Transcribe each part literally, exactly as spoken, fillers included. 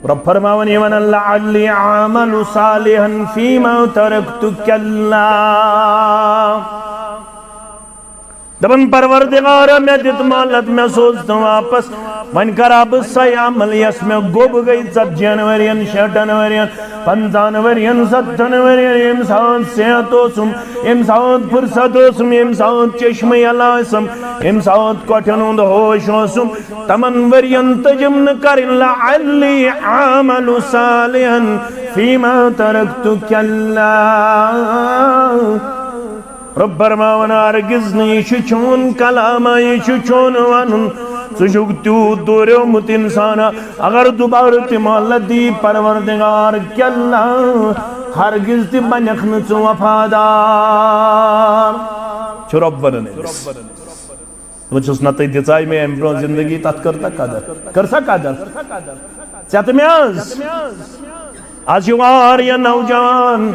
رب فرماوان یہِ وَنان، "لعلی اعمل صالحا فیما ترکت کلا۔" دپان، "پروردگارا، مےٚ دیُت مہلت، مےٚ سوز تہٕ واپس۔ وۄنۍ کرا بہٕ سۄے عمل یۄس مےٚ گوٚب گٔے ژتجی ہن ؤرین، شیٹھن ؤرین، پنژاہن ؤرین، ستتھن ؤرین، ییٚمہِ ساتہٕ صحت اوسُم، ییٚمہِ ساتہٕ فرصت اوسُم، ییٚمہِ ساتہٕ چشمہٕ یلہٕ ٲسٕم، ییٚمہِ ساتہٕ کۄٹھٮ۪ن ہُنٛد ہوش اوسُم، تمن ؤرین تٔجم نہٕ کرٕنۍ۔ لعلی اعمل صالحا فیما ترکت کلا۔" رب فرماوان، ہرگز نہٕ، یہِ چھُ چون کلامہ، یہِ چھُ چون ونُن۔ ژٕ چھُکھ تیوٗت دوریومُت انسانہ، اگر دوبارٕ تہِ مہلت دی پروردگار، کلا، ہرگز تہِ بنکھ نہٕ ژٕ وفادار۔ چھُ رب ونان أمِس۔ دوٚپُس، نہ تہٕ دِژاے مےٚ اَمہِ برٛونٛہہ زندگی، تَتھ کٔر تہ قدر؟ کٔر سا قدر؟ ژےٚ تہٕ مےٚ حظ؟ از چھِ واریاہ نوجوان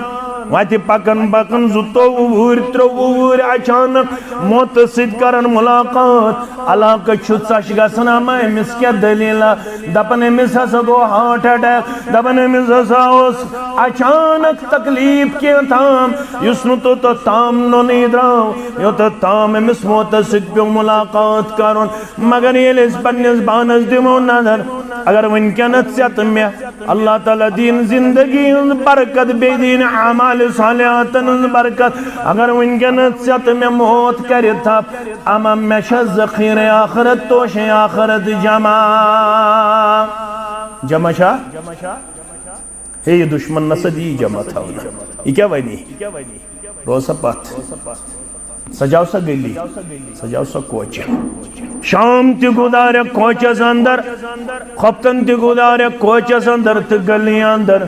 وَتہِ پَکان پَکان زٕتووُہ وُہٕرۍ، ترٛۆوُہ وُہٕرۍ، اچانک موتہٕ سۭتۍ کران ملاقات۔ علاقہٕ چھُ ژَش گژھان، اما أمِس کیٛاہ دٔلیٖلہ؟ دَپان أمِس ہسا گوٚو heart attack، دَپان أمِس ہسا اوس اچانک تکلیف کینٛہہ تام، یُس نہٕ توٚتتھ تام نوٚنُے درٛاو، یوٚتتھ تام أمِس موتس سۭتۍ پیوٚو ملاقات کرُن۔ مگر ییٚلہِ أسۍ پننِس پانس دِمو نظر، اگر وٕنکیٚنس ژےٚ تہٕ مےٚ اللہ تعالیٰ دِیِن زندگی ہٕنٛز برکت، بیٚیہِ دِیِن اعمال صالحاتن ہٕنٛز برکت، اگر وٕنکیٚنس ژےٚ تہٕ مےٚ موت کرِ تھپھ، اما مےٚ چھا ذخیرے آخرت، توشے آخرت جمع؟ جمع چھا؟ ہے، یہِ دُشمن نسا دی جمع تھاونہٕ۔ یہِ کیٛاہ وَنہِ؟ روز سا پتھ۔ سجاو سا گلی، سجاو سا کوچہِ۔ شام تہِ گُزارکھ کوچس اندر، خۄفتن تہِ گُزارکھ کوچس اندر تہٕ گلی اندر۔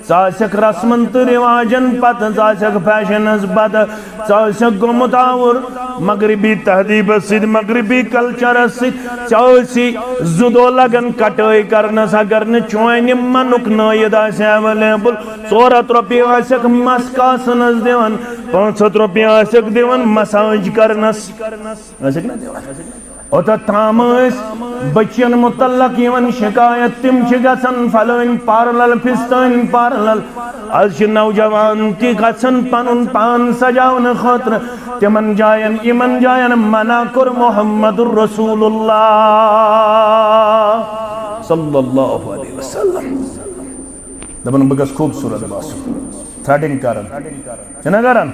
ژٕ آسکھ رسمن تہٕ رواجن پتہٕ، ژٕ آسکھ فیشنس پتہٕ، ژٕ آسکھ گوٚمُت آوُر مغربی تہذیبس سۭتۍ، مغربی کلچرس سۭتۍ۔ ژےٚ ٲسی زٕ دۄہ لگان کٹٲے کرنس، اگر نہٕ چونہِ منُک نٲیِد آسہِ available۔ ژور ہتھ رۄپیہِ آسکھ مس کاسنس دِوان، پانٛژھ ہتھ رۄپیہِ آسکھ دِوان مساج کرنس۔ ٲسکھ نا دِوان؟ اوٚتتھ تام ٲسۍ بٔچین متعلق یِوان شکایت، تِم چھِ گژھان فلٲنۍ پارلل، فستٲنۍ پارلل۔ از چھِ نوجوان تہِ گژھان پنُن پان سجاونہٕ خٲطرٕ تِمن جاین، یِمن جاین منع کوٚر محمد رسول اللہ صلی اللہ علیہ وسلم۔ دپان، بہٕ گژھٕ خوٗبصوٗرت باسُن، threading کران۔ چھِنہ کران؟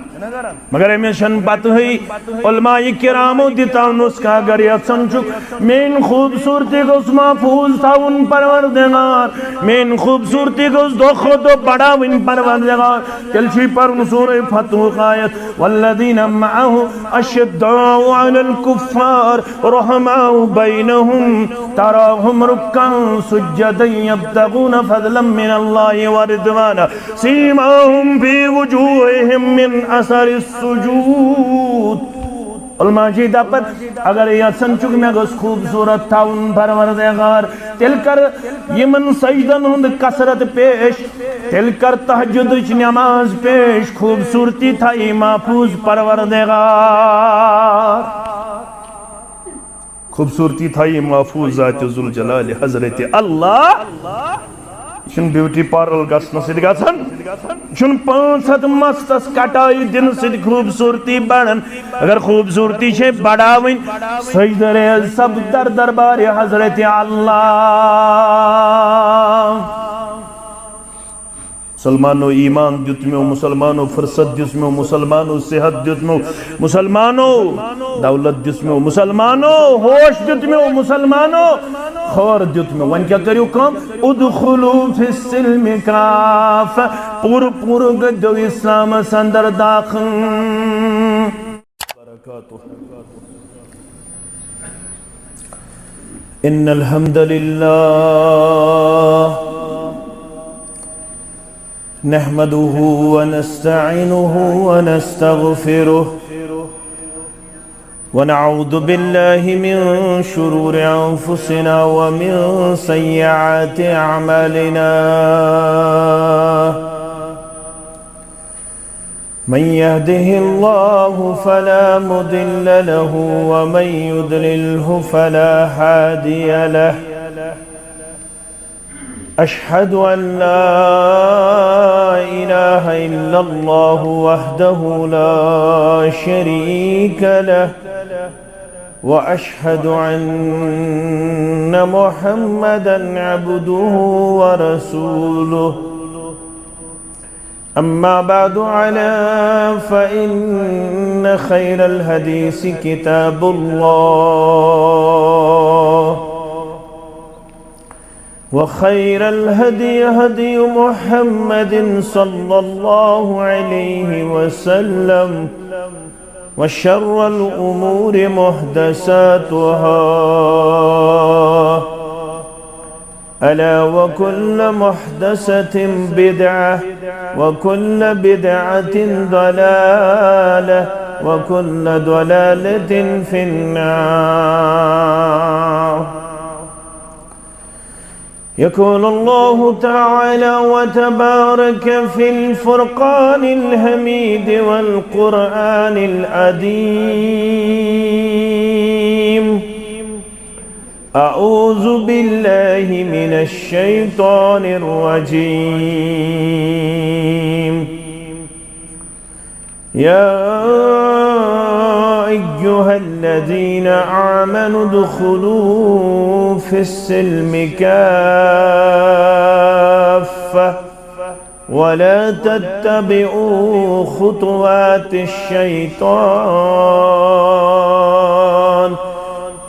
مگر أمِس چھَنہٕ پتہٕے۔ علماء کرامو دِژاو نُسخہٕ، اگر یژھان چھُکھ میٲنۍ خوٗبصوٗرتی گوٚژھ محفوٗظ تھاوُن پروردگار، میٲنۍ خوٗبصوٗرتی گوٚژھ دۄہ کھۄتہٕ دۄہ بڑاوٕنۍ پروردگار، تیٚلہِ چھُے پرُن سورہ فتحُک آیت، والذین معه اشداء علی الکفار رحماء بینہم تراہم رکعا سجدا یبتغون فضلا من اللہ ورضوانا سیماہم فی وجوہہم من اثر السجود۔ علماء جی دپن، اگر یژھان چھُکھ مےٚ گوٚژھ خوٗبصوٗرت تھاوُن پروردگار، تیٚلہِ کر یِمن سجدن ہُنٛد کثرت پیش، تیٚلہِ کر تہجدٕچ نماز پیش، خوٗبصوٗرتی تھایی محفوٗظ پروردگار۔ خوٗبصوٗرتی تھایی محفوٗظ ذات ذوالجلال حضرت اللہ۔ یہِ چھُنہٕ بیوٹی پارلر گژھنہٕ سۭتۍ گژھان، یہِ چھُنہٕ پانٛژھ ہتھ مستس کٹٲے دِنہٕ سۭتۍ خوٗبصوٗرتی بڑان۔ اگر خوٗبصوٗرتی چھے بڑاوٕنۍ، سجدٕ ریز سپد در دربارِ حضرت اللہ۔ مسلمانو ایمان دیُتمیو، مسلمانو فرصت دیُتمیو، مسلمانو صحت دیُتمیو، مسلمانو دولت دیُتمیو، مسلمانو ہوش دیُتمیو، مسلمانو خٲر دیُتمیو۔ وۄنۍ کیٛاہ کٔرِو کٲم؟ ادخلوا فی السلم کافہ، پوٗرٕ پوٗرٕ گٔژھِو اسلامس اندر داخل۔ وبركاته. إن الحمد لله نحمده ونستعينه ونستغفره، ونعوذ بالله من شرور أنفسنا ومن سيئات أعمالنا. من يهده الله فلا مضل له ومن يضلله فلا هادي له. أشهد أن لا إله إلا الله وحده لا شريك له، وأشهد أن محمدا عبده ورسوله. أما بعد، ألا فإن خير الحديث كتاب الله، وخير الهدي هدي محمد صلى الله عليه وسلم، وشر الأمور محدثاتها، ألا وكل محدثة بدعة، وكل بدعة ضلالة، وكل ضلالة في النار. يقول الله تعالى وتبارك في الفرقان الحميد والقرآن العظيم: أعوذ بالله من الشيطان الرجيم. يا أيها الذين آمنوا ادخلوا في السلم كافة، ولا تتبعوا خطوات الشيطان،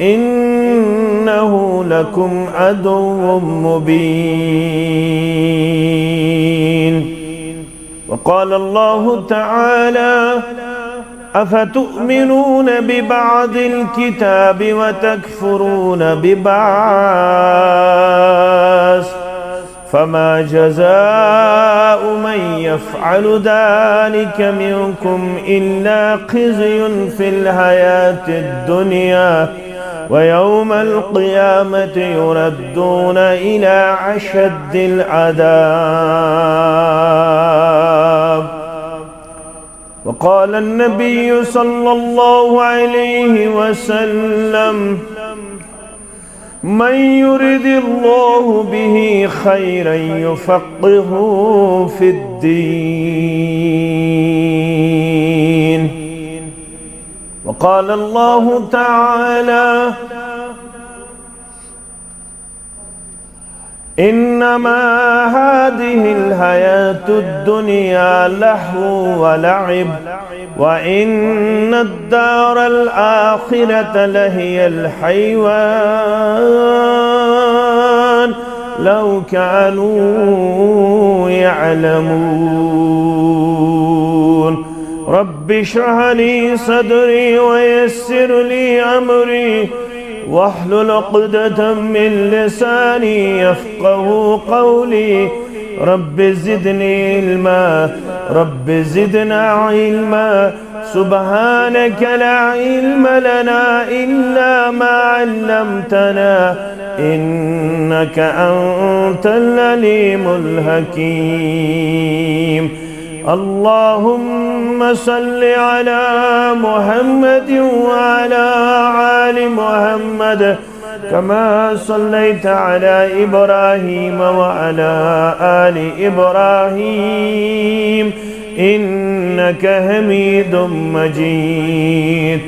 إنه لكم عدو مبين. وقال الله تعالى: أفتؤمنون ببعض الكتاب وتكفرون ببعض، فما جزاء من يفعل ذلك منكم إلا خزي في الحياة الدنيا، ويوم القيامة يردون إلى أشد العذاب. وقال النبي صلى الله عليه وسلم: من يرد الله به خيرا يفقهه في الدين. وقال الله تعالى: إنما هذه الحياة الدنيا لهو ولعب، وإن الدار الآخرة لهي الحيوان، لو كانوا يعلمون. رب اشرح لي صدري ويسر لي أمري واحلل عقدة من لساني يفقه قولي. رب زدني علما، رب زدنا علما. سبحانك لا علم لنا إلا ما علمتنا، إنك أنت العليم الحكيم. اللهم صل على محمد وعلى آل محمد كما صليت على إبراهيم وعلى آل إبراهيم إنك حميد مجيد.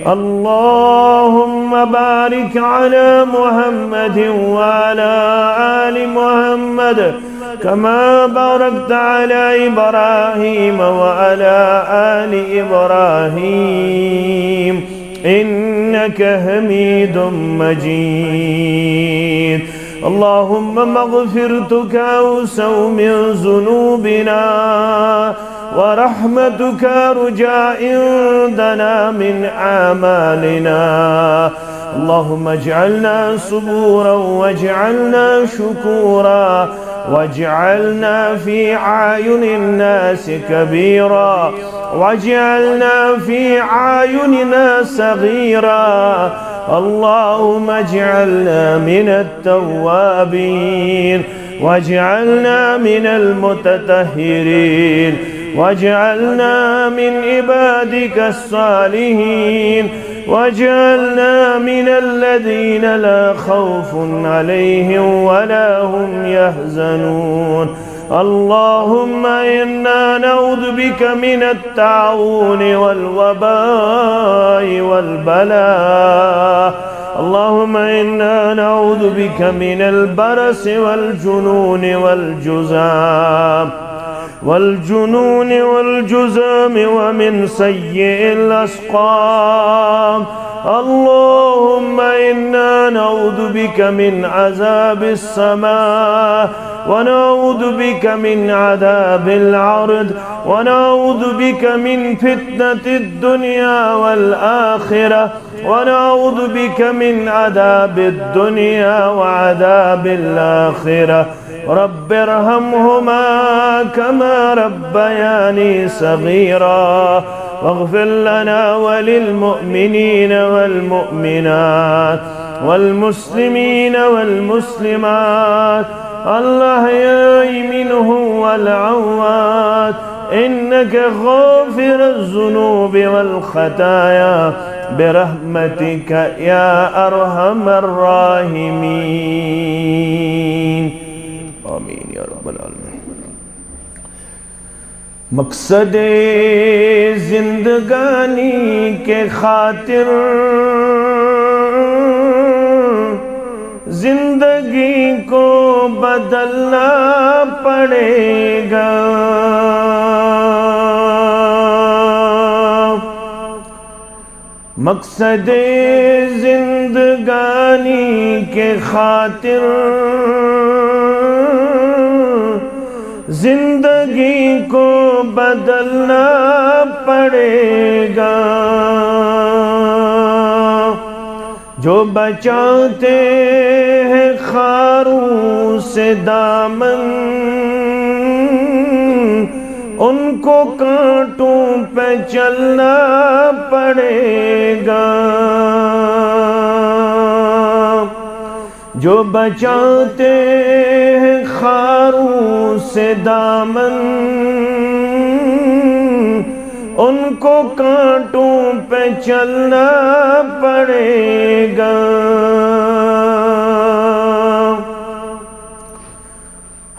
اللهم بارك على محمد وعلى آل محمد كما باركت على إبراهيم وعلى آل إبراهيم إنك حميد مجيد. اللهم مغفرتك أوسع من ذنوبنا، ورحمتك أرجى عندنا من أعمالنا. اللهم اجعلنا صبورا واجعلنا شكورا واجعلنا في أعين الناس كبيرا واجعلنا في أعيننا صغيرا. اللهم اجعلنا من التوابين واجعلنا من المتطهرين واجعلنا من عبادك الصالحين واجعلنا من الذين لا خوف عليهم ولا هم يحزنون. اللهم إنا نعوذ بك من الطاعون والوباء والبلاء. اللهم إنا نعوذ بك من البرص والجنون والجذام، والجنون والجذام ومن سيء الأسقام. اللهم إنا نعوذ بك من عذاب السماء، ونعوذ بك من عذاب الأرض، ونعوذ بك من فتنة الدنيا والآخرة، ونعوذ بك من عذاب الدنيا وعذاب الآخرة. رب ارحمهما كما ربياني صغيرا، واغفر لنا وللمؤمنين والمؤمنات والمسلمين والمسلمات الأحياء منهم والأموات، إنك غافر الذنوب والخطايا، برحمتك يا أرحم الراحمين. آمين يا رب العالمين. مقصد زندگانی کے خاطر زندگی کو بدلنا پڑے گا۔ مقصد زندگانی کے خاطر زندگی کو بدلنا پڑے گا۔ جو بچاتے ہیں خاروں سے دامن، ان کو کانٹوں پہ چلنا پڑے گا۔ جو بچاتے ہیں خاروں سے دامن، ان کو کانٹوں پہ چلنا پڑے گا۔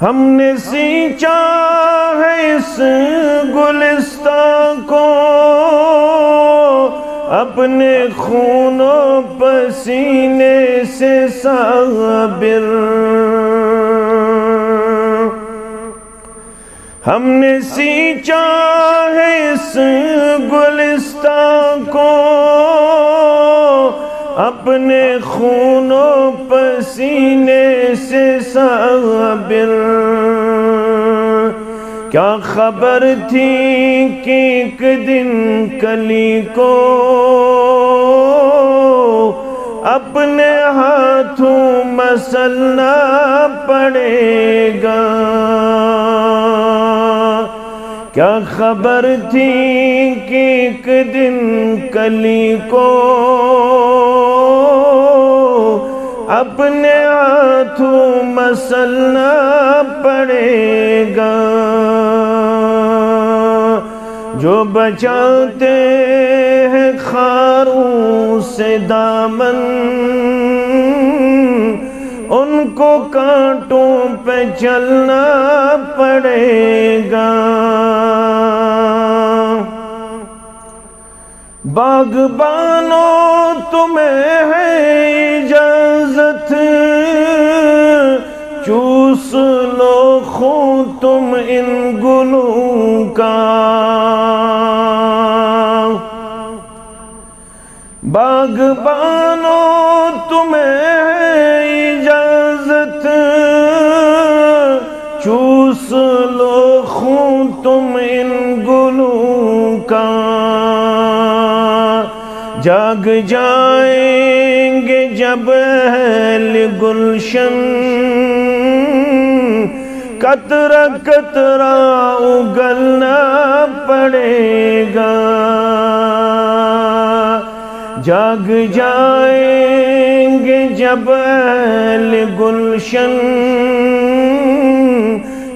ہم نے سینچا ہے اس گلستان کو اپنے خون و پسینے سے، صابر۔ ہم نے سینچا ہے اس گلستان کو اپنے خون و پسینے سے، صابر۔ کیا خبر تھی کہ ایک دن کلی کو اپنے ہاتھوں مسلنا پڑے گا؟ کیا خبر تھی کہ ایک دن کلی کو اپنے ہاتھوں مسلنا پڑے گا؟ جو بچاتے ہیں خاروں سے دامن، ان کو کانٹوں پہ چلنا پڑے گا۔ باغبانوں، تمہیں ہے اجازت، چوس لو خون تم ان گلوں کا۔ باغبانوں، تمہیں ہے اجازت، چوس لو خون تم ان گلوں کا۔ جاگ جائیں گے جب اہل گلشن، قطرہ قطرہ اگلنا پڑے گا۔ جاگ جائیں گے جب اہل گلشن،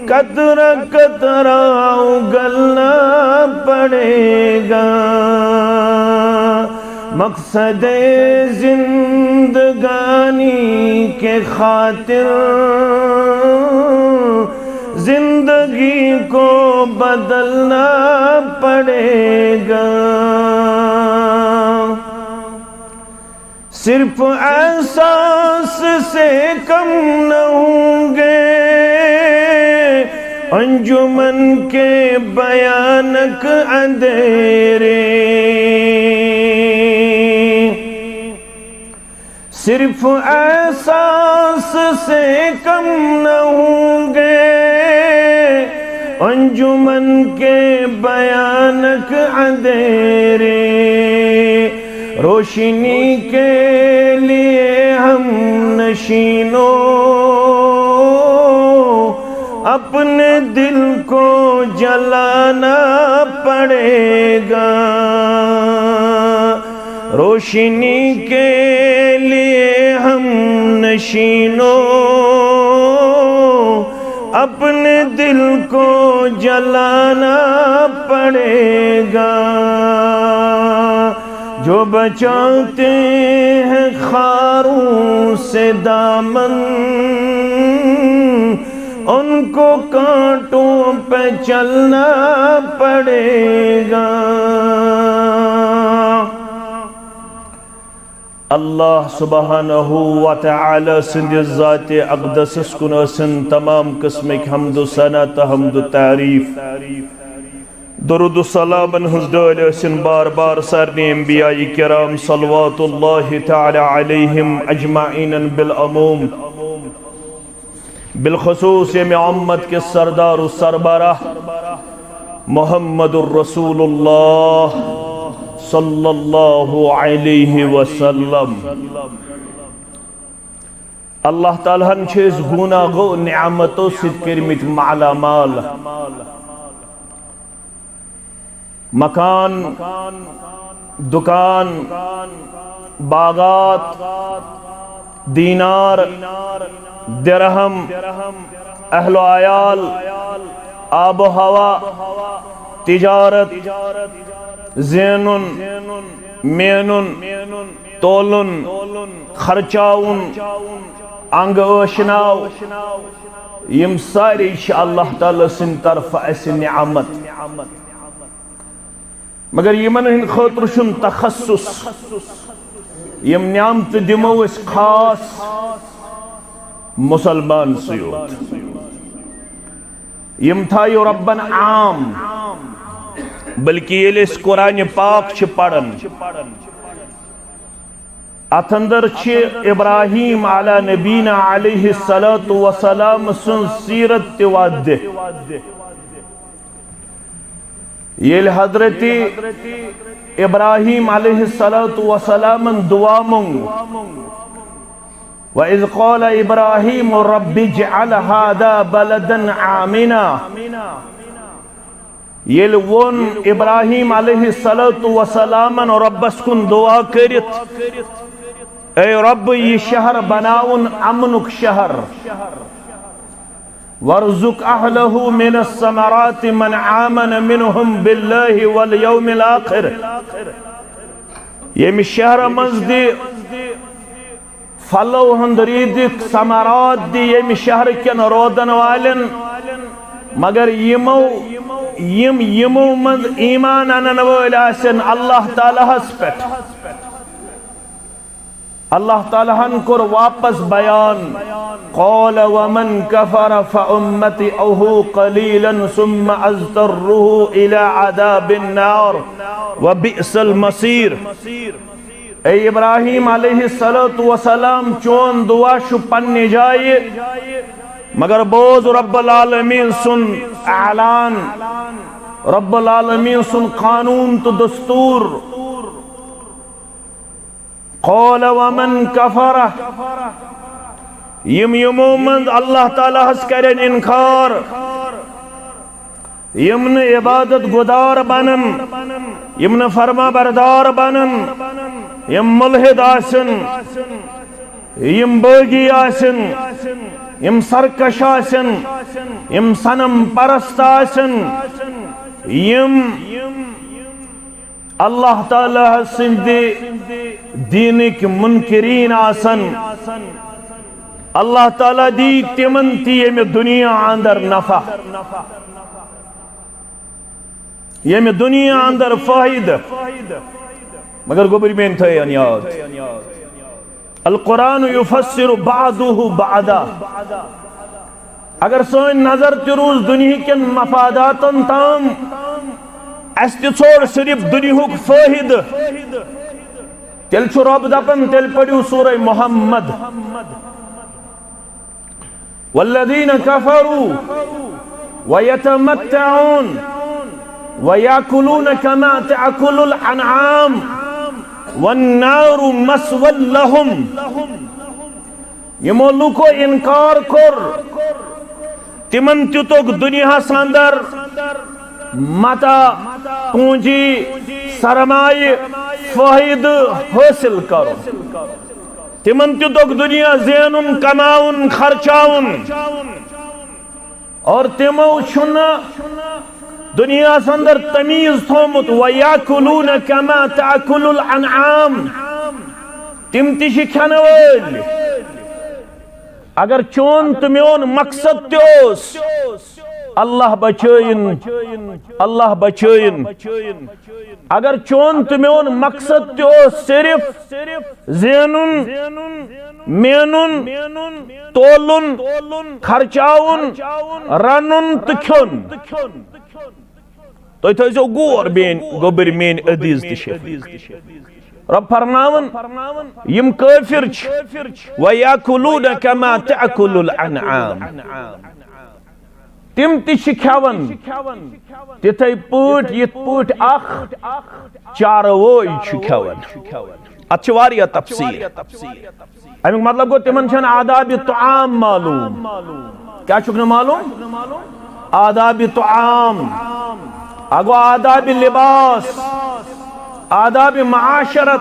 قطرہ قطرہ اگلنا پڑے گا۔ مقصد زندگانی کے خاطر زندگی کو بدلنا پڑے گا۔ صرف احساس سے کم نہ ہوں گے انجمن کے بھیانک اندھیرے۔ صرف احساس سے کم نہ ہوں گے انجمن کے بھیانک اندھیرے۔ روشنی کے لیے ہم نشینوں اپنے دل کو جلانا پڑے گا۔ روشنی کے لیے ہم نشینوں اپنے دل کو جلانا پڑے گا۔ جو بچاتے ہیں خاروں سے دامن، ان کو کانٹوں پہ چلنا پڑے گا۔ اللہ سبحانہ و تعالی سٕنٛدِ ذاتِ اقدسس کُن ٲسِن تمام قٕسمٕکۍ حمد و ثنا تہٕ حمد و تعریف۔ درود و سلامن ہٕنٛز ڈٲلۍ ٲسِن بار بار سارنٕے انبیاء کرام صلوات اللہ تعالی علیہم اجمعین بالعموم۔ بالخصوص ییٚمہِ امت کِس سردار و سربراہ محمد رسول اللہ صلی اللہ علیہ وسلم۔ اللہ تعالیٰ ہن چھِ أسۍ گوٗناہ گو نعمتو سۭتۍ کٔرمٕتۍ مالا مال۔ مکان، دکان، باغات، دینار، درہم، اہل و عیال، آب و ہوا، تجارت، زینُن، مینُن، تولُن، خرچاوُن، انگ ٲشناو، یِم سارے چھِ اللہ تعالیٰ سٕنٛدِ طرفہٕ اسہِ نعمت۔ مگر یِمن ہٕنٛدِ خٲطرٕ چھُنہٕ تخصص۔ یِم نعمتہٕ دِمو أسۍ خاص مسلمان سٕے یوت۔ یِم تھایو ربن عام، بلکہ ییٚلہِ أسۍ قرآن پاک چھِ پران، اتھ اندر چھِ ابراہیم علی نبینا علیہ الصلوۃ والسلام سٕنٛز سیرت تہِ واضح۔ ییٚلہِ حضرت ابراہیم علیہ الصلوۃ والسلامن دعا مۄنگ، وَإِذْ قَالَ إِبْرَاهِيمُ رَبِّ اجْعَلْ هَذَا بَلَدًا آمِنًا۔ ییٚلہِ ووٚن ابراہیم علیہ الصلوۃ والسلامن رۄبس کُن دعا کٔرِتھ، اے رۄب، یہِ شہر بناوُن امنُک شہر۔ وَارْزُقْ أَهْلَهُ مِنَ الثَّمَرَاتِ مَنْ آمَنَ مِنْهُمْ بِاللَّهِ وَالْيَوْمِ الْآخِرِ۔ ییٚمہِ شہرٕ منٛز دِ پھلو ہُنٛد رِزق، ثمرات دِ ییٚمہِ شہرٕ کٮ۪ن روزن والٮ۪ن، مگر یِمو، یِم یِمو منٛز ایمان انن وٲلۍ آسن اللہ تعالیٰ ہس پٮ۪ٹھ۔ اللہ تعالیٰ ہن کوٚر واپس بیان، قال ومن كفر فأمتعه قليلا ثم أضطره إلى عذاب النار وبئس المصير۔ اے ابراہیم علیہ الصلوۃ والسلام، چون دعا چھُ پننہِ جایہِ، مگر بوز رب العالمین سُنٛد اعلان، رب العالمین سُنٛد قانون تہٕ دستور۔ قال ومن كفر، یِم یِمو منٛز اللہ تعالیٰ ہس کرن انکار، یِم نہٕ عبادت گدار بنن، یِم نہٕ فرما بردار بنن، یِم ملحد آسن، یِم بٲغی آسن، یِم سرکش آسن، یِم صنم پرست آسن، یِم اللہ تعالیٰ سٕنٛدِ دیٖنٕکۍ منکرین آسن، اللہ تعالیٰ دی تِمن تہِ ییٚمہِ دُنیا اندر نفع، ییٚمہِ دُنیا اندر فٲیدٕ۔ مگر گوٚبرۍ میٲنۍ تھٲیِن یاد، القرآن یفسر بعضہ بعضا۔ اگر سٲنۍ نظر تہِ روٗز دُنہِکٮ۪ن مفاداتن تام، اسہِ تہِ ژھوٚر صرف دُنیہُک فٲیدٕ، تیٚلہِ چھُ رۄب دپان، تیٚلہِ پٔرِو سورہ محمد۔ والذین کفروا ویتمتعون ویأکلون کما تأکل الانعام والنار مثوی لهم۔ یِمو لوٗکو انکار کوٚر، تِمن تہِ توٚگ دُنیاہس اندر متاع، پونجی، سرمایہِ، فٲیدٕ حٲصِل کرُن۔ تِمن تہِ توٚگ دُنیا زینُن، کماوُن، خرچاوُن۔ اور تِمو چھُنہٕ دُنیاہس اندر تمیٖز تھوٚومُت، وَیَأْکُلُونَ کَمَا تَأْکُلُ الْأَنْعَامُ۔ تِم تہِ چھِ کھٮ۪نہٕ وٲلۍ۔ اگر چون تہٕ میون مقصد تہِ اوس، اللہ بچٲیِن، اللہ بچٲیِن۔ اگر چون تہٕ میون مقصد تہِ اوس صرف زینُن، مینُن، تولُن، خرچاوُن، رنُن تہٕ کھیوٚن۔ تُہۍ تھٲیزیو غور، میٲنۍ گوٚبٕرۍ، میٲنۍ عزیز تہٕ شفیق۔ رب فرماوان، یِم کٲفر چھِ، وَیَأْکُلُونَ کَمَا تَأْکُلُ الْأَنْعَامُ۔ تِم تہِ چھِ کھٮ۪وان تِتھے پٲٹھۍ، یِتھ پٲٹھۍ اکھ چاروٲے چھُ کھٮ۪وان۔ اتھ چھِ واریاہ تفسیٖر۔ امیُک مطلب گوٚو، تِمن چھنہٕ آدابِ طعام معلوم۔ کیٛاہ چھُکھ نہٕ معلوم؟ آدابِ طعام۔ اکھ گوٚو آدابِ لباس، آدابِ معاشرت،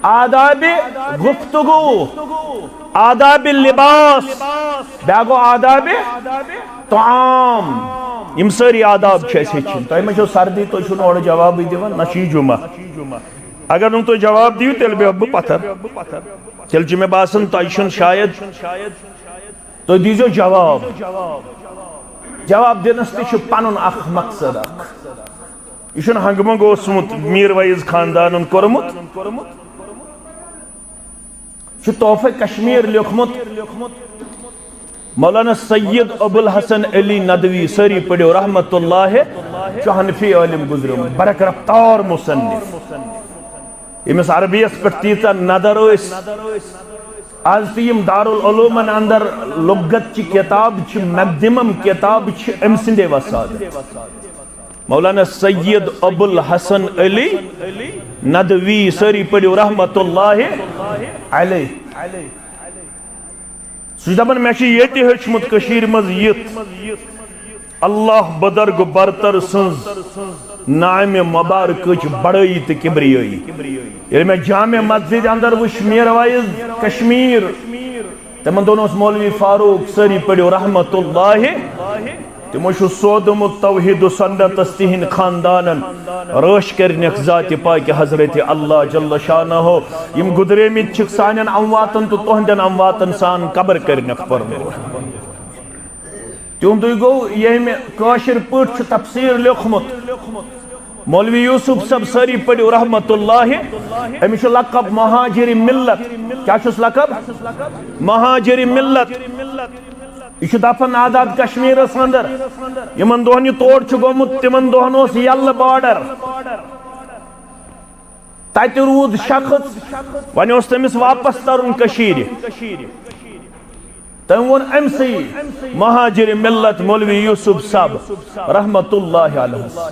آدابِ گفتگو، آدابِ لباس، بیٛاکھ گوٚو آدابِ طعام۔ یِم سٲری آداب چھِ اَسہِ ہیٚچھِنۍ۔ تۄہہِ ما چھو سردی، تُہۍ چھِو نہٕ اورٕ جوابٕے دِوان، نہ چھُ یہِ جمعہ۔ اگر نہٕ تُہۍ جواب دِیِو، تیٚلہِ بیٚہمہٕ بہٕ پتھر۔ تیٚلہِ چھُ مےٚ باسان، تۄہہِ چھُنہٕ شاید، تُہۍ دیٖزیو جواب۔ جواب دِنس تہِ چھُ پنُن اکھ مقصد اکھ۔ یہِ چھُنہٕ ہنٛگہٕ منٛگہٕ اوسمُت میٖر ویٖز خاندانن کوٚرمُت۔ چھُ تحفہ کشمیر لیوٚکھمُت مولانا سید ابو الحسن علی ندوی، سٲری پٔرِو رحمت اللہ، چھُ حنفی عٲلِم گُزریومُت، بڑک رفتار مصنف۔ ییٚمِس عربیَس پٮ۪ٹھ تیٖژاہ ندر ٲس، از تہِ یِم دارالعلومن اندر لغت چہِ کتاب چھِ، مقدمم کتاب چھِ أمۍ سٕنٛدے وسادٕ۔ مولانا سید ابو الحسن علی ندوی، سٲری پٔرِو رحمت اللہ علیہ۔ سُہ چھُ دپان، مےٚ چھُ ییٚتہِ ہیوٚچھمُت کٔشیٖرِ منٛز یِتھ، اللہ بُزرگ برتر سٕنٛز نامِ مبارکٕچ بڑٲیی تہٕ کبریٲیی۔ ییٚلہِ مےٚ جامع مسجد اندر وٕچھ، میٖر ویٖز کشمیر، تِمن دۄہن اوس مولوی فاروق، سٲری پٔرِو رحمت اللہ تِمو چھُ سودمُت توحید و سنتس تِہنٛدۍ خاندانن رٲچھ کرنکھ ذاتِ پاکہِ حضرت اللہ جل شانہ۔ یِم گُزریمٕتۍ چھِکھ سانٮ۪ن امواتن تہٕ تُہنٛدٮ۪ن امواتن سان قبر کرنکھ پرموٹ۔ تِہُنٛدُے گوٚو ییٚمہِ کٲشِر پٲٹھۍ چھُ تفسیٖر لیوٚکھمُت۔ مولوی یوسف صٲب، سٲری پٔرِو رحمت اللہ۔ أمِس چھُ لقب مہاجر ملت۔ کیٛاہ چھُس لقب؟ مہاجر ملت۔ یہِ چھُ دفن آزاد کشمیرس اندر۔ یِمن دۄہن یہِ تور چھُ گوٚمُت، تِمن دۄہن اوس یلہٕ بارڈر۔ تتہِ روٗد شخص، وۄنۍ اوس تٔمِس واپس ترُن کٔشیٖرِ۔ تٔمۍ ووٚن أمۍ سٕے مہاجر ملت مولوی یوسف صٲب رحمت اللہ علیہ۔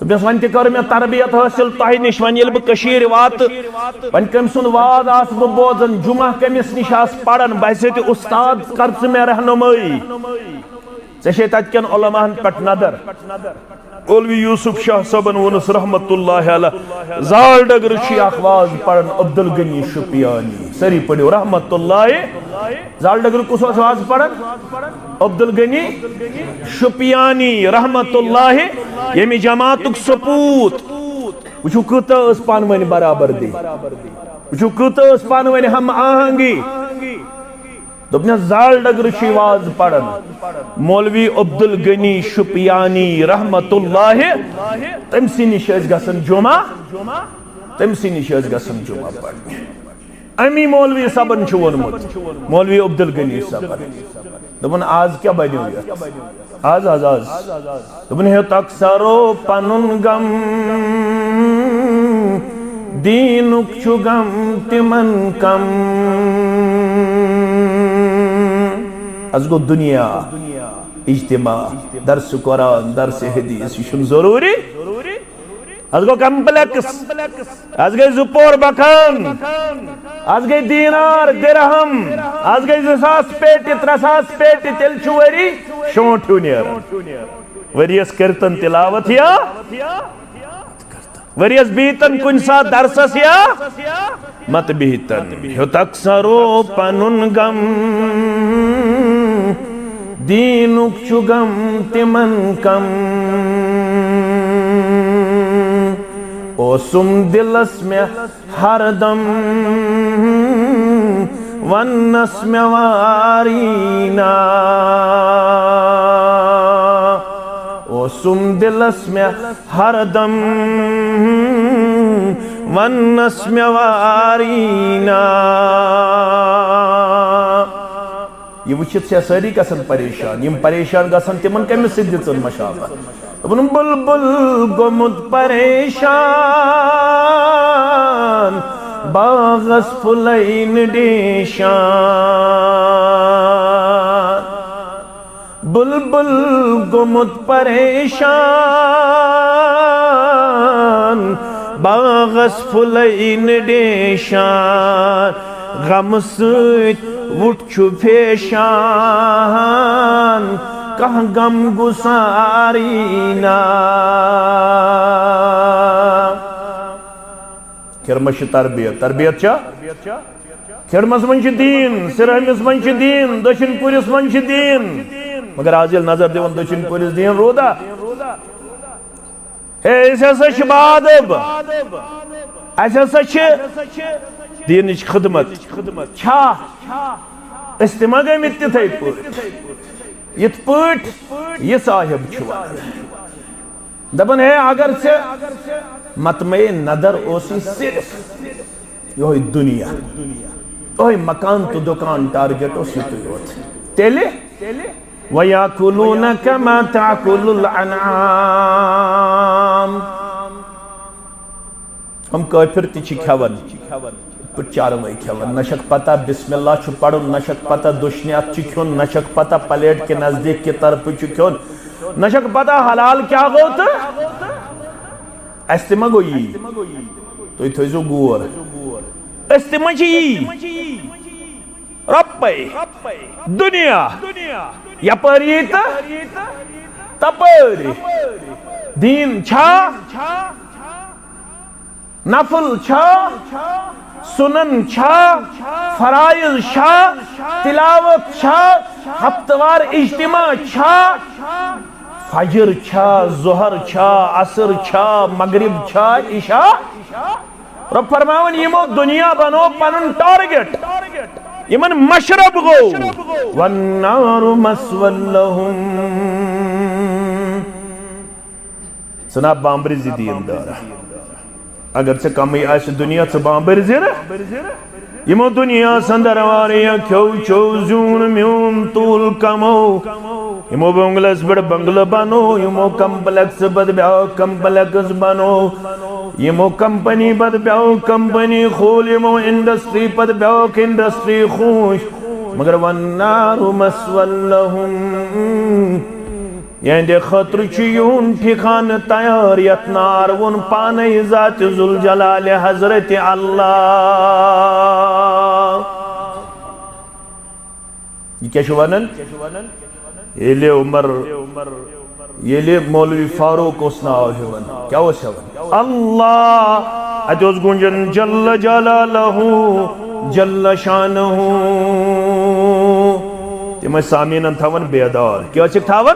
دوٚپنَس، وۄنۍ تہِ کٔر مےٚ تربیت حٲصِل تۄہہِ نِش، وۄنۍ ییٚلہِ بہٕ کٔشیٖرِ واتہٕ، وۄنۍ کٔمۍ سُنٛد واز آسہٕ بہٕ بوزان، جمعہ کٔمِس نِش آسہٕ پران، بہٕ ہسا تہِ اُستاد، کر ژٕ مےٚ رہنمٲیی۔ ژےٚ چھے تَتہِ کٮ۪ن علماہن پٮ۪ٹھ نظر۔ مولوی یوسف شاہ صٲبن ووٚنُس رحمت اللہ علیہ، زال ڈگرٕ چھُ یہِ اکھ واز پران عبدالغنی شُپیانی۔ سٲری پٔرِو رحمت اللہ۔ زال ڈگرٕ کُس اوس واز پران؟ عبدالغنی شُپیانی رحمت اللہ، ییٚمہِ جماعتُک سپوٗت۔ وٕچھِو، کۭژاہ ٲس پانہٕ ؤنۍ برابردی، وٕچھِو، کۭژاہ ٲس پانہٕ ؤنۍ ہم آہنگی۔ دوٚپنَس، زال ڈگرٕ چھُ یہِ واز پران۔ مولوی عبدالغنی شُپیانی رحمتہ اللہ، تٔمۍ سٕے نِش ٲسۍ گژھان جمعہ، تٔمۍ سٕے نِش ٲسۍ گژھان جمعہ پرنہِ۔ امی مولوی صٲبن چھُ ووٚنمُت، مولوی عبدالغنی صٲبن۔ دوٚپُن، آز کیٛاہ بنیو یتھ؟ آز، آز، آز۔ دوٚپُن، ہیوٚت اکثرو پنُن غم، دیٖنُک چھُ غم تِمن کم۔ از گوٚو دُنیا، اجتماع، درس قرآن، درس حدیث، یہِ چھُنہٕ ضروٗری۔ از گوٚو کمپلیکس، از گٔے زٕ پور مکان، از گٔے دینار درہم، از گٔے زٕ ساس پیٹہِ، ترٛےٚ ساس پیٹہِ، تیٚلہِ چھُ ؤری شونٛٹھ ہیوٗ نیران۔ ؤریَس کٔرتن تلاوت یا ؤریَس بیٖتن کُنہِ ساتہٕ درسس یا مت بیٖتن۔ ہیوٚت اکثرو پنُن غم، دیٖنُک چھُ غم تِمن کم۔ اوسُم دِلس مےٚ ہردم وننس مےٚ واری نا۔ اوسُم دِلس مےٚ ہردم وننس مےٚ واری نا۔ یہِ وٕچھِتھ چھِ سٲری گژھان پریشان۔ یِم پریشان گژھن، تِمن کٔمِس سۭتۍ دِژٕن مشابہت؟ دوٚپُن، بُلبُل گوٚمُت پریشان، باغس پھُلے نہٕ ڈیشان۔ بُلبُل گوٚمُت پریشان، باغس پھُلے نہٕ ڈیشان۔ غمہٕ سۭتۍ وُٹھ چھُ پھیشان، کانٛہہ غم گُساری نا۔ کھِرمس چھِ تربیت، تربیت چھا؟ کھِرمس منٛز چھِ دیٖن، سِرہمِس منٛز چھِ دیٖن، دٔچھِنۍ پوٗرِس منٛز چھِ دیٖن۔ مگر آز ییٚلہِ نظر دِوان دٔچھِنۍ پوٗرِس دیٖن روٗدا؟ ہے، أسۍ ہسا چھِ بادب، اَسہِ ہسا چھِ دیٖنٕچ خدمت۔ چھا؟ أسۍ تہِ ما گٔمٕتۍ تِتھَے پٲٹھۍ؟ یِتھ پٲٹھۍ یہِ صاحب چھُ وَنان۔ دَپان، ہے، اگر ژےٚ مطمع نظر اوسُے صرف یِہوٚے دُنیا، یِہوٚے مکان تہٕ دُکان ٹارگیٹ اوس یُتُے یوت، تیٚلہِ، وَيَأْكُلُونَ كَمَا تَأْكُلُ الْأَنْعَامُ۔ یِم کٲفِر تہِ چھِ کھٮ۪وان، یِتھ پٲٹھۍ چاروٲے کھٮ۪وان۔ نہ چھکھ پتہ بسم اللہ چھُ پرُن، نہ چھکھ پتہ دٔچھنہِ اَتھٕ چھُ کھیوٚن، نہ چھکھ پتہ پلیٹ کہِ نزدیٖک کہِ طرفہٕ چھُ کھیوٚن، نہ چھکھ پتہ حلال کیٛاہ گوٚو تہٕ اَسہِ تہِ ما گوٚو یی؟ تُہۍ تھٲیزیو غور۔ أسۍ تہِ ما چھِ یی؟ رۄپَے، دُنیا، یپٲرۍ یی تہٕ تپٲرۍ۔ دیٖن چھا؟ نفل چھا؟ سنن چھا؟ فرائض چھا؟ تلاوت چھا؟ ہفتہٕ وار اجتماع چھا؟ فجر چھا؟ ظہر چھا؟ عصر چھا؟ مغرب چھا؟ عشاء؟ رب فرماوان، یِمو دُنیا بنوو پنُن ٹارگیٹ۔ یِمن مشرب گوٚو۔ والنار مثوى لهم۔ ژٕ نا بامبرِ زِ دیٖن دارا۔ اگر ژےٚ کمٕے آسہِ دُنیا، ژٕ بامبرِ زِ نہٕ۔ یِمو دُنیاہس اندر واریاہ کھیوٚو چیوٚو، زیوٗن میوٗن، توٗل کموو۔ یِمو بنگلس پٮ۪ٹھ بنگلہٕ بنوو، یِمو کمپلیکس پتہٕ بیٛاکھ کمپلیکس بنوو، یِمو کمپنی پتہٕ بیٛاکھ کمپنی کھول، یِمو انڈسٹری پتہٕ بیٛاکھ انڈسٹری کھوٗج۔ مگر والنار مثوى لهم۔ یِہنٛدِ خٲطرٕ چھُ یِہُنٛد ٹھِکانہٕ تیار، یتھ نار ووٚن پانے ذات ذوالجلال حضرت اللہ۔ یہِ کیٛاہ چھُ ونان؟ ییٚلہِ عمر، ییٚلہِ مولوی فاروق اوس ناو ہٮ۪وان، کیٛاہ اوس ہٮ۪وان؟ اللہ، اتہِ اوس گوٗنجان جل جلالہ، جل شانہ۔ تِم ٲسۍ سامعیٖنن تھاوان بیدار۔ کیٛاہ ٲسِکھ تھاوان؟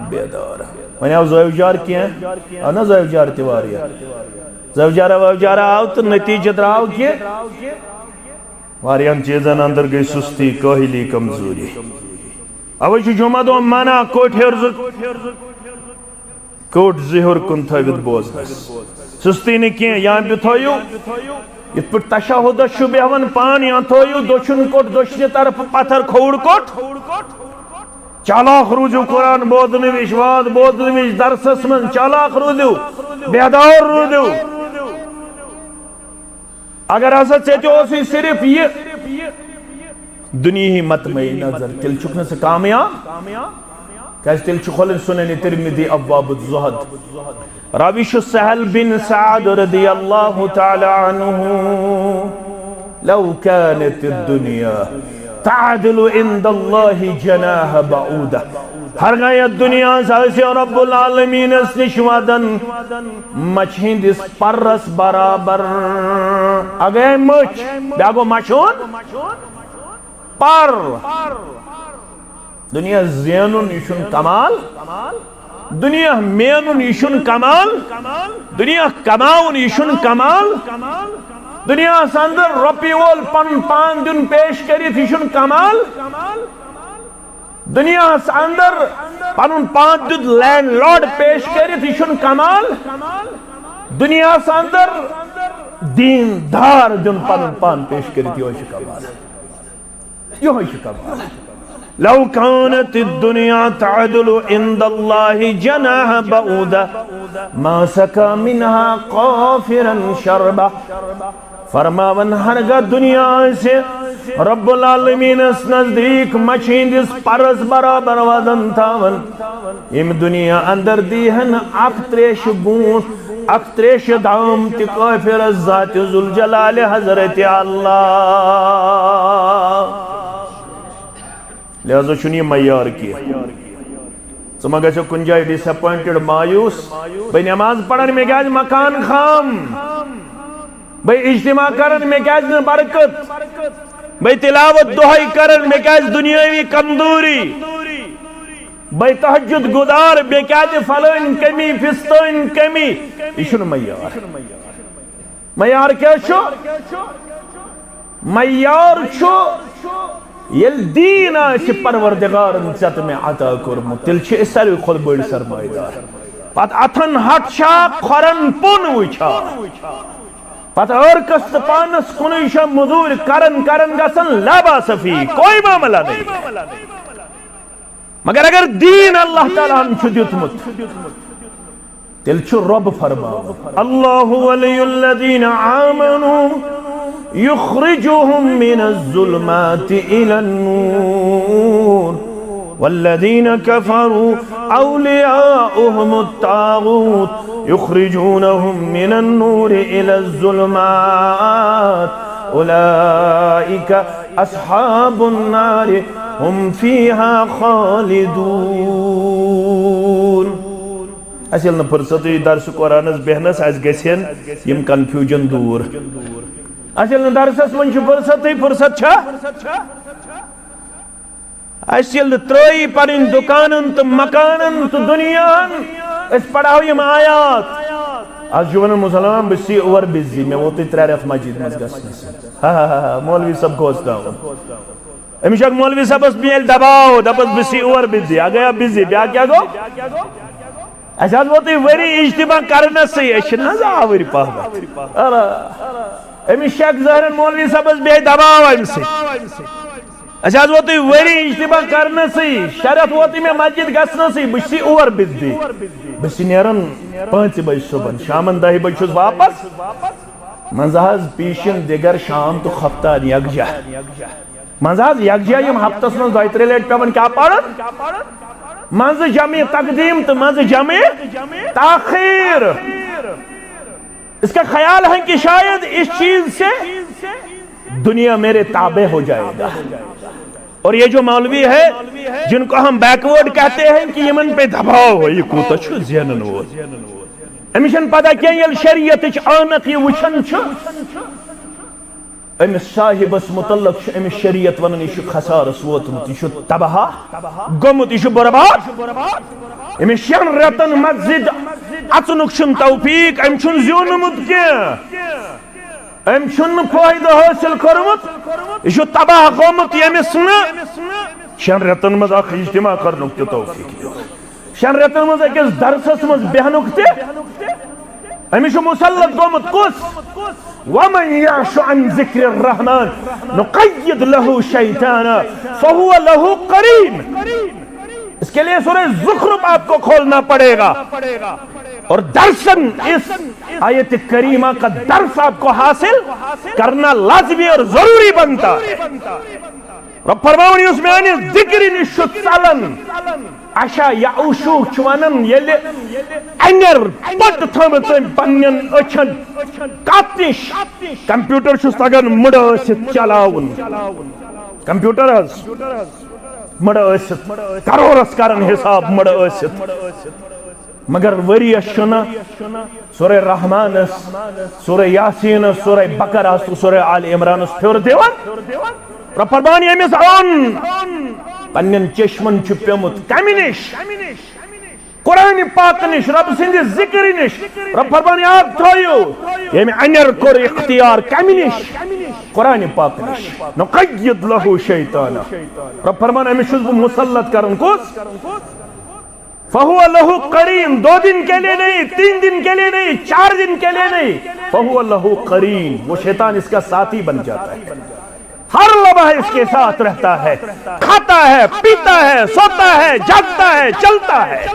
بیدار۔ وۄنۍ آو زٲوِجار کینٛہہ، آو نہ زٲوِجار تہِ واریاہ۔ زٲوِجارا وٲوِجارا آو تہٕ نتیٖجہٕ درٛاو کہِ واریاہن چیٖزن اندر گٔے سُستی، کٲہِلی، کمزوٗری۔ اوے چھُ جمعہ دۄہ منع کوٚٹ ہیرزُک۔ کوٚٹ زِ ہیوٚر کُن تھٲوِتھ بوزنس۔ سُستی نہٕ کینٛہہ، یا بیٚیہِ تھٲیِو یِتھ پٲٹھۍ تشہُدس چھُ بیٚہوان پان، یا تھٲیِو دٔچھُن کوٚٹ دٔچھنہِ طرفہٕ پتھر کھووُر کوٚٹ۔ چالاک روٗزِو قرآن بوزنہٕ وِزِ، وعظ بوزنہٕ وِزِ، درسس منٛز چالاک روٗزِو، بیدار روٗزِو۔ اگر ہسا ژےٚ تہِ اوسُے صرف یہِ دُنیاہی مطمع نظر، تیٚلہِ چھُکھ نہٕ ژٕ کامیاب۔ کیازِ تیٚلہِ چھُ کھولٕنۍ سُنن ترمذی ابواب الزہد۔ راوی چھُ سہل بن سعد رضی اللہ تعالی عنہ۔ لو كانت الدنيا تعدل عند الله جناح بعوضة۔ ہرگاہ یتھ دُنیاہس آسہِ ہا رب العالمینس نِش ودان مچھِ ہٕنٛدِس پرس برابر۔ اگے مٔچھ، بیٛاکھ گوٚو مچھُن پر۔ دُنیا زینُن یہِ چھُنہٕ کمال، دُنیا مینُن یہِ چھُنہٕ کمال، دُنیا کماوُن یہِ چھُنہٕ کمال، دُنیاہس اندر رۄپیہِ وول پنُن پان دیُن پیش کٔرِتھ یہِ چھُنہٕ کمال۔ دُنیاہس اندر پنُن پان دیُت لینڈ لارڈ پیش کٔرِتھ، یہِ چھُنہٕ کمال۔ دُنیاہس اندر دیٖن دار دیُن پنُن پان پیش کٔرِتھ، یِہوٚے چھُ کمال۔ یِہوٚے چھُ کمال۔ لو كانت الدنيا تعدل عند الله جناح بعوضة ما سقى منها كافرا شربة۔ فرماوان، ہرگاہ دُنیا آسہِ رب العالمینس نزدیک مچھِ ہٕنٛدِس پرس برابر وزن تھاوان، ییٚمہِ دُنیا اندر دیہن اکھ تریشہِ بوٗنٹھ، اکھ تریشہِ دام تہِ کٲفرس ذات ذوالجلال حضرت اللہ۔ لہذا چھُنہٕ یہِ معیار کینٛہہ۔ ژٕ ما گژھکھ کُنہِ جایہِ ڈساپوینٹڈ، مایوس، بے نماز پران، مےٚ کیازِ مکان خام؟ بے اجتماع کران، مےٚ کیازِ نہٕ برکت؟ بے تلاوت دۄہے کران، مےٚ کیازِ دُنیٲوی کمزوری؟ بے تہجد گزار، مےٚ کیازِ فلٲنۍ کمی، فستٲنۍ کمی؟ یہِ چھُنہٕ معیار۔ معیار کیٛاہ چھُ؟ معیار چھُ، ییٚلہِ دیٖن آسہِ پروردگارن ژےٚ تہٕ مےٚ عطا کوٚرمُت، تیٚلہِ چھِ أسۍ ساروی کھۄتہٕ بٔڑۍ سرمایہِ دار۔ پتہٕ اتھن ہٹھ چھا، کھۄرن پُن وٕچھا، پتہٕ عٲرکس تہٕ پانس کُنُے چھا، مٔزوٗرۍ کرن کرن گژھن، لا باس فی، کوئی معاملہ نہیں۔ مگر اگر دیٖن اللہ تعالیٰ ہن چھُ دیُتمُت، تیٚلہِ چھُ رۄب فرماوان، الله ولي الذين آمنوا يخرجهم من الظلمات إلى النور والذين كفروا أولياؤهم الطاغوت يخرجونهم من النور إلى الظلمات أولئك أصحاب النار هم فيها خالدون۔ اَسہِ ییٚلہِ نہٕ فرصتٕے درس قرآنس بیٚہنس، اَسہِ گژھن یِم کنفیوجن دوٗر۔ اَسہِ ییٚلہِ نہٕ درسس منٛز چھُ فرصتٕے، فرصت چھا؟ اَسہِ ییٚلہِ نہٕ ترٲیی پنٕنۍ دُکانن تہٕ مکانن تہٕ دُنیاہن، أسۍ پرہو یِم آیات۔ از چھُ ونان مُسلمان، بہٕ چھُس اوور بِزی، مےٚ ووتُے ترٛےٚ رٮ۪تھ مسجد منٛز گژھنس۔ ہا ہا ہا ہا، مولوی صٲب گوٚژھ تھاوُن۔ أمِس چھُ اکھ مولوی صٲبس میلہِ دباو، دپس بہٕ چھُس اوور بِزی، اگیا بِزی، بیٛاکھ کیٛاہ گوٚو؟ اَسہِ حظ ووتُے ؤری اجتماع کرنَسٕے، أسۍ چھِنہٕ حظ آوٕرۍ پہمتھ۔ أمِس شیخ ظٲہرن مولوی صٲبس بیٚیہِ دباو أمۍ سۭتۍ۔ اَسہِ حظ ووتُے ؤری اجتماع کرنَسٕے، شرط ووتُے مےٚ مسجد گژھنَسٕے، بہٕ چھُسٕے اور بِزی۔ بہٕ چھُس نیران پانٛژِ بجہِ صُبحن، شامن دَہہِ بجہِ چھُس واپس۔ منٛزٕ حظ پیٖشِن دِگر شام تہٕ خۄفتان یکجاہ۔ منٛزٕ حظ یکجاہ یِم ہفتس منٛز دۄیہِ ترٛےٚ لٹہِ پٮ۪وان کیٛاہ پرُن؟ منٛزٕ جمع تقدیم تہٕ منٛزٕ جمع تاخیر۔ اس کا خیال ہے کہ شاید اس چیز سے دنیا میرے تابع ہو جائے گا۔ اور یہ جو مولوی ہے، جن کو ہم بیکورڈ کہتے ہیں، کہ یمن پہ دباؤ ہو، یہ کوتاہ چھُ زینن وول۔ أمِس چھَنہٕ پتہ کینٛہہ، ییٚلہِ شریعتٕچ عانت یہِ وٕچھان چھُ، أمِس صاحبس متعلق چھُ أمِس شریعت ونان، یہِ چھُ خسارس ووتمُت، یہِ چھُ تباہ گوٚمُت، یہِ چھُ برباد۔ أمِس شٮ۪ن رٮ۪تن مسجد اژنُک چھُنہٕ توفیق، أمۍ چھُنہٕ زیوٗنمُت کینٛہہ، أمۍ چھُنہٕ فٲیدٕ حٲصِل کوٚرمُت، یہِ چھُ تباہ گوٚمُت، ییٚمِس نہٕ شٮ۪ن رٮ۪تن منٛز اکھ اجتماع کرنُک تہِ توفیق دیُن، شٮ۪ن رٮ۪تن منٛز أکِس درسس منٛز بیہنُک تہِ۔ أمِس چھُ مسلط گوٚمُت کُس؟ ومن یعش عن ذکر الرحمن نقید لہ شیطانا فہو لہ قرین۔ اس کے لیے سورہ زخرف آپ کو کھولنا پڑے گا اور درسن اس آیت کریمہ کا درس آپ کو حاصل کرنا لازمی اور ضروری بنتا ہے۔ رب فرماوان، یُس میانہِ ذکرِ نِش چھُ ژلان، عشا یا اوشوک چھُ ونان، ییٚلہِ انٮ۪ر پٹ تھٲومٕژ أمۍ پننٮ۪ن أچھن کتھ نِش، کمپیوٹر چھُس تگان مٕڑٕ ٲسِتھ چلاوُن، کمپیوٹر حظ مٕڑٕ ٲسِتھ، کرورس کران حساب مٕڑٕ ٲسِتھ۔ مگر ؤریَس چھُنہٕ سورہ رحمانس، سورہ یاسینس، سورہ بقرہس تہٕ سورہ آل عمرانس پھیُر دِوان۔ رب فرمان، ییٚمِس اوٚن پننٮ۪ن چشمن چھُ پیومُت کمہِ نِش؟ قرآن پاک نِش، رب سٕنٛدِ ذکرِ نِش۔ رب فرمان، یاد تھٲیِو، ییٚمہِ انٮ۪ر کوٚر اختیار کمہِ نِش؟ قرآن پاک نِش۔ نقید لہ شیطانا۔ رب فرمان، أمِس چھُس بہٕ مسلط کران۔ کُس؟ فہو لہ قرین، دو دن کے لیے نہیں، تین دن کے لیے نہیں، چار دن کے لیے نہیں، فہو لہ قرین، وہ شیطان اس کا ساتھی بن جاتا ہے، ہر لمحہ اس کے ساتھ رہتا ہے، کھاتا ہے، پیتا ہے، سوتا ہے، جاگتا ہے، چلتا ہے۔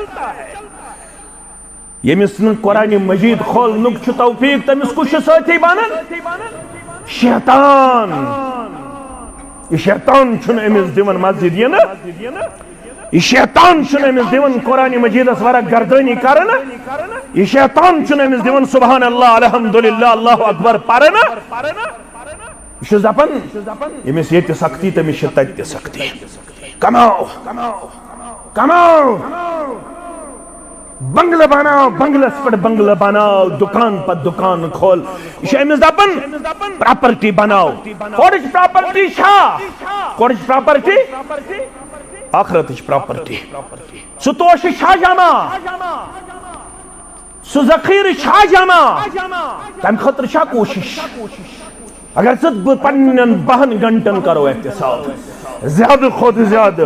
ییٚمِس نہٕ قرآن مجید کھولنُک چھُ توفیق، تٔمِس کُس چھُ سٲتھی بنان؟ شیطان۔ یہِ شیطان چھُنہٕ أمِس دِوان مسجد یِنہٕ۔ یہِ شیطان چھُنہٕ أمِس دِوان قرآن مجیدس ورق گردٲنی کرنہٕ۔ یہِ شیطان چھُنہٕ أمِس دِوان سبحان اللہ، الحمدللہ، اللہ اکبر پرنہٕ۔ یہِ چھُ دپان، ییٚمِس ییٚتہِ سختی، تٔمِس چھِ تتہِ تہِ سختی۔ کماو، کماو، بنگلہٕ بناو، بنگلس پٮ۪ٹھ بنگلہٕ بناو، دُکان پتہٕ دُکان کھول۔ یہِ چھُ أمِس دپان، پراپرٹی بناو۔ کورٕچ پراپرٹی چھا؟ کورٕچ پراپرٹی؟ آخرتٕچ پراپرٹی۔ سُہ توشہٕ چھا جمع؟ سُہ ذخیرٕ چھا جمع؟ تمہِ خٲطرٕ چھا کوٗشش؟ اگر ژٕ بہٕ پننٮ۪ن بہن گنٹن کرو احتساب، زیادٕ کھۄتہٕ زیادٕ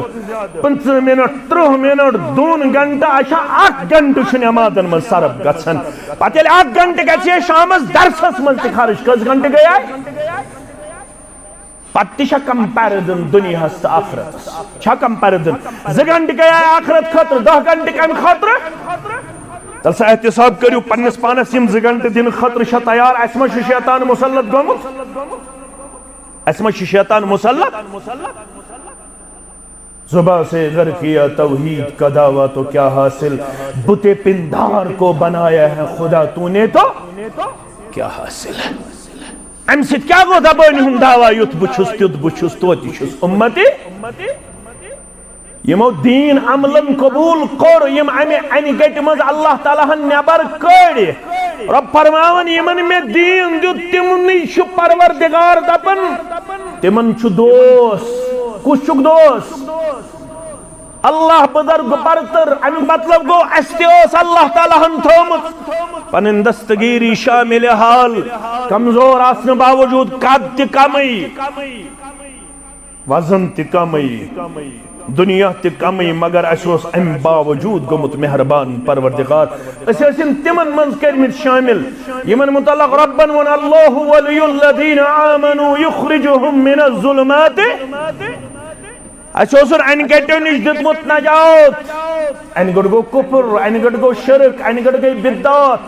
پٕنٛژٕہ منٹ، ترٕٛہ منٹ، دۄن گنٹہٕ، اچھا، اکھ گنٹہٕ چھُ نمازن منٛز صرف گژھان۔ پتہٕ ییٚلہِ اکھ گنٹہٕ گژھِ ہے شامس درسس منٛز تہِ خرٕچ، کٔژ گنٹہٕ گٔیے؟ پتہٕ تہِ چھا کمپیرزن دُنیاہس تہٕ آخرتس؟ چھا کمپیرزن؟ زٕ گنٹہٕ گٔیے آخرت خٲطرٕ، دَہ گنٹہٕ کمہِ خٲطرٕ؟ تیٚلہِ سا احتساب کٔرِو پننِس پانس، یِم زٕ گنٹہٕ دِنہٕ خٲطرٕ چھا تیار؟ اسہِ ما چھُ شیطان مسلط گوٚمُت؟ اسہِ ما چھُ شیطان مسلط؟ زباں سے اگر کیا توحید کا دعویٰ تو کیا حاصل، بت پندار کو بنایا ہے خدا تو نے تو کیا حاصل۔ امہِ سۭتۍ کیٛاہ گوٚو زبٲنۍ ہُنٛد دعویٰ، یُتھ بہٕ چھُس، تیُتھ بہٕ چھُس، توتہِ چھُس اُمتی؟ یِمو دیٖن عملن قبوٗل کوٚر، یِم امہِ انہِ گٹہِ منٛز اللہ تعالیٰ ہن نٮ۪بر کٔڑۍ۔ رۄب فرماوان، یِمن مےٚ دیٖن دیُت، تِمنٕے چھُ پروردگار دپان، تِمن چھُ دوس۔ کُس چھُکھ دوس؟ اللہ بزرگ برتر۔ امیُک مطلب گوٚو، اسہِ تہِ اوس اللہ تعالیٰ ہن تھوٚومُت پنٕنۍ دستگیری شامل حال، کمزور آسنہٕ باوجود قد تہِ کمٕے، وزن تہِ کمٕے، دنیا تہِ کمٕے، مگر اسہِ اوس امہِ باوجود گوٚمُت مہربان پروردگار۔ أسۍ ٲسِن تِمن منٛز کٔرمٕتۍ شٲمِل، یِمن متعلق رۄبن ووٚن، "اللہ ولی الذین آمنوا یخرجہم من الظلمات۔" اسہِ اوسُن انہِ گٹیو نِش دیُتمُت نجات۔ انہِ گٹہٕ گوٚو کفر، انہِ گٹہٕ گوٚو شرک، انہِ گٹہٕ گٔے بدعات،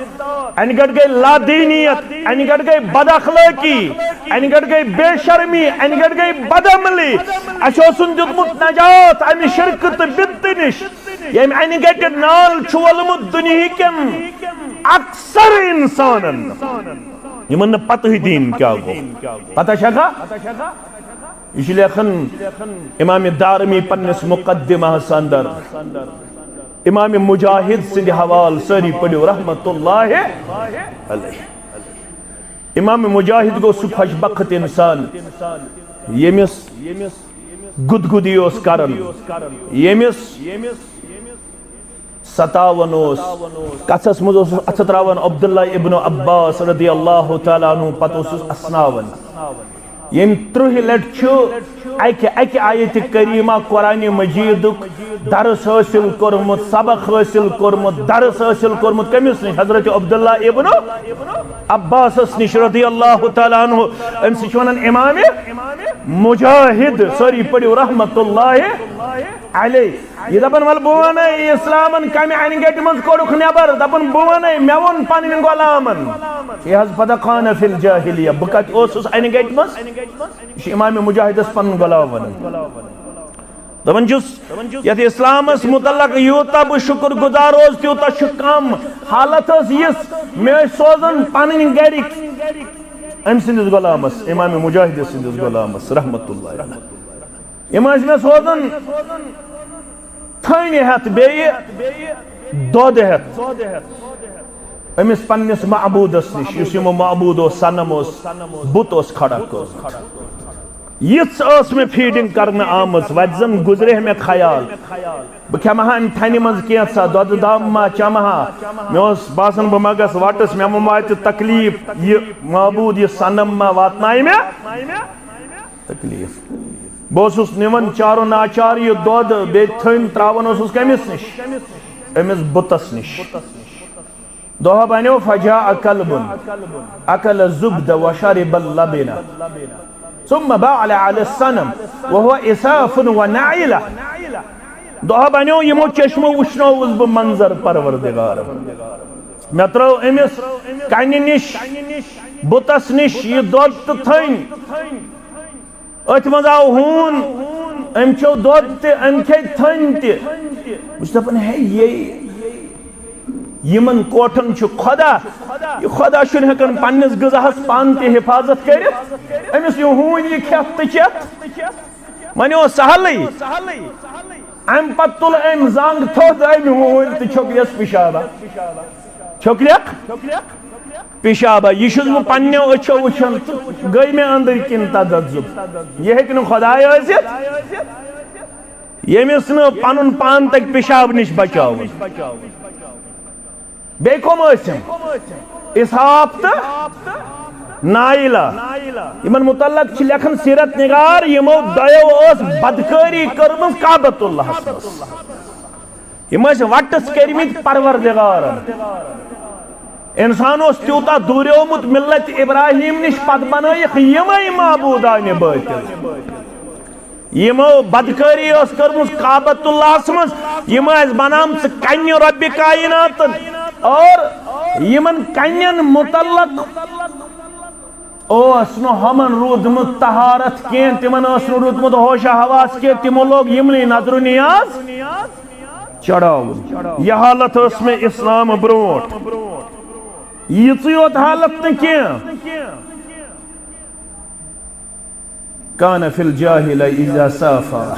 انہِ گٹہٕ گٔے لادینیت، انہِ گٹہٕ گٔے بد اخلٲقی، انہِ گٹہٕ گٔے بے شرمی، انہِ گٹہٕ گٔے بدعملی۔ اسہِ اوسُن دیُتمُت نجات امہِ شرکہٕ تہٕ بدعتہٕ نِش، ییٚمہِ انہِ گٹہِ نال چھُ وولمُت دُنیہکٮ۪ن اکثر انسانن، یِمن نہٕ پتہٕے دیٖن کیٛاہ گوٚو۔ پتہ چھکھا؟ یہِ چھُ لیکھان امام دارمی پننِس مقدمہس اندر، امام مجاہد سٕنٛدِ حوالہٕ، سٲری پٔرِو رحمت اللہ علیہ۔ امام مجاہد گوٚو سُہ خۄش بخت انسان، ییٚمِس گُدگُدی اوس کران، ییٚمِس ستاوان اوس۔ کتھس منٛز اوسُس اتھٕ تراوان عبداللہ ابن عباس رضی اللہ تعالیٰ عنہ، پتہٕ اوسُس اسناوان۔ ییٚمۍ ترٕٛہہِ لٹہِ چھُ اکہِ اکہِ آیتِ کریمہ قرآن مجیدُک درس حٲصِل کوٚرمُت، سبق حٲصِل کوٚرمُت، درس حٲصِل کوٚرمُت۔ کٔمِس نِش؟ حضرت عبداللہ ابن عباسس نِش رضی اللہ تعالیٰ عنہ۔ أمۍ سٕے چھِ ونان امام مجاہد۔ سٲری پٔرِو رحمت اللہ علیہ۔ یہِ دپان، "ولہٕ بہٕ ونے اسلامن کمہِ انہِ گٹہِ منٛز کوٚڑُکھ نٮ۪بر؟" دپان، "بہٕ ونے، مےٚ ووٚن پننٮ۪ن غلامن۔" یہِ حظ پتہ خانہ فی الجاہلیہ، بہٕ کتہِ اوسُس انہِ گٹہِ منٛز؟ یہِ چھُ امام مجاہدس پنُن غلام ونان۔ دپان چھُس، یتھ اسلامس متعلق یوٗتاہ بہٕ شُکر گُزار اوسُس، تیوٗتاہ چھُ کم۔ حالت ٲس یِژھ، مےٚ ٲسۍ سوزان پنٕنۍ گرِکۍ أمۍ سٕنٛدِس غلامس، امام مجاہد سٕنٛدِس غلامس رحمت اللہ علیہ۔ یِم ٲسۍ مےٚ سوزان تھٔنۍ ہٮ۪تھ، بیٚیہِ دۄد ہٮ۪تھ أمِس پننِس معبوٗدس نِش، یُس یِمو معبوٗد اوس، صنم اوس، بُت اوس کھڑا کوٚرمُت۔ یِژھ ٲس مےٚ فیٖڈنگ کرنہٕ آمٕژ، وتہِ زن گُزرے مےٚ خیال، بہٕ کھٮ۪مہٕ ہا امہِ تھنہِ منٛز کینٛژھا، دۄدٕ دام ما چمہٕ ہا۔ مےٚ اوس باسان، بہٕ ما گژھٕ وٹس، مےٚ ما واتہِ تکلیف۔ یہِ معبوٗد، یہِ صنم ما واتنایہِ مےٚ تکلیف۔ بہٕ اوسُس نِوان چارو ناچار یہِ دۄد، بیٚیہِ تھٔنۍ تراوان اوسُس کٔمِس نِش؟ أمِس بُتس نِش۔ دۄہ بنیو، فجاء كلب أكل الزبد وشرب اللبن ثم بال على الصنم وهو إساف ونعيلة۔ دۄہ بنیو، یِمو چشمو وٕچھنووُس بہٕ منظر پروردگار۔ مےٚ ترٲو أمِس کنہِ نِش، بُتس نِش یہِ دۄد تہٕ تھٔنۍ۔ أتھۍ منٛز آو ہوٗن، أمۍ چیوٚو دۄد تہِ، أمۍ کھے تھٔنۍ تہِ۔ بہٕ چھُس دَپان، ہے، یے یِمن کوٹھن چھُ خۄدا، یہِ خۄدا چھُنہٕ ہٮ۪کان پننِس غذاہس پانہٕ تہِ حفاظت کٔرِتھ، أمِس یہِ ہوٗن یہِ کھٮ۪تھ تہٕ چٮ۪تھ۔ وۄنۍ اوس سہلٕے۔ امہِ پتہٕ تُل أمۍ زنٛگ تھوٚد، أمۍ ہوٗنۍ تہٕ چھوٚکرِس پِشابا۔ چھوٚکرِکھ پِشابا۔ یہِ چھُس بہٕ پننیو أچھو وٕچھان تہٕ گٔے مےٚ أنٛدٕرۍ کِنۍ تدزُب۔ یہِ ہیٚکہِ نہٕ خۄداے ٲسِتھ، ییٚمِس نہٕ پنُن پان تَگہِ پِشاب نِش بچاوُن۔ بیٚیہِ کٕم ٲسِم؟ اسحاق تہٕ نائلہ۔ یِمن متعلق چھِ لیکھان سیرت نگار، یِمو دۄیو ٲس بدکٲری کٔرمٕژ کعبۃ اللہس منٛز۔ یِم ٲسۍ وٹس کٔرمٕتۍ پروردگارن۔ انسان اوس تیوٗتاہ دوٗریومُت ملت ابراہیم نِش، پتہٕ بنٲیِکھ یِمے معبوٗدانہِ بٲطِل۔ یِمو بدکٲری ٲس کٔرمٕژ کعبۃ اللہس منٛز، یِم ٲسۍ بنامژٕ کنہِ رۄبِ کائناتن، اور یِمن کنٮ۪ن متعلق اوس نہٕ ہُمن روٗدمُت طہارت کینٛہہ، تِمن اوس نہٕ روٗدمُت ہوش حواس کینٛہہ، تِمو لوگ یِمنٕے نظرو نیاز چڑھاوُن۔ یہِ حالت ٲس مےٚ اسلام برونٛٹھ۔ یِژٕے یوت حالت نہٕ کینٛہہ۔ كان في الجاهلية إذا سافر۔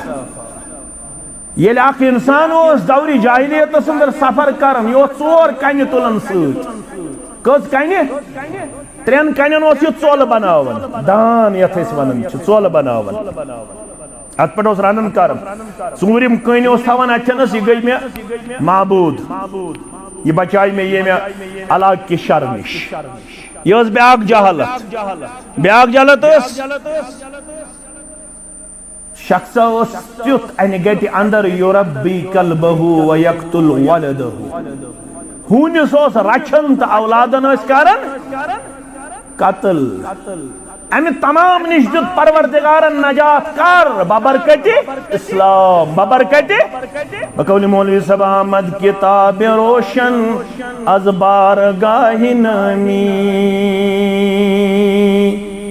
ییٚلہِ اکھ انسان اوس دورِ جاہلیتس اندر سفر کران، یہِ اوس ژور کنہِ تُلان سۭتۍ۔ کٔژ کنہِ؟ ترٛٮ۪ن کنٮ۪ن اوس یہِ ژۄل بناوان، دان یتھ أسۍ ونان چھِ، ژۄل بناوان۔ اتھ پٮ۪ٹھ اوس رنان کران۔ ژوٗرِم کٔنۍ اوس تھاوان اتھٮ۪نس، یہِ گٔے مےٚ معبوٗد، یہِ بچایہِ مےٚ ییٚمہِ علاقہٕ کہِ شرٕ نِش۔ یہِ ٲس بیٛاکھ جہالت۔ بیٛاکھ جہالت ٲس، شخصا اوس تیُتھ انہِ گٹہِ اندر، یربی کلبہ و یقتل ولدہ۔ ہوٗنِس اوس رچھان تہٕ اولادن ٲسۍ کران قتل۔ امہِ تمام نِش دیُت پروردگارن نجات کر؟ ببرکتِ اسلام، ببرکتِ، بقول مولوی صٲب، آمد کتاب روشن از بارگاہ نامی۔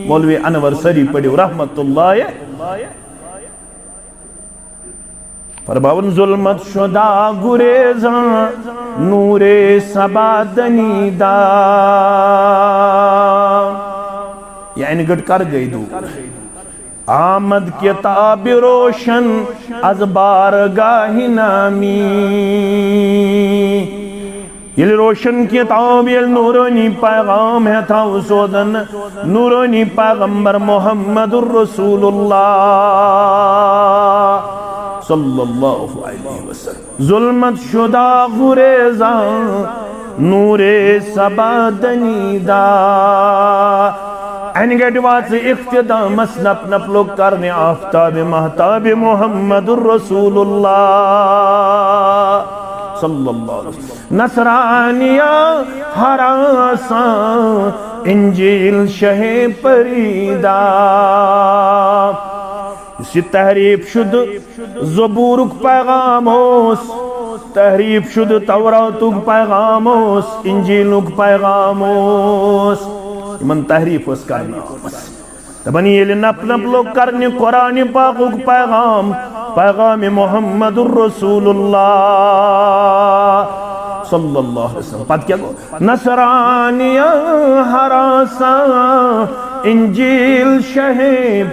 مولوی انور سری پڑھو رحمت اللہ۔ فرماون ظلمت شدہ گریزاں نور صبا دنیدا۔ یعنی گٹ کر گئی دور۔ آمد کتاب روشن از بارگاہ نامی۔ ییٚلہِ روشن کتاب، ییٚلہِ نورانی پیغام ہیتھاو سوزن، نورانی پیغمبر محمد رسول اللہ صلی اللہ علیہ وسلم۔ ظلمت شدہ گریزاں نور سبا دنیدا۔ انہِ گٹہِ واژ اختتامس نپ نپ لوٚگ کرنہِ آفتاب محتاب محمد رسول اللہ صلی اللہ علیہ وسلم۔ نصرانیہ ہراساں انجیل شہ پریدا۔ یُس یہِ تحریف شد زبورک پیغام اوس، تحریف شد توراتک پیغام اوس، انجیلک پیغام اوس، یمن تحریف اوس کرنہٕ آمٕژ۔ دپان ییٚلہِ نپ نپ لوٚگ کرنہِ قرآن پاکُک پیغام، پیغام محمد رسول اللہ صلی اللہ علیہ وسلم، پتہٕ کیٛاہ گوٚو؟ نصرانیہ ہراساں انجیل شہ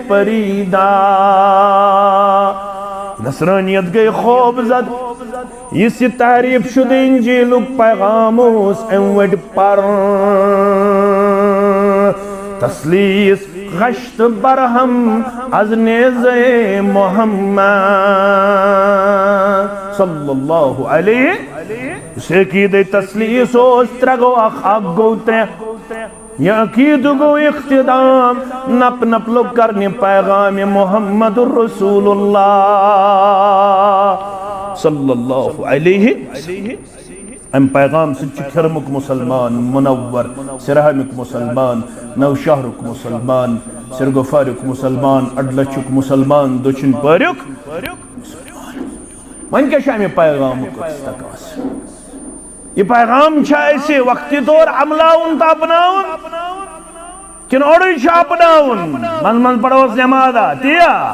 پریدا۔ نصرانیت گٔے خوف زد۔ یُس یہِ تحریف شد انجیلک پیغام اوس، امہِ وٹہِ پر تسلیس غشت برہم از نیزے محمد صلی اللہ علیہ۔ یُس عقیدے تسلیس اوس، ترٛےٚ گوٚو اکھ، اکھ گوٚو ترٛےٚ۔ یہ عقیدٕ گوٚو اختتام، نپ نپ لوٚگ کرنہِ پیغام محمد رسول اللہ صلی اللہ علیہ وسلم۔ امہِ پیغام سۭتۍ چھُ کھِرمُک مُسلمان منور، سرہامُک مُسلمان، نوشہرُک مُسلمان، سرگوفارُک مُسلمان، اڈلچھُک مُسلمان، دٔچھِنۍ پٲریُک مُسلمان۔ وۄنۍ کیٛاہ چھُ امہِ پیغامُک أکِس تکاس؟ یہِ پیغام چھا اَسہِ وقتی طور عملاوُن تہٕ اپناوُن؟ کِنہٕ اورٕے چھُ اپناوُن؟ منٛزٕ منٛزٕ پرو أسۍ نمازا، تی یا؟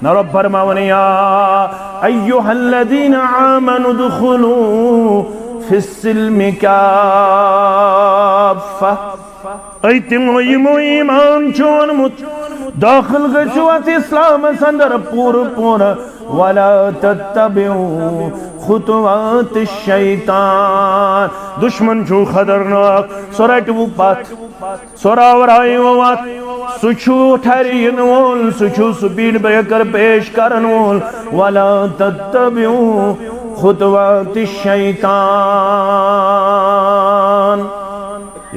نہ رۄب فرماوان، یا ایھا الذین آمنوا ادخلوا فی السلم کافہ۔ اے تِمو یِمو ایمان چھُ اوٚنمُت، دٲخل گٔژھِو اتھ اسلامس اندر پوٗرٕ پوٗرٕ۔ ولا تتبعوا خطوات الشیطان۔ دشمن چھُ خطرناک، سُہ رٹہِ وٕ پتھ۔ سُہ راورایہِ وۄنۍ وتھ، سُہ چھُ ٹھرِ یِنہٕ وول، سُہ چھُ سپیڈ بریکر پیش کرن وول۔ ولا تتبعوا خطوات الشیطان۔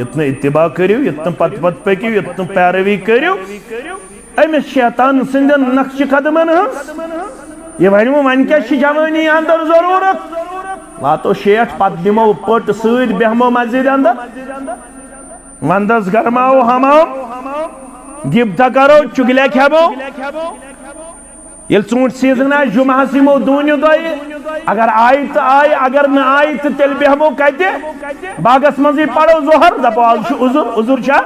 یتھ نہٕ اتباع کٔرِو، یتھ نہٕ پتہٕ پتہٕ پٔکِو، یتھ نہٕ پیروی کٔرِو أمِس شیطان سٕنٛدٮ۪ن نقشہِ قدمن ہٕنٛز۔ یہِ ونہِ وۄنۍ، وۄنۍ کیٛاہ چھِ جوٲنی اندر ضروٗرت؟ واتو شیٹھ، پتہٕ دِمو پٔٹ سۭتۍ، بیہمو مسجد اندر۔ وندس گرماوو حمام، گِپتہ کرو، چُگلیہ کھٮ۪مو۔ ییٚلہِ ژوٗنٛٹھۍ سیزن آسہِ، جمعہس یِمو دوٗنہِ دۄہہِ، اگر آیہِ تہٕ آیہِ، اگر نہٕ آیہِ تہٕ تیٚلہِ بیہمو کتہِ؟ باغس منٛزٕے پرو ظہر، دپو از چھُ عذر، عذر چھا؟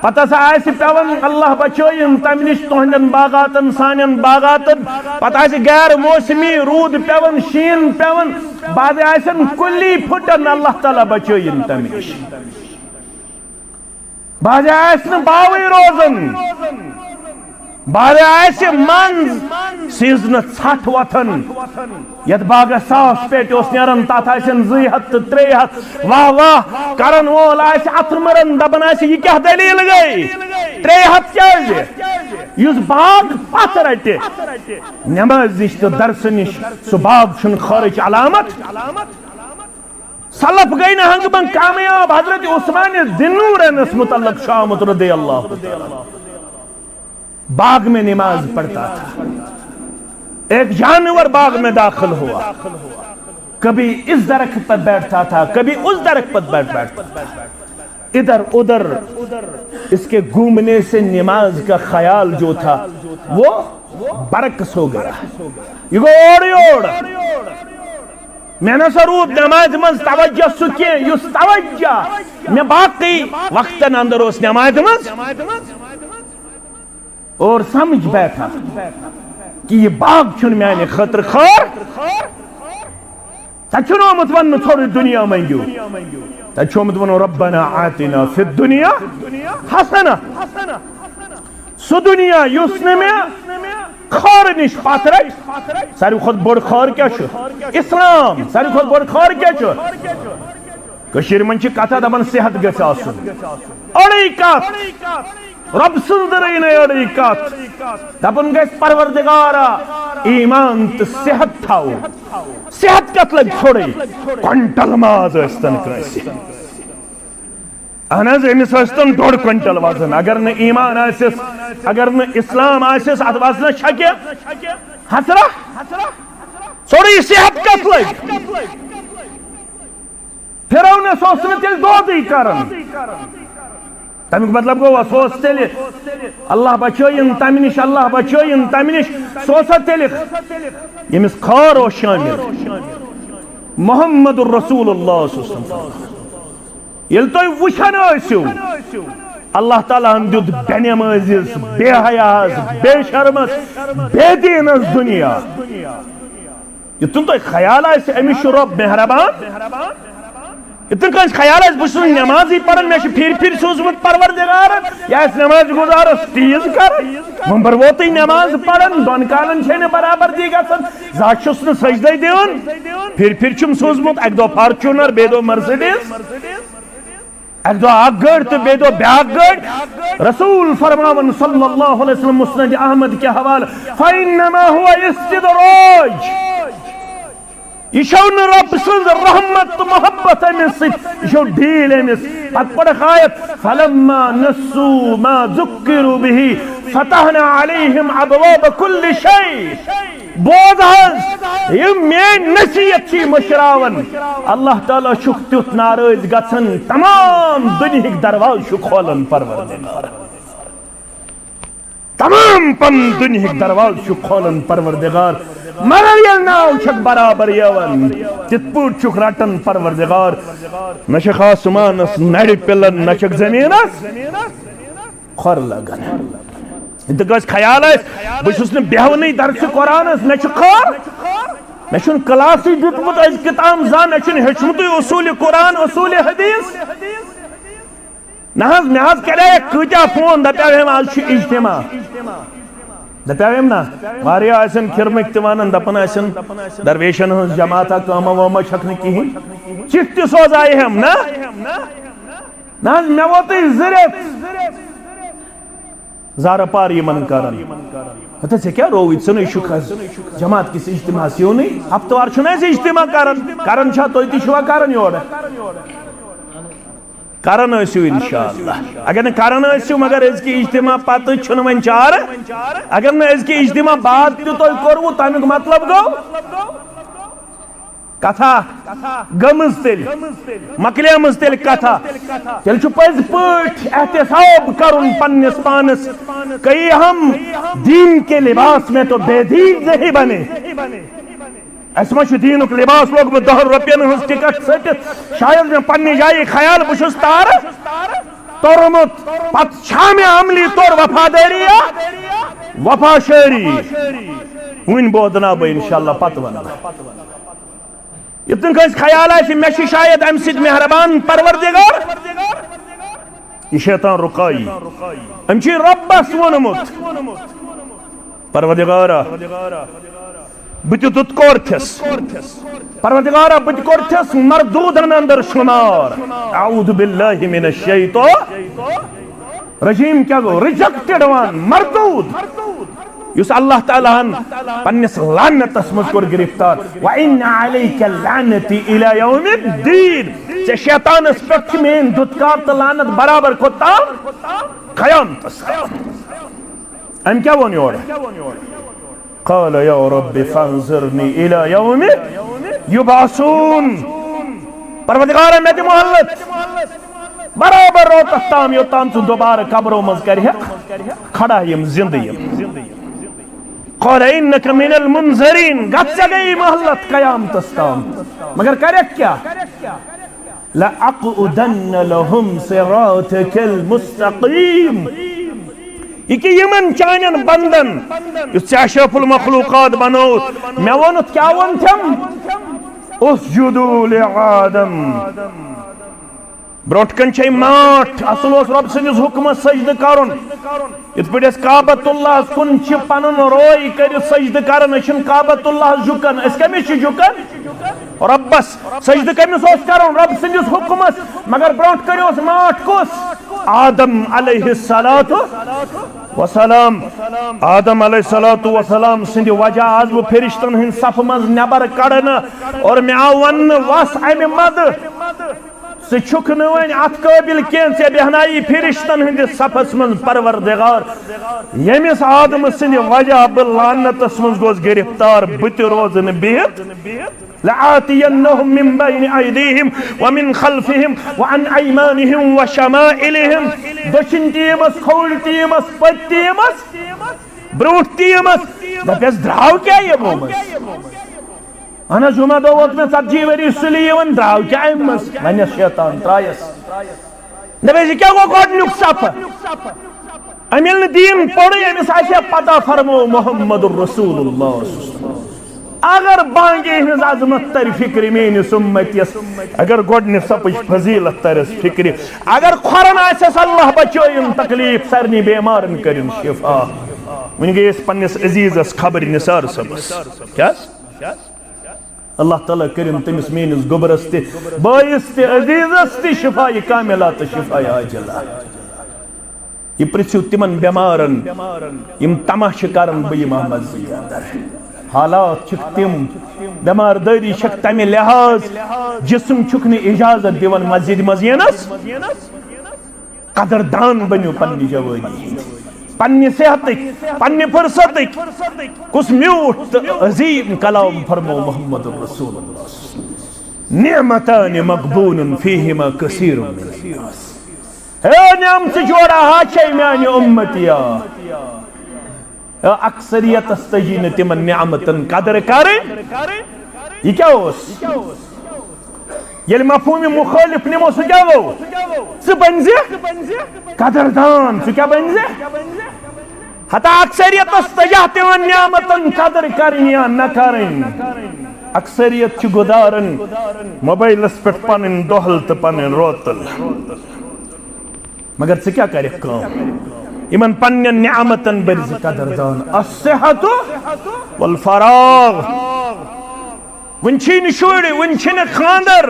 پتہٕ ہسا آسہِ پٮ۪وان، اللہ بچٲیِن تمہِ نِش، تُہنٛدٮ۪ن باغاتن، سانٮ۪ن باغاتن۔ پتہٕ آسہِ غیر موسمی روٗد پٮ۪وان، شیٖن پٮ۪وان، بعضے آسن کُلی پھُٹان، اللہ تعالیٰ بچٲیِن تمہِ نِش۔ بعضے آسہِ نہٕ باوٕے روزان، بعضے آسہِ منٛز سیزنہٕ ژھٹھ وۄتھان۔ یتھ باغس ساس پیٹہِ اوس نیران، تتھ آسن زٕے ہتھ تہٕ ترٛے ہتھ واہ واہ کرن وول آسہِ اتھٕ مرن، دپان آسہِ، یہِ کیٛاہ دٔلیٖل گٔے؟ ترٛے ہتھ کیٛازِ؟ یُس باغ پتھ رٹہِ نماز نِش تہٕ درسہٕ نِش، سُہ باغ چھُنہٕ خٲرٕچ علامت۔ سلف گٔے نہٕ ہنگہٕ منٛگہٕ کامیاب۔ حضرت عثمان ذی النورینس متعلق چھُ آمُت رضی اللہ تعالیٰ عنہ، باغ میں نماز پڑھتا تھا، ایک جانور باغ میں داخل ہوا، کبھی اس درخت پر بیٹھتا تھا، کبھی اس درخت پر بیٹھ بیٹھتا تھا، ادھر ادھر اس کے گھومنے سے نماز کا خیال جو تھا وہ برعکس ہو گیا۔ یہ گوٚو اورٕ یور۔ مےٚ نسا روٗد نمازِ منٛز توجہ سُہ کینٛہہ، یُس توجہ مےٚ باقٕے وقتن اندر اوس نمازِ منٛز۔ اور سمجھ بیٹھا کہ یہ باغ چھُنہٕ میانہِ خٲطرٕ خٲر۔ تتہِ چھُنہٕ آمُت وننہٕ، ژھورُے دُنیا منٛگِو۔ تتہِ چھُ آمُت ونُن، ربنا آتنا فی الدنیا حسنہ۔ سُہ دُنیا یُس نہٕ مےٚ خٲرٕ نِش پتھ رٹہِ۔ ساروی کھۄتہٕ بٔڑ خٲر کیٛاہ چھُ؟ اسلام۔ ساروی کھۄتہٕ بٔڑ خٲر کیٛاہ چھُ؟ کٔشیٖرِ منٛز چھِ کتھا دپان صحت گژھِ آسُن۔ أڑٕے کتھ، رۄب سٕنٛز درٕے نَے أڑٕے کتھ۔ دپُن گژھِ، پروردگارا، ایمان تہٕ صحت تھاوو۔ صحت کتھ لگہِ ژھوٚرٕے؟ کوینٹل ماز ٲسۍتن کٲنٛسہِ۔ اہن حظ، أمِس ٲسۍتن ڈۄڈ کوینٹل وزن، اگر نہٕ ایمان آسٮ۪س، اگر نہٕ اسلام آسٮ۪س، اتھ وزنس چھا کینٛہہ؟ حسرہ، ژھوٚرٕے صحت کتھ لگہِ؟ فرعونس اوس نہٕ تیٚلہِ دودٕے کران۔ تمیُک مطلب گوٚو، سُہ اوس تیٚلہِ، اللہ بچٲیِن تمہِ نِش، اللہ بچٲیِن تمہِ نِش۔ سُہ اوسا تیٚلہِ، ییٚمِس خٲر اوس شٲمِل، محمد رسول اللہ صلی اللہ علیہ وسلم۔ ییٚلہِ تُہۍ وٕچھان ٲسِو، اللہ تعالیٰ ہن دیُت بے نمٲزِس، بے حیاہس، بے شرمس، بے دیٖنس دُنیا۔ یُتھ نہٕ تۄہہِ خیال آسہِ، أمِس چھُ رۄب مہربان۔ یُتھ نہٕ کٲنٛسہِ خیال آسہِ، بہٕ چھُس نہٕ نٮ۪مازٕے پران، مےٚ چھُ پھِرِ پھِرِ سوٗزمُت پروردگارن، یہِ آسہِ نٮ۪مازِ گُزارس تیٖز کران۔ وۄنۍ پرٕ ووتُے نٮ۪ماز پران، دۄن کالن چھے نہٕ برابردی گژھان، زانٛہہ چھُس نہٕ سجدے دِوان، پھِرِ پھِرِ چھُم سوٗزمُت، اکہِ دۄہ فارچوٗنر، بیٚیہِ دۄہ مرسڈیز۔ اکہِ دۄہ اکھ گٲڑۍ تہٕ بیٚیہِ دۄہ بیٛاکھ گٲڑۍ۔ رسول فرماوان صلی اللہ علیہ وسلم، مسند احمد کہِ حوالہٕ، فإنما هو استدراج۔ یہِ چھو نہٕ رۄب سٕنٛز رحمت تہٕ محبت أمِس سۭتۍ، یہِ چھو ڈیٖل أمِس۔ پتہٕ پرکھ آیت، فلما نسوا ما ذکروا به فتحنا علیہم ابواب کل شیء۔ بوز حظ، یِم میٲنۍ نصیحت چھِ مٔشراوان۔ اللہ تعالیٰ چھُکھ تیُتھ ناراض گژھان، تمام دُنیہٕکۍ دروازٕ چھُ کھولان پروردگار۔ تمام پن دُنیہٕکۍ دروازٕ چھُ کھولان پروردگار۔ مگر ییٚلہِ ناو چھکھ برابر یِوان، تِتھ پٲٹھۍ چھُکھ رٹان پروردگار۔ نہ چھکھ آسمانس نرِ پِلن، نہ چھکھ زٔمیٖنس کھۄر لگان۔ تہٕ کٲنٛسہِ خیال آسہِ، بہٕ چھُس نہٕ بیٚہوانٕے درسِ قرآنس، مےٚ چھُ خٲر، مےٚ چھُنہٕ کلاسٕے دیُتمُت أزکہِ تام زانٛہہ، مےٚ چھُنہٕ ہیوٚچھمُتٕے اصوٗلِ قرآن، اصوٗلِ حدیث۔ نہ حظ، مےٚ حظ کرییکھ کۭتیاہ فون، دپیاو أمۍ آز چھُ اجتماع، دپیاو أمۍ نا، واریاہ آسن کھِرمٕکۍ تہِ ونان، دپان آسن درویشن ہٕنٛز جماعتہ کٲمہ وٲمہ چھکھ نہٕ کِہیٖنۍ، چِٹھۍ تہِ سوزایہِ أمۍ نا۔ نہ حظ، مےٚ ووتُے زٕ رٮ۪تھ زارٕ پار یِمن کران۔ ہتا ژےٚ کیٛاہ رووُے؟ ژٕ نَے چھُکھ حظ جماعت کِس اجتماعس یِونٕے۔ ہفتہٕ وار چھُنہٕ أسۍ اجتماع کران، کران چھا؟ تُہۍ تہِ چھِوا کران یورٕ؟ کران ٲسِو انشاءاللہ۔ اگر نہٕ کران ٲسِو، مگر أزکہِ اجتماع پتہٕ چھُنہٕ وۄنۍ چارٕ۔ اگر نہٕ أزکہِ اجتماع بعد تہِ تۄہہِ کوٚروٕ، تَمیُک مطلب گوٚو کتھا گٔمٕژ تیٚلہِ، مۄکلیمٕژ تیٚلہِ کتھا۔ تیٚلہِ چھُ پٔزۍ پٲٹھۍ احتساب کرُن پننِس پانس، کئی ہم دین کے لباس میں تو بے دین نہیں بنے۔ اسہِ ما چھُ دیٖنُک لباس لوگمُت دہن رۄپین ہٕنٛز ٹکٹ ژٔٹِتھ؟ شاید مےٚ پننہِ جایہِ خیال، بہٕ چھُس تارٕ توٚرمُت، پتہٕ چھا مےٚ عملی طور وفادٲری یا وفا شٲعری؟ وُنہِ بوزناو بہٕ انشاءاللہ، پتہٕ ونہٕ بہٕ۔ یُتھ نہٕ کٲنٛسہِ خیال آسہِ، مےٚ چھُ شاید امہِ سۭتۍ مہربان پروردگار۔ یہِ شیطان رُکایی۔ أمۍ چھُ رۄبس ووٚنمُت، پروردگارا، بہٕ تہِ تُت کورتھس۔ پروردگارا، بہٕ تہِ کورتھس مردودن اندر شمار۔ اعوذ باللہ من الشیطان رجیم۔ کیا گو؟ Rejected one، مردود۔ یُس اللہ تعالیٰ ہن پننِس لعنتس منٛز کوٚر گرفتار۔ وَإِنَّ عَلَيْكَ لَعْنَتِي إِلَى يَوْمِ الدِّينِ۔ ژےٚ شیطانس پٮ۪ٹھ چھِ میٲنۍ دُتکار تہٕ لعنت برابر کوٚت تام؟ قیامتس تام۔ أمۍ کیا ووٚن یورٕ؟ قال يا رب فانظرني إلى يوم يبعثون۔ پروردگارا، مےٚ دِ مہلت، برابر روتس تام، یوٚتام ژٕ دوبارٕ قبرو منٛز کرِہکھ کھڑا یِم زندٕ یِم۔ قال إنك من المنظرين، گژھ، ژےٚ گٔیی مہلت قیامتس تام، مگر کرکھ کیا؟ لأقعدن لهم صراطك المستقيم۔ یہِ کہِ یِمن چانٮ۪ن بندن، یُس ژےٚ اشرف المخلوقات بنووُتھ، مےٚ ووٚنُتھ، کیٛاہ ووٚن تٔمۍ؟ اسجدوا لآدم۔ برونٛٹھ کَنہِ چھے ماٹھ، اصل اوس رۄب سٕنٛدِس حُکمس سجدٕ کرُن۔ یِتھ پٲٹھۍ أسۍ کعبۃ اللہس کُن چھِ پنُن روے کٔرِتھ سجدٕ کران، أسۍ چھِنہٕ کعبۃ اللہس جُکان، أسۍ کٔمِس چھِ جُکان؟ رۄبس۔ سجدٕ کٔمِس اوس کرُن؟ رۄب سٕنٛدِس حُکمس۔ مگر برونٛٹھ کَنہِ اوس ماٹھ کُس؟ آدم علیہ الصلوۃ والسلام۔ آدم علیہ الصلوۃ والسلام سٕنٛدِ وجہ آس بہٕ فرشتن ہٕنٛدِ صفہٕ منٛز نٮ۪بر کڑنہٕ اور مےٚ آو وننہٕ، وس امہِ مدٕ۔ ژٕ چھُکھ نہٕ وۄنۍ اتھ قٲبل کینٛہہ، ژےٚ بیہنایی فرشتن ہٕنٛدِس صفس منٛز پروردگار، ییٚمِس آدمہٕ سٕنٛدِ وجہ بہٕ لعنتس منٛز گوس گرفتار، بہٕ تہِ روزٕ نہٕ بِہِتھ۔ لآتینہم من بین ایدیہم ومن خلفہم وعن ایمانہم وشمائلہم۔ دٔچھِنۍ ٹیٖمس، کھووٕرۍ ٹیٖمس، پٔتۍ ٹیٖمس، برونٛٹھ ٹیٖمس۔ دپٮ۪س، درٛاو کیٛاہ یِمو منٛز؟ اہن حظ، جمعہ دۄہ ووت مےٚ ژتجی ؤری سُلی یِوان، درٛاو کیٛاہ امہِ منٛز؟ ونٮ۪س شیطان، ترٛایس۔ دپٮ۪س، یہِ کیٛاہ گوٚو گۄڈٕنیُک صفہٕ؟ أمۍ ییٚلہِ نہٕ دیٖن پوٚرُے، أمِس آسہِ ہا پتہ، فرموو محمد رسول اللہ۔ اگر بانگہِ ہٕنٛز عظمت ترِ فکرِ میٲنِس اُمتیس، اگر گۄڈٕنِچ صفٕچ فضیلت ترٮ۪س فکرِ، اگر کھۄرن آسٮ۪س اللہ بچٲیِن تکلیف سارنٕے بیمارن کٔرِن شفا۔ وٕنہِ گٔے أسۍ پننِس عزیزس خبرِ نثار صٲبس۔ کیٛاہ حظ؟ اللہ تعالیٰ کٔرِن تٔمِس میٲنِس گوٚبرس تہِ، بٲیِس تہِ، عزیزس تہِ شفایہِ کاملہ تہٕ شفایہِ عاجلہ۔ یہِ پرژھِو تِمن بٮ۪مارن، یِم تماشہٕ کرن بہٕ یِمہٕ مسجدِ اندر۔ حالات چھِکھ تِم، بٮ۪مار دٲری چھکھ تمہِ لحاظ، جسم چھُکھ نہٕ اجازت دِوان مسجدِ منٛز یِنس۔ قدردان بٔنِو پننہِ جوٲنی ہٕنٛدۍ، پننہِ صحتٕکۍ، پننہِ فرصتٕکۍ۔ کُس میوٗٹھ تہٕ عظیٖم کلام فرموو محمد رسول اللہ۔ نعمتان مغبون فیہما کثیر من الناس۔ ہے نعمژٕ جوڑا ہا چھے میانہِ اُمتیا۔ اکثریتس تجی نہٕ تِمن نعمتن قدر کرٕنۍ۔ یہِ کیٛاہ اوس؟ ییٚلہِ مفہومِ مخٲلف نِمو، سُہ کیٛاہ گوٚو؟ ژٕ بنزِ قدردان، ژٕ کیٛاہ بنزِ؟ ہتا اکثریتس تجہ تِمن نعمتن قدر کرٕنۍ یا نہ کرٕنۍ۔ اکثریت چھِ گُزاران موبائلس پٮ۪ٹھ پنٕنۍ دۄہل تہٕ پنٕنۍ روتل۔ مگر ژٕ کیٛاہ کرکھ کٲم؟ یِمن پننٮ۪ن نعمتن بٔرۍ زِ قدردان۔ الصحت والفراغ۔ وُنہِ چھی نہٕ شُرۍ، وُنہِ چھی نہٕ خاندر،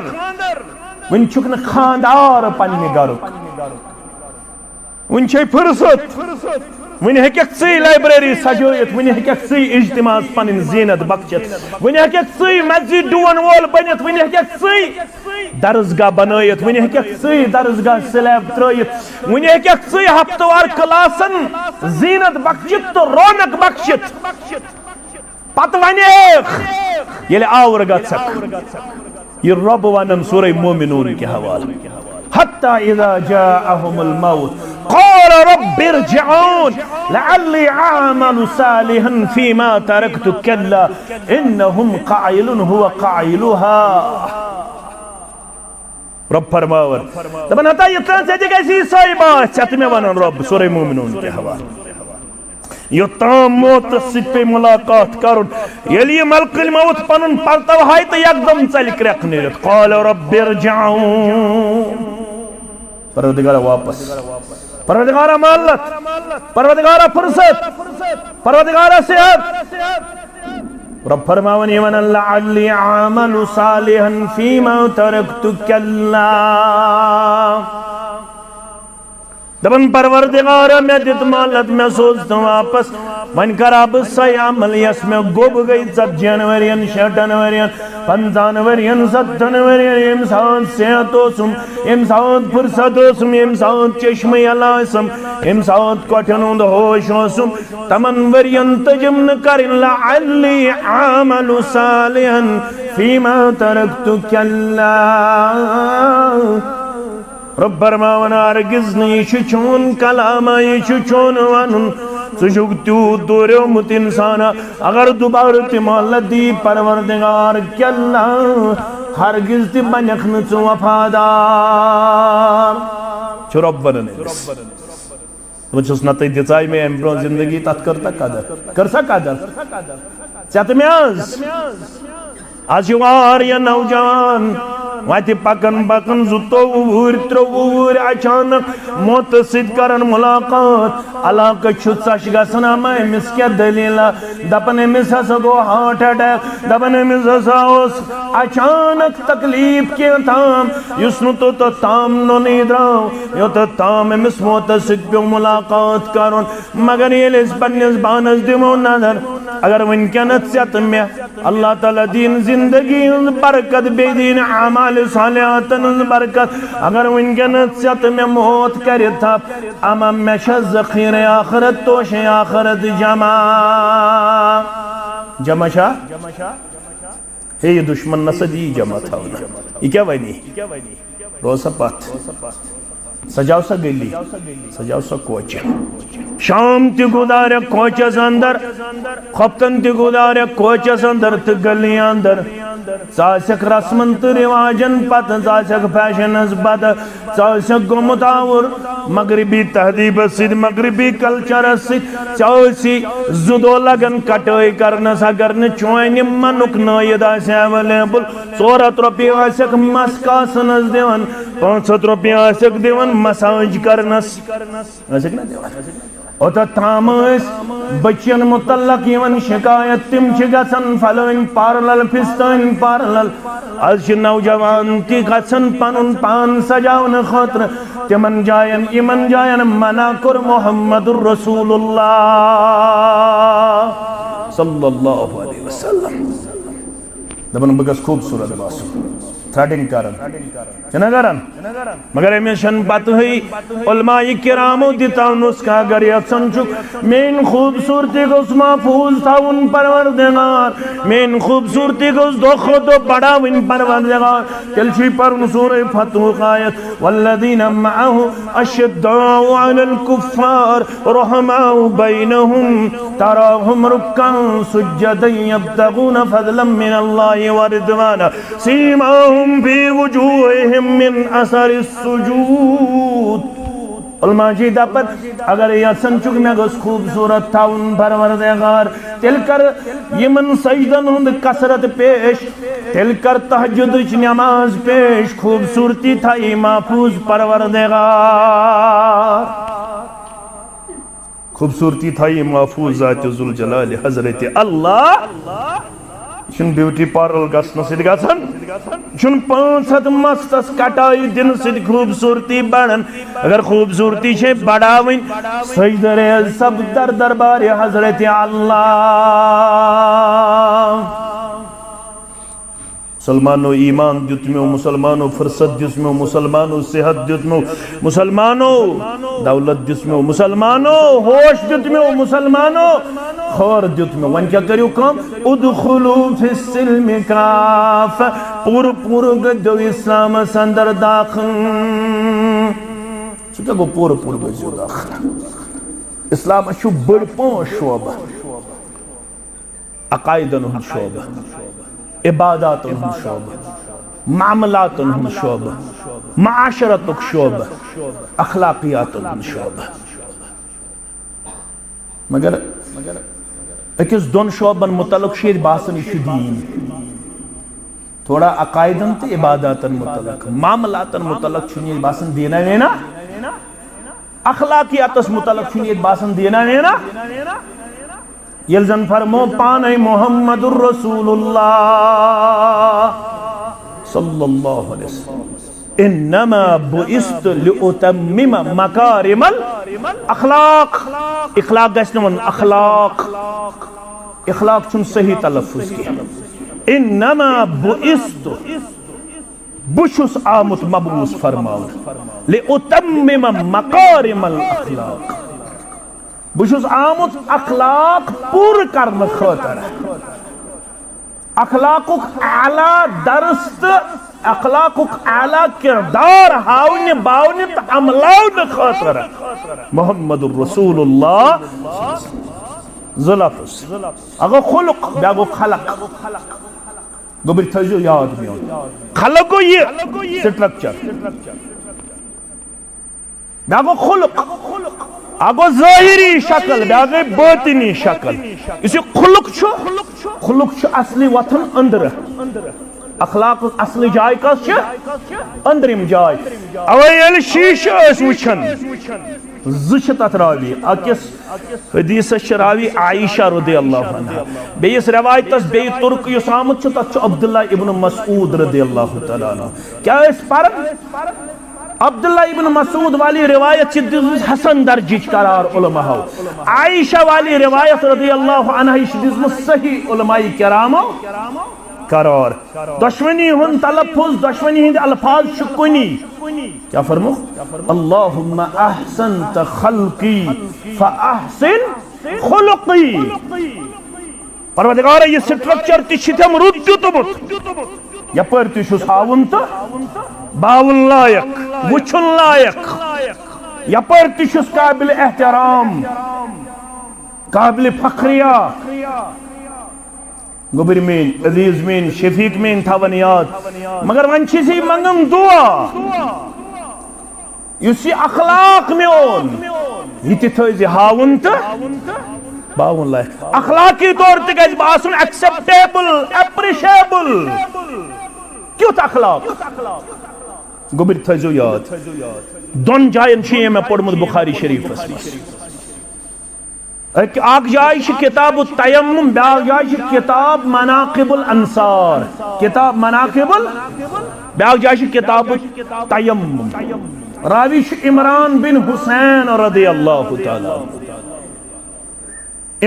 وُنہِ چھُکھ نہٕ خاندار پننہِ گرُک، وُنہِ چھے فرصت، وُنہِ ہیٚککھ ژٕے لائبریری سجٲیِتھ، وُنہِ ہیٚککھ ژٕے اجتماعس پنٕنۍ زینت بخشِتھ، وُنہِ ہیٚککھ ژٕے مسجد ڈُوَن وول بٔنِتھ، وُنہِ ہیٚککھ ژٕے درسگاہ بنٲیِتھ، وُنہِ ہیٚککھ ژٕے درسگاہ سلیب ترٲیِتھ، وُنہِ ہیٚککھ ژٕے ہفتہٕ وار کلاسن زینت بخشِتھ تہٕ رونق بخشِتھ۔ پتہٕ ونیکھ، ییٚلہِ آور گژھکھ، یہِ رۄب ونان سورہ مومنون کہِ حوالہٕ۔ حتی اذا جاءہم الموت قال رب ارجعون لعلی اعمل صالحا فیما ترکت کلا انہم قائلون، هو قائلها۔ رۄب فرماوان، دپان، ہتا یوٚتام ژےٚ تہِ گژھی سۄے باتھ، ژےٚ تہٕ مےٚ ونان رۄب سورہ مومنون کہِ حوالہٕ۔ یوٚتام موتس سۭتۍ پیٚیہِ ملاقات کرُن، ییٚلہِ یہِ ملکُل موت پنُن پرتو ہایہِ تہٕ یکدم ژلہِ کرٛٮ۪کھ نیٖرِتھ، قال رب ارجعون۔ پروردگارا واپس، پروردگارا مہلت، پروردگارا فرصت، پروردگارا صحت۔ رۄب فرماوان یِمن، لعلی اعمل صالحا فیما ترکت کلا۔ دپان، پروردگارا، مےٚ دِت مہلت، مےٚ سوز ژٕ واپس، وۄنۍ کرا بہٕ سۄے عمل یۄس مےٚ گوٚب گٔے ژتجی ہن ؤرین، شیٹھن ؤرین، پنژاہن ؤرین، ستتھن ؤرین، ییٚمہِ ساتہٕ صحت اوسُم، ییٚمہِ ساتہٕ فرصت اوسُم، ییٚمہِ ساتہٕ چشمہٕ یلہٕ ٲسٕم، ییٚمہِ ساتہٕ کۄٹھٮ۪ن ہُنٛد ہوش اوسُم، تمن ؤرین تجم نہٕ کرٕنۍ، لعلی اعمل صالحا فیما ترکت کلا۔ رۄب فرماوان، ہرگز نہٕ، یہِ چھُ چون کلام، یہِ چھُ چون ونُن۔ ژٕ چھُکھ تیوٗت دوریومُت انسان، اگر دوبارٕ تہِ مہلت دی پروردگار، کلا، ہرگز تہِ بنکھ نہٕ ژٕ وفادار۔ چھُ رۄب ونان أمِس۔ دپان چھُس، نتہٕ دِژاے مےٚ امہِ برونٛہہ زندگی، تتھ کٔر تہ قدر، کٔر سا قدر؟ ژےٚ تہٕ مےٚ حظ۔ از چھِ واریاہ نوجوان وتہِ پکان پکان زٕتووُہ وُہٕرۍ، ترٛووُہ وُہٕرۍ، اچانک موتہٕ سۭتۍ کران ملاقات۔ علاقہٕ چھُ ژَش گژھان، اما أمِس کیٛاہ دٔلیٖلہ؟ دپان أمِس ہسا گوٚو heart attack، دپان أمِس ہسا اوس اچانک تکلیف کینٛہہ تام، یُس نہٕ توٚتتھ تام نوٚنٕے درٛاو، یوٚتتھ تام أمِس موتس سۭتۍ پیوٚو ملاقات کرُن۔ مگر ییٚلہِ أسۍ پننِس پانس دِمو نظر، اگر وٕنکیٚنس ژےٚ تہٕ مےٚ اللہ تعالیٰ دِیِن زندگی ہٕنٛز برکت، بیٚیہِ دِیِن اعمال صالحاتن ہٕنٛز برکت۔ اگر وٕنکیٚنس ژےٚ تہٕ مےٚ موت کرِ تھپھ، اما مےٚ چھا ذخیرہ آخرت، توشے آخرت جمع؟ جمع چھا؟ ہے، یہِ دشمن نسا دی جمع تھاونہٕ۔ یہِ کیٛاہ ونہِ؟ روز سا پتھ۔ سجاو سا گلی، سجاو سا کوچہِ۔ شام تہِ گُزارکھ کوچس اندر، خۄفتن تہِ گُزارکھ کوچس اندر تہٕ گلی اندر۔ ژٕ آسکھ رسمن تہٕ رواجن پتہٕ، ژٕ آسکھ فیشنس پتہٕ، ژٕ آسکھ گوٚمُت آوُر مغربی تہذیبس سۭتۍ، مغربی کلچرس سۭتۍ۔ ژےٚ ٲسی زٕ دۄہ لگان کٹٲے کرنس، اگر نہٕ چونہِ منُک نٲیِد آسہِ available۔ ژور ہتھ رۄپیہِ آسکھ مس کاسنس دِوان، پانٛژھ ہتھ رۄپیہِ آسکھ دِوان مساج کرنس۔ آسکھ نہ دِوان؟ اوٚتتھ تام ٲسۍ بٔچِین متعلق یِوان شکایت، تِم چھِ گژھان فلٲنۍ پارلل، فستٲنۍ پارلل۔ از چھِ نوجوان تہِ گژھان پنُن پان سجاونہٕ خٲطرٕ تِمن جاین، یِمن جاین منع کوٚر محمد رسول اللہ صلی اللہ علیہ وسلم۔ دپان، بہٕ گژھٕ خوٗبصوٗرت باسُن، تھرڈنگ کران، چھِنہ کران؟ مگر أمِس چھَنہٕ پتہٕے۔ علماء کرامو دِتو نسخہ، اگر یژھان چھُکھ میٲنۍ خوٗبصوٗرتی گوٚژھ محفوٗظ تھاوُن پروردگار، میٲنۍ خوٗبصوٗرتی گوٚژھ دۄہ کھۄتہٕ دۄہ بڑاوٕنۍ پروردگار، تیٚلہِ چھُے پرُن سورہ فتحُک آیت، والذین معه اشداء علی الکفار رحماء بینہم، تراہم رکعا سجدا یبتغون فضلا من اللہ ورضوانا، سیماہم فی وجوہہم من اثر السجود۔ علماء جی دپن، اگر یژھان چھُکھ مےٚ گوٚژھ خوٗبصوٗرت تھاوُن پروردگار، تیٚلہِ کر یِمن سجدن ہُنٛد کثرت پیش، تیٚلہِ کر تہجدٕچ نماز پیش، خوٗبصوٗرتی تھایی محفوٗظ پروردگار۔ خوٗبصوٗرتی تھایی محفوٗظ ذات ذوالجلال حضرت اللہ۔ یہِ چھُنہٕ بیوٹی پارلر گژھنہٕ سۭتۍ گژھان، یہِ چھُنہٕ پانٛژھ ہتھ مستس کٹٲے دِنہٕ سۭتۍ خوٗبصوٗرتی بڑان۔ اگر خوٗبصوٗرتی چھے بڑاوٕنۍ، سجدٕ ریز سپد در دربارِ حضرت اللہ۔ مسلمانو ایمان دیُتمیو، مسلمانو فرصت دیُتمیو، مسلمانو صحت دیُتمیو، مسلمانو دولت دیُتمیو، مسلمانو ہوش دیُتمیو، مسلمانو خٲر دیُتمیو۔ وۄنۍ کیٛاہ کٔرِو کٲم؟ ادخلوا فی السلم کافہ، پوٗرٕ پوٗرٕ گٔژھِو اسلامس اندر داخل۔ سُہ کیٛاہ گوٚو؟ پوٗرٕ پوٗرٕ گٔژھِو داخل۔ اسلامس چھُ بٔڑۍ پانٛژھ شعبہٕ۔ عقائدن ہُنٛد شعبہٕ، عباداتن ہُنٛد شعبہٕ، معاملاتن ہُنٛد شعبہٕ، معاشرتُک شعبہٕ، اخلاقیاتن ہُنٛد شعبہٕ۔ مگر أکِس دۄن شعبن متعلق چھُ ییٚتہِ باسان، یہِ چھُ دیٖن۔ تھوڑا عقائدن تہٕ عباداتن متعلق، معاملاتن متعلق چھُنہٕ ییٚتہِ باسان دیٖنا ویٖنا۔ اخلاقیاتس متعلق چھُنہٕ ییٚتہِ باسان دیٖنا ویٖنا۔ ییٚلہِ زن فرمو پانے محمد رسول اللہ صلی اللہ علیہ وسلم، انما بعثت لاتمم مکارم الاخلاق۔ اخلاق گژھِ نہٕ ونُن، اخلاق۔ اخلاق چھُنہٕ صحیح تلفظ کینٛہہ۔ انما بعثت، بہٕ چھُس آمُت مبعوث فرماونہٕ، لاتمم مکارم الاخلاق۔ بہٕ چھُس آمُت اخلاق پوٗرٕ کرنہٕ خٲطرٕ، اخلاقُک اعلیٰ درس تہٕ اخلاقُک اعلیٰ کردار ہاونہٕ باونہٕ تہٕ عملاونہٕ خٲطرٕ۔ محمد رسول اللہ۔ زٕ لفظ، اکھ گوٚو خلق، بیٛاکھ گوٚو خلق۔ گوٚبرۍ تھٲیزیو یاد میون۔ خلق گوٚو یہِ structure۔ بیٛاکھ گوٚو خلق۔ اکھ گوٚو ظٲہری شکل، بیٛاکھ گٔے باطنی شکل۔ یُس یہِ خلق چھُ، خلق چھُ اصلی وۄتھان أنٛدرٕ۔ اخلاقُک اصل جاے کس چھِ؟ أنٛدرِم جاے۔ اوے ییٚلہِ شیٖشہٕ ٲسۍ وٕچھان، زٕ چھِ تتھ راوی۔ أکِس حدیثس چھِ راوی عائشہ رضی اللہ عنہا، بیٚیِس رِوایتس بیٚیہِ طرق یُس آمُت چھُ، تتھ چھُ عبداللہ ابن مسعود رضی اللہ تعالیٰ عنہ۔ کیٛاہ ٲسۍ پران؟ عبداللہ ابن مسعود والی روایت چھِ دِژمٕژ حسن درجٕچ قرار علماءو۔ عائشہ والی روایت رضی اللہ عنہا یہِ چھِ دِژمٕژ صحیح علماء کرامو قرار۔ دشمنی ہُنٛد تلفظ، دشمنی ہٕنٛدۍ الفاظ چھِ کُنی۔ کیٛاہ فرمو؟ اللہم احسنت خلقی فاحسن خلقی۔ پروردگارا، یہِ سٹرکچر تہِ چھِ تٔمۍ رُت دیُتمُت۔ یپٲرۍ تہِ چھُس ہاوُن تہٕ باوُن لایق، وٕچھُن لایق۔ یپٲرۍ تہِ چھُس قابل احترام، قابل فخریہ۔ گوٚبٕرۍ میٲنۍ، عزیز میٲنۍ، شفیق میٲنۍ تھاوان یاد۔ مگر وۄنۍ چھِ أسۍ منٛگان دُعا۔ یُس یہِ اخلاق میون، یہِ تہِ تھٲیزِ ہاوُن تہٕ باوُن لایق۔ اخلاقی طور تہِ گژھِ بہٕ آسُن acceptable، appreciable۔ کیُتھ اخلاق؟ گوٚبٕرۍ تھٲیزیو یاد۔ دۄن جاین چھُ یہِ مےٚ پوٚرمُت بخاری شریفس منٛز۔ أکۍ، اکھ جاے چھِ کتاب التیمم، بیٛاکھ جاے چھِ کتاب مناقب الانصار۔ کتاب مناقب ال-، بیٛاکھ جاے چھِ کتاب التیمم۔ راوی چھُ عمران بن حسین رضی اللہ تعالیٰ عنہ۔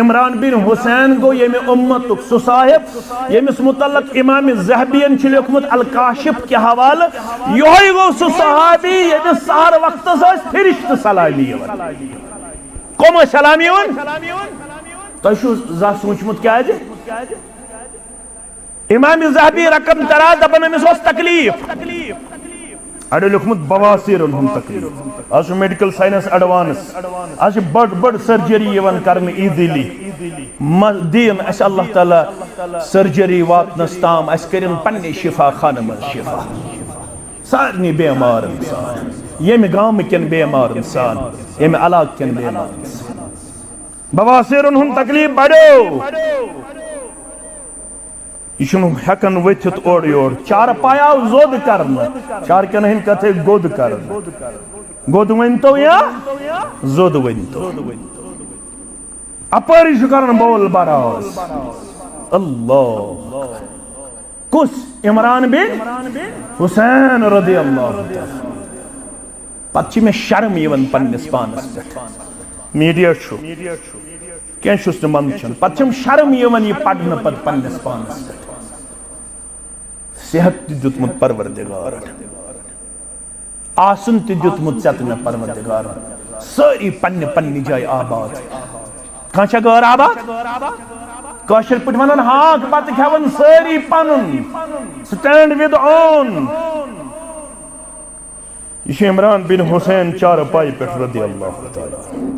عمران بن حسین گوٚو ییٚمہِ اُمتُک سُہ صاحب، ییٚمِس مُتعلق امام ذہبین چھُ لیوٚکھمُت الکاشف کہِ حوالہٕ، یِہوٚے گوٚو سُہ صحابی ییٚمِس سحر وقتس ٲسۍ فرشتہٕ سلامہِ یِوان۔ کم ٲسۍ سلام یِوان؟ تۄہہِ چھُو زانٛہہ سوٗنٛچمُت کیٛازِ؟ امام ذہبی رقم تران، دپان أمِس اوس تکلیف۔ اڑٕ لیوٚکھمُت بواسیرن ہُنٛد تکلیف۔ از چھُ میڈیکل ساینس ایڈوانس۔ از چھِ بٔڑ بٔڑ سرجری یِوان کرنہٕ ایزیلی۔ مہ دِیِن اسہِ اللہ تعالیٰ سرجری واتنس تام، اسہِ کٔرِن پننہِ شفا خانہٕ منٛز شفا۔ سارنٕے بیمارن سان، ییٚمہِ گامہٕ کٮ۪ن بیمارن سان، ییٚمہِ علاقہٕ کٮ۪ن بیمارن سان۔ بواسیرن ہُنٛد تکلیف بڑیو۔ یہِ چھُنہٕ ہٮ۪کان ؤتھِتھ اورٕ یور۔ چارٕ پاے آو زوٚد کرنہٕ۔ چارٕ کٮ۪ن ہٕنٛدۍ کتھے گوٚد کرنہٕ۔ گوٚد ؤنۍتو یا زوٚد ؤنۍتو۔ اپٲری چھُ کران بول براز۔ اللہ۔ کُس؟ عمران بن حسین رضی اللہ تعالیٰ۔ پتہٕ چھِ مےٚ شرم یِوان پننِس پانس پٮ۪ٹھ۔ میڈیا چھُ، کینٛہہ چھُس نہٕ منٛدچھان۔ پتہٕ چھَم شرم یِوان یہِ پرنہٕ پتہٕ پننِس پانس پٮ۪ٹھ۔ صحت تہِ دیُتمُت پروردگارن، آسُن تہِ دیُتمُت ژےٚ تہٕ مےٚ پروردگارن۔ سٲری پننہِ پننہِ جایہِ آباد۔ کانٛہہ چھا غٲر آباد؟ کٲشِر پٲٹھۍ ونان ہاکھ بتہٕ کھٮ۪وان سٲری پنُن۔ Stand with own۔ یہِ چھُ عمران بن حسین چارپایہِ پٮ۪ٹھ رضی اللہ تعالیٰ۔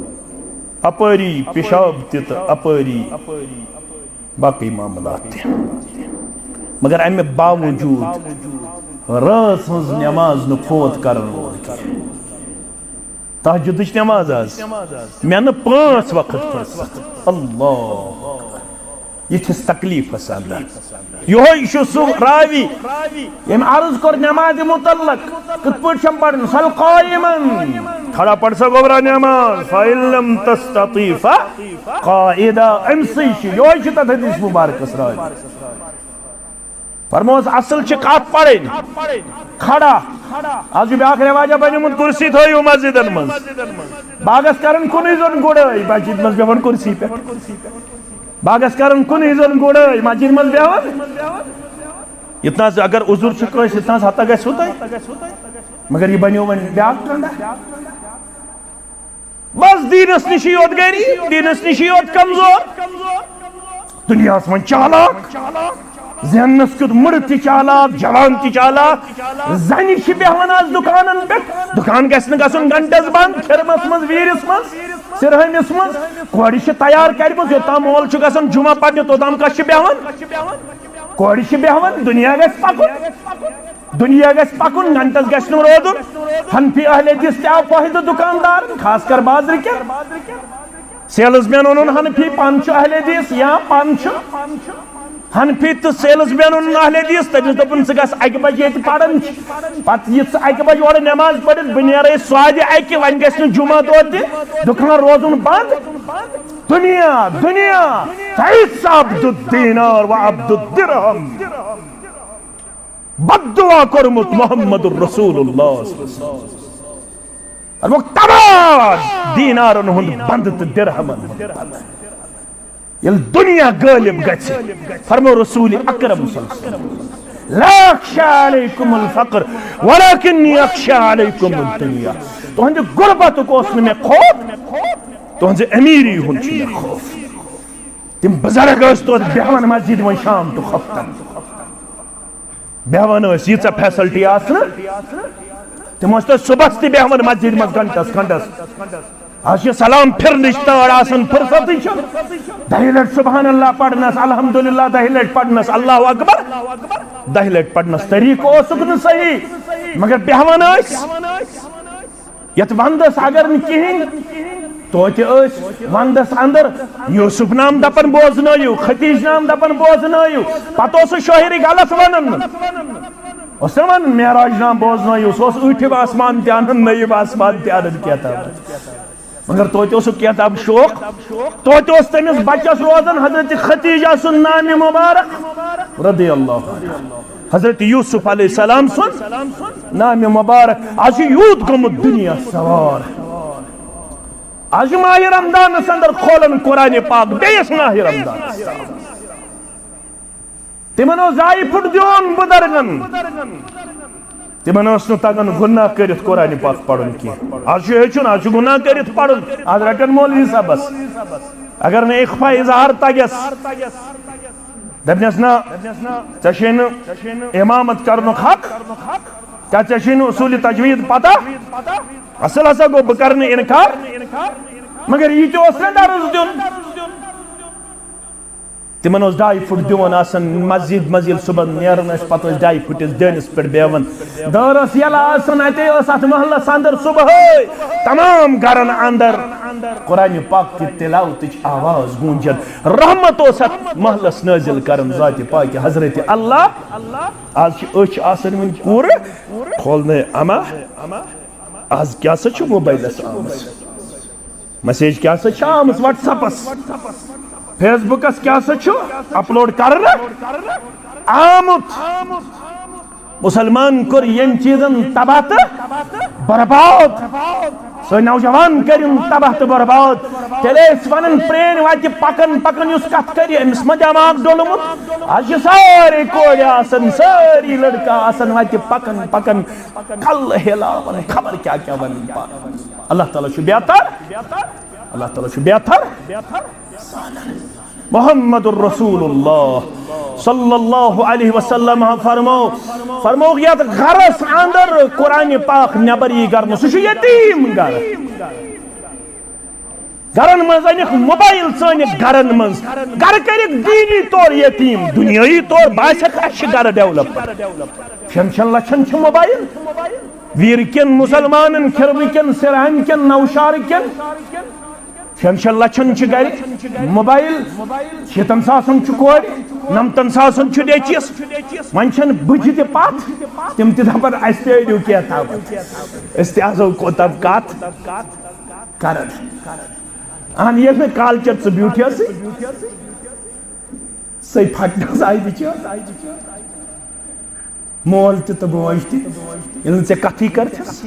اپٲری پیشاب تہِ تہٕ اپٲری باقٕے معاملات تہِ۔ مگر امہِ باوجود رٲژ ہٕنٛز نماز نہٕ فوت کرن وول کینٛہہ۔ تہجدٕچ نماز آز مےٚ نہٕ پانٛژھ وقت فرصت۔ اللہ اکبر۔ یِتھِس تکلیفس اندر۔ یِہوٚے چھُ سُہ راوی، ییٚمۍ عرض کوٚر نمازِ متعلق، کِتھ پٲٹھۍ چھَم پرٕنۍ؟ صل قائما، کھڑا پڑھ سا گوٚبرا نماز، فإن لم تستطع فقاعدا۔ أمۍ سٕے چھُ، یِہوٚے چھُ تتھ حدیث مبارکس راوی۔ فرموس، اصل چھِ کتھ پرٕنۍ کھڑا۔ از چھُ بیٛاکھ رٮ۪واجا بنیومُت، کُرسی تھٲیِو مسجدن منٛز۔ باغس کران کُنُے زوٚن گُڑٲے، مسجد منٛز بیٚہوان کُرسی پٮ۪ٹھ۔ باغس کران کُنُے زوٚن گُڑٲے، مسجد منٛز بیٚہوان۔ یتنس اگر عذر چھُ کٲنٛسہِ، یتنس ہتا گژھِ ہُتٲے۔ مگر یہِ بنیو وۄنۍ بیٛاکھ ٹرنڈا۔ بس دیٖنس نِشی یوت غریٖب، دیٖنس نِشی یوت کمزور۔ دُنیاہس منٛز چالاک، ذہنس کیُتھ مُڑٕ تہِ چالاک، جوان تہِ چالاک۔ زنہِ چھِ بیہوان آز دُکانن پٮ۪ٹھ، دُکان گژھِ نہٕ گژھُن گھنٹس بنٛد، کھِرمس منٛز، ویٖرِس منٛز، سرہٲمِس منٛز۔ کورِ چھِ تیار کرِمٕژ، یوٚتام مول چھُ گژھان جمعہ پرنہِ، توٚتام کس چھِ بیہوان؟ کورِ چھِ بیہوان، دُنیا گژھِ پکُن۔ دُنیا گژھِ پکُن، گھنٹس گژھِ نہٕ روزُن۔ حنفی اہل حدیث تہِ آو فٲیدٕ دُکاندارن، خاص کر بازرٕ کٮ۪ن۔ سیلز مین وَنُن حنفی پن چھُ اہل حدیث یا پن چھُ۔ حنفی تہٕ سیلز مینن اہل حدیث، تٔمِس دوٚپُن، "ژٕ گژھ اَکہِ بجہِ ییٚتہِ پرن، پتہٕ یہِ ژٕ اَکہِ بجہِ اورٕ نٮ۪ماز پٔرِتھ، بہٕ نیرے سۄادِ اَکہِ، وۄنۍ گژھِ نہٕ جمعہ دۄہ تہِ دُکان روزُن بنٛد۔" دنیا، دنیا، تعس عبد الدینار و عبد الدرہم۔ بد دعا کوٚرمُت محمد رسول اللہ۔ فرمووُکھ، تباہ دینارن ہُنٛد بنٛد تہٕ درہمن ہُنٛد بنٛد۔ ییٚلہِ دُنیا غٲلِب گژھِ، فرموو رسول اکرم صلی اللہ علیہ وسلم، "لا اخشى عليكم الفقر ولكني اخشى عليكم الدنيا۔" تُہنٛدِ غربتُک اوس نہٕ مےٚ خوف، تُہنٛزِ امیٖری ہُنٛد چھُ مےٚ خوف۔ تِم بُزرگ ٲسۍ توتہِ بیٚہوان مسجد منٛز شام تہٕ خۄفتن۔ بیٚہوان ٲسۍ، ییٖژاہ فیسلٹی آسہٕ نہٕ، تِم ٲسۍ توتہِ صُبحس تہِ بیٚہوان مسجد منٛز گھنٹس کھنڈس۔ آز چھِ سلام پھِرنٕچ تٲر آسان، فرصتٕے چھُنہٕ۔ دَہہِ لٹہِ سبحان اللہ پرنس، الحمدللہ دَہہِ لٹہِ پرنس، اللہ اکبر دَہہِ لٹہِ پرنس طریقہٕ اوسُکھ نہٕ صحیح، مگر بیٚہوان ٲسۍ۔ یتھ ونٛدس اگر نہٕ کِہیٖنۍ، توتہِ ٲسۍ ونٛدس اندر یوسف نام دپان بوزنٲیِو، ختیج نام دپان بوزنٲیِو۔ پتہٕ اوس سُہ شٲعری غلط ونان۔ اوس نہ ونان معراج نام بوزنٲیِو، سُہ اوس ٲٹھِم آسمان تہِ انان، نٔیِم آسمان تہِ انان کینٛہہ تام۔ مگر توتہِ اوس سُہ کینٛہہ تام شوق۔ توتہِ اوس تٔمِس بچس روزان حضرت ختیجہ سُنٛد نامِ مبارک رضی اللہ عنہ۔ حضرت یوسف علیہ السلام سُنٛد نامِ مبارک۔ آز چھُ یوٗت گوٚمُت دُنیا سوار۔ آز چھُ ماہِ رمضانس اندر کھولان قرآنِ پاک بیٚیِس ماہِ رمضانس۔ تِمن اوس ڈاے فُٹ دیُن بُزرگن۔ تِمن اوس نہٕ تگان گُناہ کٔرِتھ قرآنِ پاک پرُن کینٛہہ۔ آز چھُ ہیٚچھُن، آز چھُ گُناہ کٔرِتھ پرُن۔ آز رٹن مولوی صٲبس۔ اگر نہٕ اخفاء اظہار تگس، دپنس، "نہ، ژےٚ چھے نہٕ امامت کرنُک حق، کیٛاہ ژےٚ چھے نہٕ اصوٗلِ تجوید پتہ؟ اصل ہسا گوٚو بہٕ کرٕ نہٕ انکار، مگر یہِ تہِ اوس نہ درس دیُن۔" تِمن اوس ڈاے فُٹ دیُن آسان، مسجد منٛز ییٚلہِ صبحن نیران ٲسۍ، پتہٕ ٲسۍ ڈاے فُٹِس دیٖنس پٮ۪ٹھ بیٚہوان۔ دٲر ٲس یلہٕ آسان، اتے ٲس اتھ محلس اندر صبحٲے تمام گرن اندر قرآنِ پاک کہِ تلاوتٕچ آواز گوٗنجان۔ رحمت اوس اتھ محلس نٲزِل کران ذاتِ پاکہِ حضرت اللہ۔ آز چھِ أچھ آسان وۄنۍ کوٗرٕ کھولنے، اما آز کیٛاہ سا چھُ موبایلس آمٕژ؟ میسیج کیٛاہ سا چھِ آمٕژ WhatsApp-س، Facebook-س کیٛاہ سا چھُ اپلوڈ کرنہٕ آمُت؟ مسلمان کوٚر ییٚمۍ چیٖزن تباہ تہٕ برباد۔ سٲنۍ نوجوان کٔرِن تباہ تہٕ برباد۔ تیٚلہِ ٲسۍ ونان پرٛٲنۍ وتہِ پکان پکان یُس کتھ کرِ، أمِس ما دٮ۪ماغ ڈوٚلمُت؟ از چھِ سٲری کورِ آسان، سٲری لڑکہٕ آسان وتہِ پکان پکان کلہٕ ہلاوان، خبر کیٛاہ کیٛاہ ونان پانہٕ۔ اللہ تعالیٰ چھُ بہتر، اللہ تعالیٰ چھُ بہتر۔ محمد رسول اللہ صلی اللہ علیہ وسلم فرمو، فرمو یتھ گرس اندر قرآنِ پاک نٮ۪بر یی گرنہٕ، سُہ چھُ یتیٖم گرٕ۔ گرن منٛز أنِکھ موبایل سٲنِس گرن منٛز، گرٕ کٔرِکھ دینی طور یتیٖم، دُنیٲیی طور باسٮ۪کھ اَسہِ چھِ گرٕ ڈیولپ۔ شٮ۪ن شٮ۪ن لچھن چھِ موبایل، ویٖر کٮ۪ن مسلمانن، کھِرمہٕ کٮ۪ن، سرہامہِ کٮ۪ن، نوشہرٕ کٮ۪ن۔ شٮ۪ن شٮ۪ن لچھن چھِ گرِ موبایل، شیٖتن ساسن چھُ کورِ، نمتن ساسن چھُ نیٚچوِس۔ وۄنۍ چھَنہٕ بٕتھِ تہِ پتھ، تِم تہِ دپن، "اَسہِ تہِ أنِو کینٛہہ تام، أسۍ تہِ آسو کوٚت تام کتھ کران۔" اہن، ییٚلہِ نہٕ کالچن ژٕ بیوٗٹھیَسٕے، سُے پھٹنس آیہِ بِچٲر۔ مول تہِ تہٕ موج تہِ، ییٚلہِ نہٕ ژےٚ کتھٕے کٔرتھس۔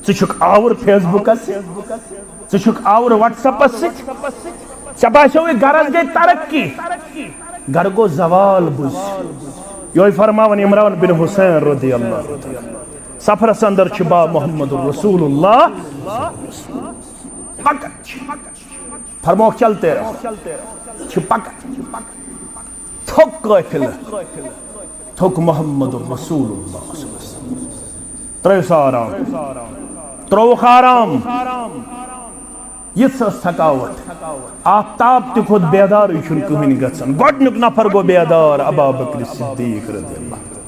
ژٕ چھُکھ آوُر Facebook-س سۭتۍ، ژٕ چھُکھ آوُر WhatsApp-س سۭتۍ۔ ژےٚ باسیووُے گرس گٔے ترقی، گرٕ گوٚو زوال۔ بوٗز، یِہوٚے فرماوان عمران بن حسین رضی اللہ عنہ، سفرس اندر چھِ با محمد رسول اللہ پکان چھِ۔ فرمووُکھ، "چلتے رہو"، چھِ پکان۔ تھوٚک قٲفلہٕ، تھوٚک محمد رسول اللہ صلی اللہ علیہ وسلم۔ ترٛٲوِس آرام، ترٛووُکھ آرام۔ یِژھ ٲس تھکاوٹ، آفتاب تہِ کھوٚت، بیدارٕے چھُنہٕ کٕہٕنۍ گژھان۔ گۄڈٕنیُک نفر گوٚو بیدار، ابا بکر صدیق رضی اللہ عنہ۔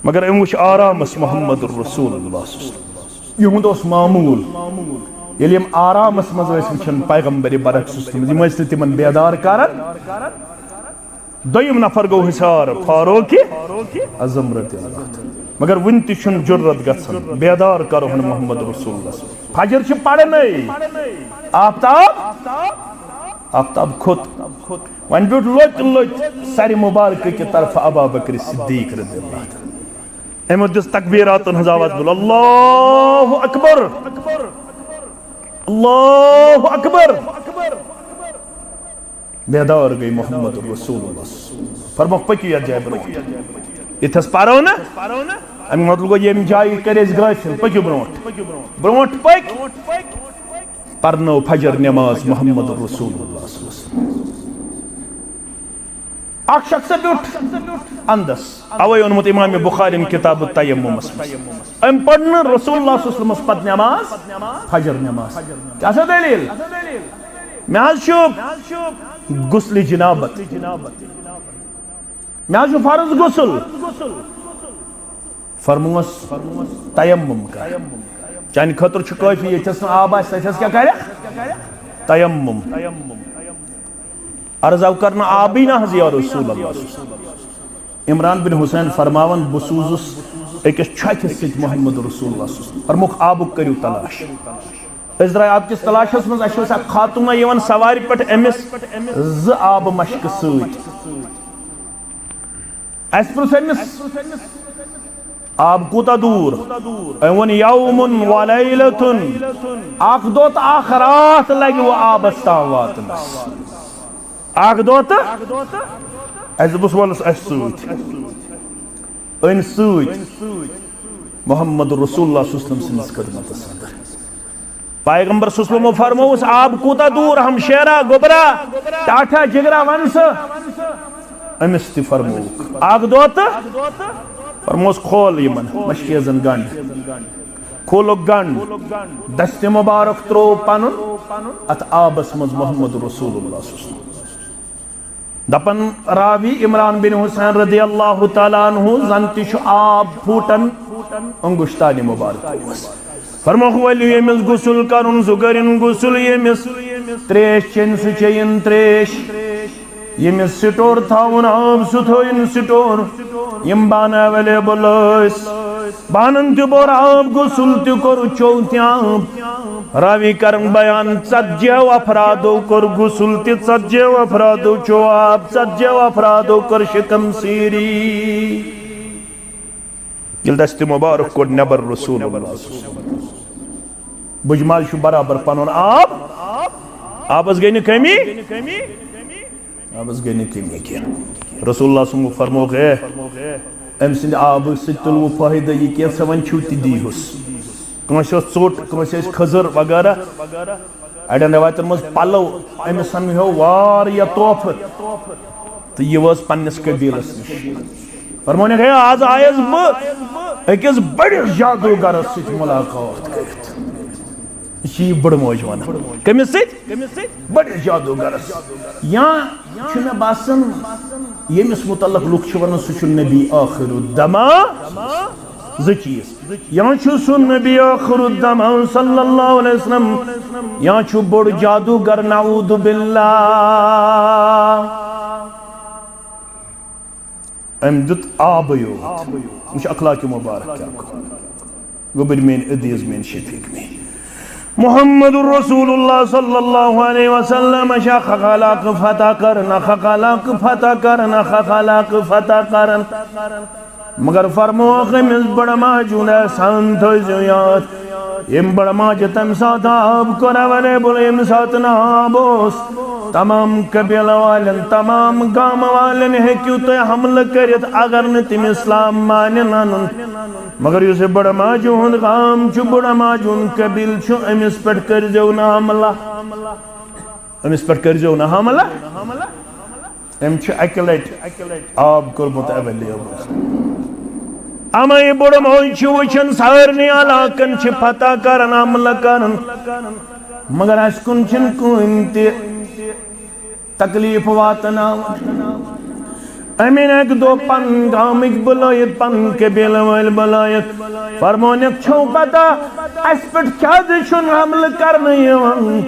مگر أمۍ وٕچھ آرامس محمد رسول اللہ صلی اللہ علیہ وسلم۔ یِہُنٛد اوس معموٗل، ییٚلہِ یِم آرامس منٛز ٲسۍ وٕچھان پیغمبر برحق صلی اللہ علیہ وسلم، یِم ٲسۍ نہٕ تِمن بیدار کران۔ دوٚیِم نفر گوٚو حصار فاروق اعظم رضی اللہ عنہ۔ مگر وُنہِ تہِ چھُنہٕ جُرت گژھان، بیدار کرہون محمد رسول اللہ۔ فجر چھِ پرنَے، آفتاب، آفتاب کھوٚت۔ وۄنۍ بیوٗٹھ لۄتہِ لۄتہِ سرِ مبارکہٕ کہِ طرفہٕ ابا بکر صدیق رضی اللہ عنہ۔ أمۍ دِژ تکبیراتن ہٕنٛز آواز، بوٗل، اللہ اکبر، اللہ اکبر۔ بیدار گٔے محمد رسول اللہ۔ فرموکھ، پٔکِو یَتھ جایہِ برونٛٹھ۔ ییٚتھَس پَرو نہٕ۔ اَمیُک مطلب گوٚو، ییٚمہِ جایہِ کٔرۍ أسۍ غٲفِل، پٔکِو برونٛٹھ۔ برونٛٹھ پٔکۍ، پَرنٲو فجر نٮ۪ماز محمد رسول اللہ صلی اللہ علیہ وسلم۔ اَکھ شخص بیوٗٹھ اَندَس، اَوَے اوٚنمُت اِمام بُخارِن کِتاب التیمُمَس منٛز۔ أمۍ پٔر نہٕ رسول اللہ صلی اللہ علیہ وسلمَس پَتہٕ نٮ۪ماز، فجر نٮ۪ماز۔ کیٛاہ سا دٔلیٖل؟ مےٚ حظ چھُ غسلِ جنابت۔ مےٚ حظ چھُ فرض غسل۔ فرموس، تیمم کر۔ چانہِ خٲطرٕ چھُ کٲفی، ییٚتھَس نہٕ آب آسہِ، تَتھَس کیٛاہ کَرَکھ؟ تیمم۔ عرض آو کرنہٕ، آبٕے نہ حظ یا رسول اللہ۔ عمران بن حسین فرماوان، بہٕ سوٗزُس أکِس چھۄکھِ سۭتۍ محمد رسول اللہ صلی اللہ علیہ وسلم۔ فرموکھ، آبُک کٔرِو تلاش۔ أسۍ درٛاے آب کِس تلاشس منٛز۔ اَسہِ اوس اکھ خاتوٗنہ یِوان سوارِ پٮ۪ٹھ، أمِس زٕ آبہٕ مشکہٕ سۭتۍ۔ اَسہِ پرُژھ أمِس، آب کوٗتاہ دوٗر؟ أمۍ ووٚن، یومُن ولیلتُن، اکھ دۄہ تہٕ اکھ راتھ لگہِ وۄنۍ آبس تام واتنس۔ اکھ دۄہ تہٕ، اَسہِ دوٚپُس، وَلُس اَسہِ سۭتۍ۔ أنۍ سۭتۍ محمد رسول اللہ صلی اللہ علیہ وسلم سٕنٛدِس خدمتس اندر۔ پیغمبر صلی اللہ علیہ وسلم فرمووُس، آب کوٗتاہ دوٗر؟ ہمشیرا، گوٚبرا، ٹاٹھا، جگرا، وَن سا۔ أمِس تہِ فرمووُکھ، اکھ دۄہ تہٕ فرمووُس، کھول یِمن مشکیزن گنڈ۔ کھولُکھ گنڈ، دستِ مبارک تروو پنُن اتھ آبس منٛز محمد رسول اللہ صلی اللہ علیہ وسلم۔ دپان راوی عمران بن حسین رضی اللہ تعالیٰ عنہ، زن تہِ چھُ آب پھوٹان انگشتانِ مبارکو منٛز۔ فرموکھ، ؤلِو ییٚمِس غسل کرُن، سُہ کٔرِن غسل، ییٚمِس تریش چیٚنۍ، سُہ چیٚیِن تریش، ییٚمِس سٹور تھاوُن آب، سُہ تھٲوِن سٹور۔ یِم بانہٕ اویلیبل ٲسۍ، بانن تہِ بوٚر آب، غسل تہِ کوٚر، چوٚو تہِ آب۔ راوی کرن بیان، ژتجیو افرادو کوٚر غسل تہِ، ژتجیو افرادو چوٚو آب، ژتجیو افرادو کٔر شکم سیٖری۔ ییٚلہِ دستِ مبارک کوٚڑ نٮ۪بر رسول اللہ صلی اللہ علیہ وسلم، بُجہِ منٛز چھُ برابر پنُن آب، آبس گٔے نہٕ کمی۔ آبس گٔے نہٕ کمی کینٛہہ۔ رسول اللہ صلی اللہ علیہ وسلم فرمووُکھ، ہے، أمۍ سٕنٛدِ آبہٕ سۭتۍ تُلوٕ فٲیدٕ یہِ کینٛہہ، ژٕ وۄنۍ چھُو تہِ دیٖہُس۔ کٲنٛسہِ ٲس ژوٚٹ، کٲنٛسہِ ٲسۍ کھٔزٕر وغیرہ۔ اَڑٮ۪ن رٮ۪وایتَن منٛز پَلو، أمِس سَمکھیو واریاہ تحفہٕ۔ تہٕ یہِ وٲژ پنٛنِس قبیٖلَس نِش۔ فرمونَکھ، ہے، آز آیَس بہٕ أکِس بٔڑِس جادوٗگَرَس سۭتۍ مُلاقات کٔرِتھ۔ یہِ چھِ یہِ بٔڑ موج وَنان۔ کٔمِس سۭتۍ؟ بٔڑِس جادوٗگرس۔ یا چھُ مےٚ باسان، ییٚمِس مُتعلق لُکھ چھِ وَنان، سُہ چھُ نبی آخر الزمان۔ زٕ چیٖز، یا چھُ سُہ نبی آخر الزمان صلی اللہ علیہ وسلم، یا چھُ بوٚڑ جادوٗگر، نعوذ باللہ۔ أمۍ دیُت آبٕے یوت۔ وٕچھ اخلاق مبارک کیٛاہ گوٚو۔ گوٚبٕرۍ میٛٲنۍ عزیز، میٛٲنۍ شفیق، میٛٲنۍ محمد رسول اللہ صلی اللہ علیہ وسلم۔ شاہ خلق فتح کرنا، خلق فتح کرنا، خلق فتح کرنا۔ مگر فرمووُکھ أمِس بڑٕ ماجہِ ہُنٛد احسان تھٲوزیو یاد۔ ییٚمہِ بڑٕ ماجہِ تَمہِ ساتہٕ آب کوٚر available، ییٚمہِ ساتہٕ نہٕ آب اوس، تمام قبیلہٕ والٮ۪ن، تمام گامہٕ والٮ۪ن ہیٚکِو تُہۍ حملہٕ کٔرِتھ، اگر نہٕ تِم اسلام مانن انُن۔ مگر یُس یہِ بڑٕ ماجہِ ہُنٛد گام چھُ، بڑٕ ماجہِ ہُنٛد قبیلہٕ چھُ، أمِس پٮ۪ٹھ کٔرۍزیو نہٕ حملہٕ۔ أمِس پٮ۪ٹھ کٔرۍزیو نہٕ حملہٕ۔ أمۍ چھُ اَکہِ لَٹہِ آب کوٚرمُت available۔ اَمَے بوٚڑ موج چھِ وٕچھان، سارنٕے علاقن چھِ فتح کران، حملہٕ کران، مگر اَسہِ کُن چھِنہٕ کٕہٕنۍ تہِ تکلیٖف واتناوان۔ أمۍ أنۍ اَکہِ دۄہ پنٕنۍ گامٕکۍ بُلٲیِتھ، پنٕنۍ قبیلہٕ وٲلۍ بُلٲیِتھ، فرمونَکھ، چھو پتہ اَسہِ پٮ۪ٹھ کیٛازِ چھُنہٕ حملہٕ کرنہٕ یِوان؟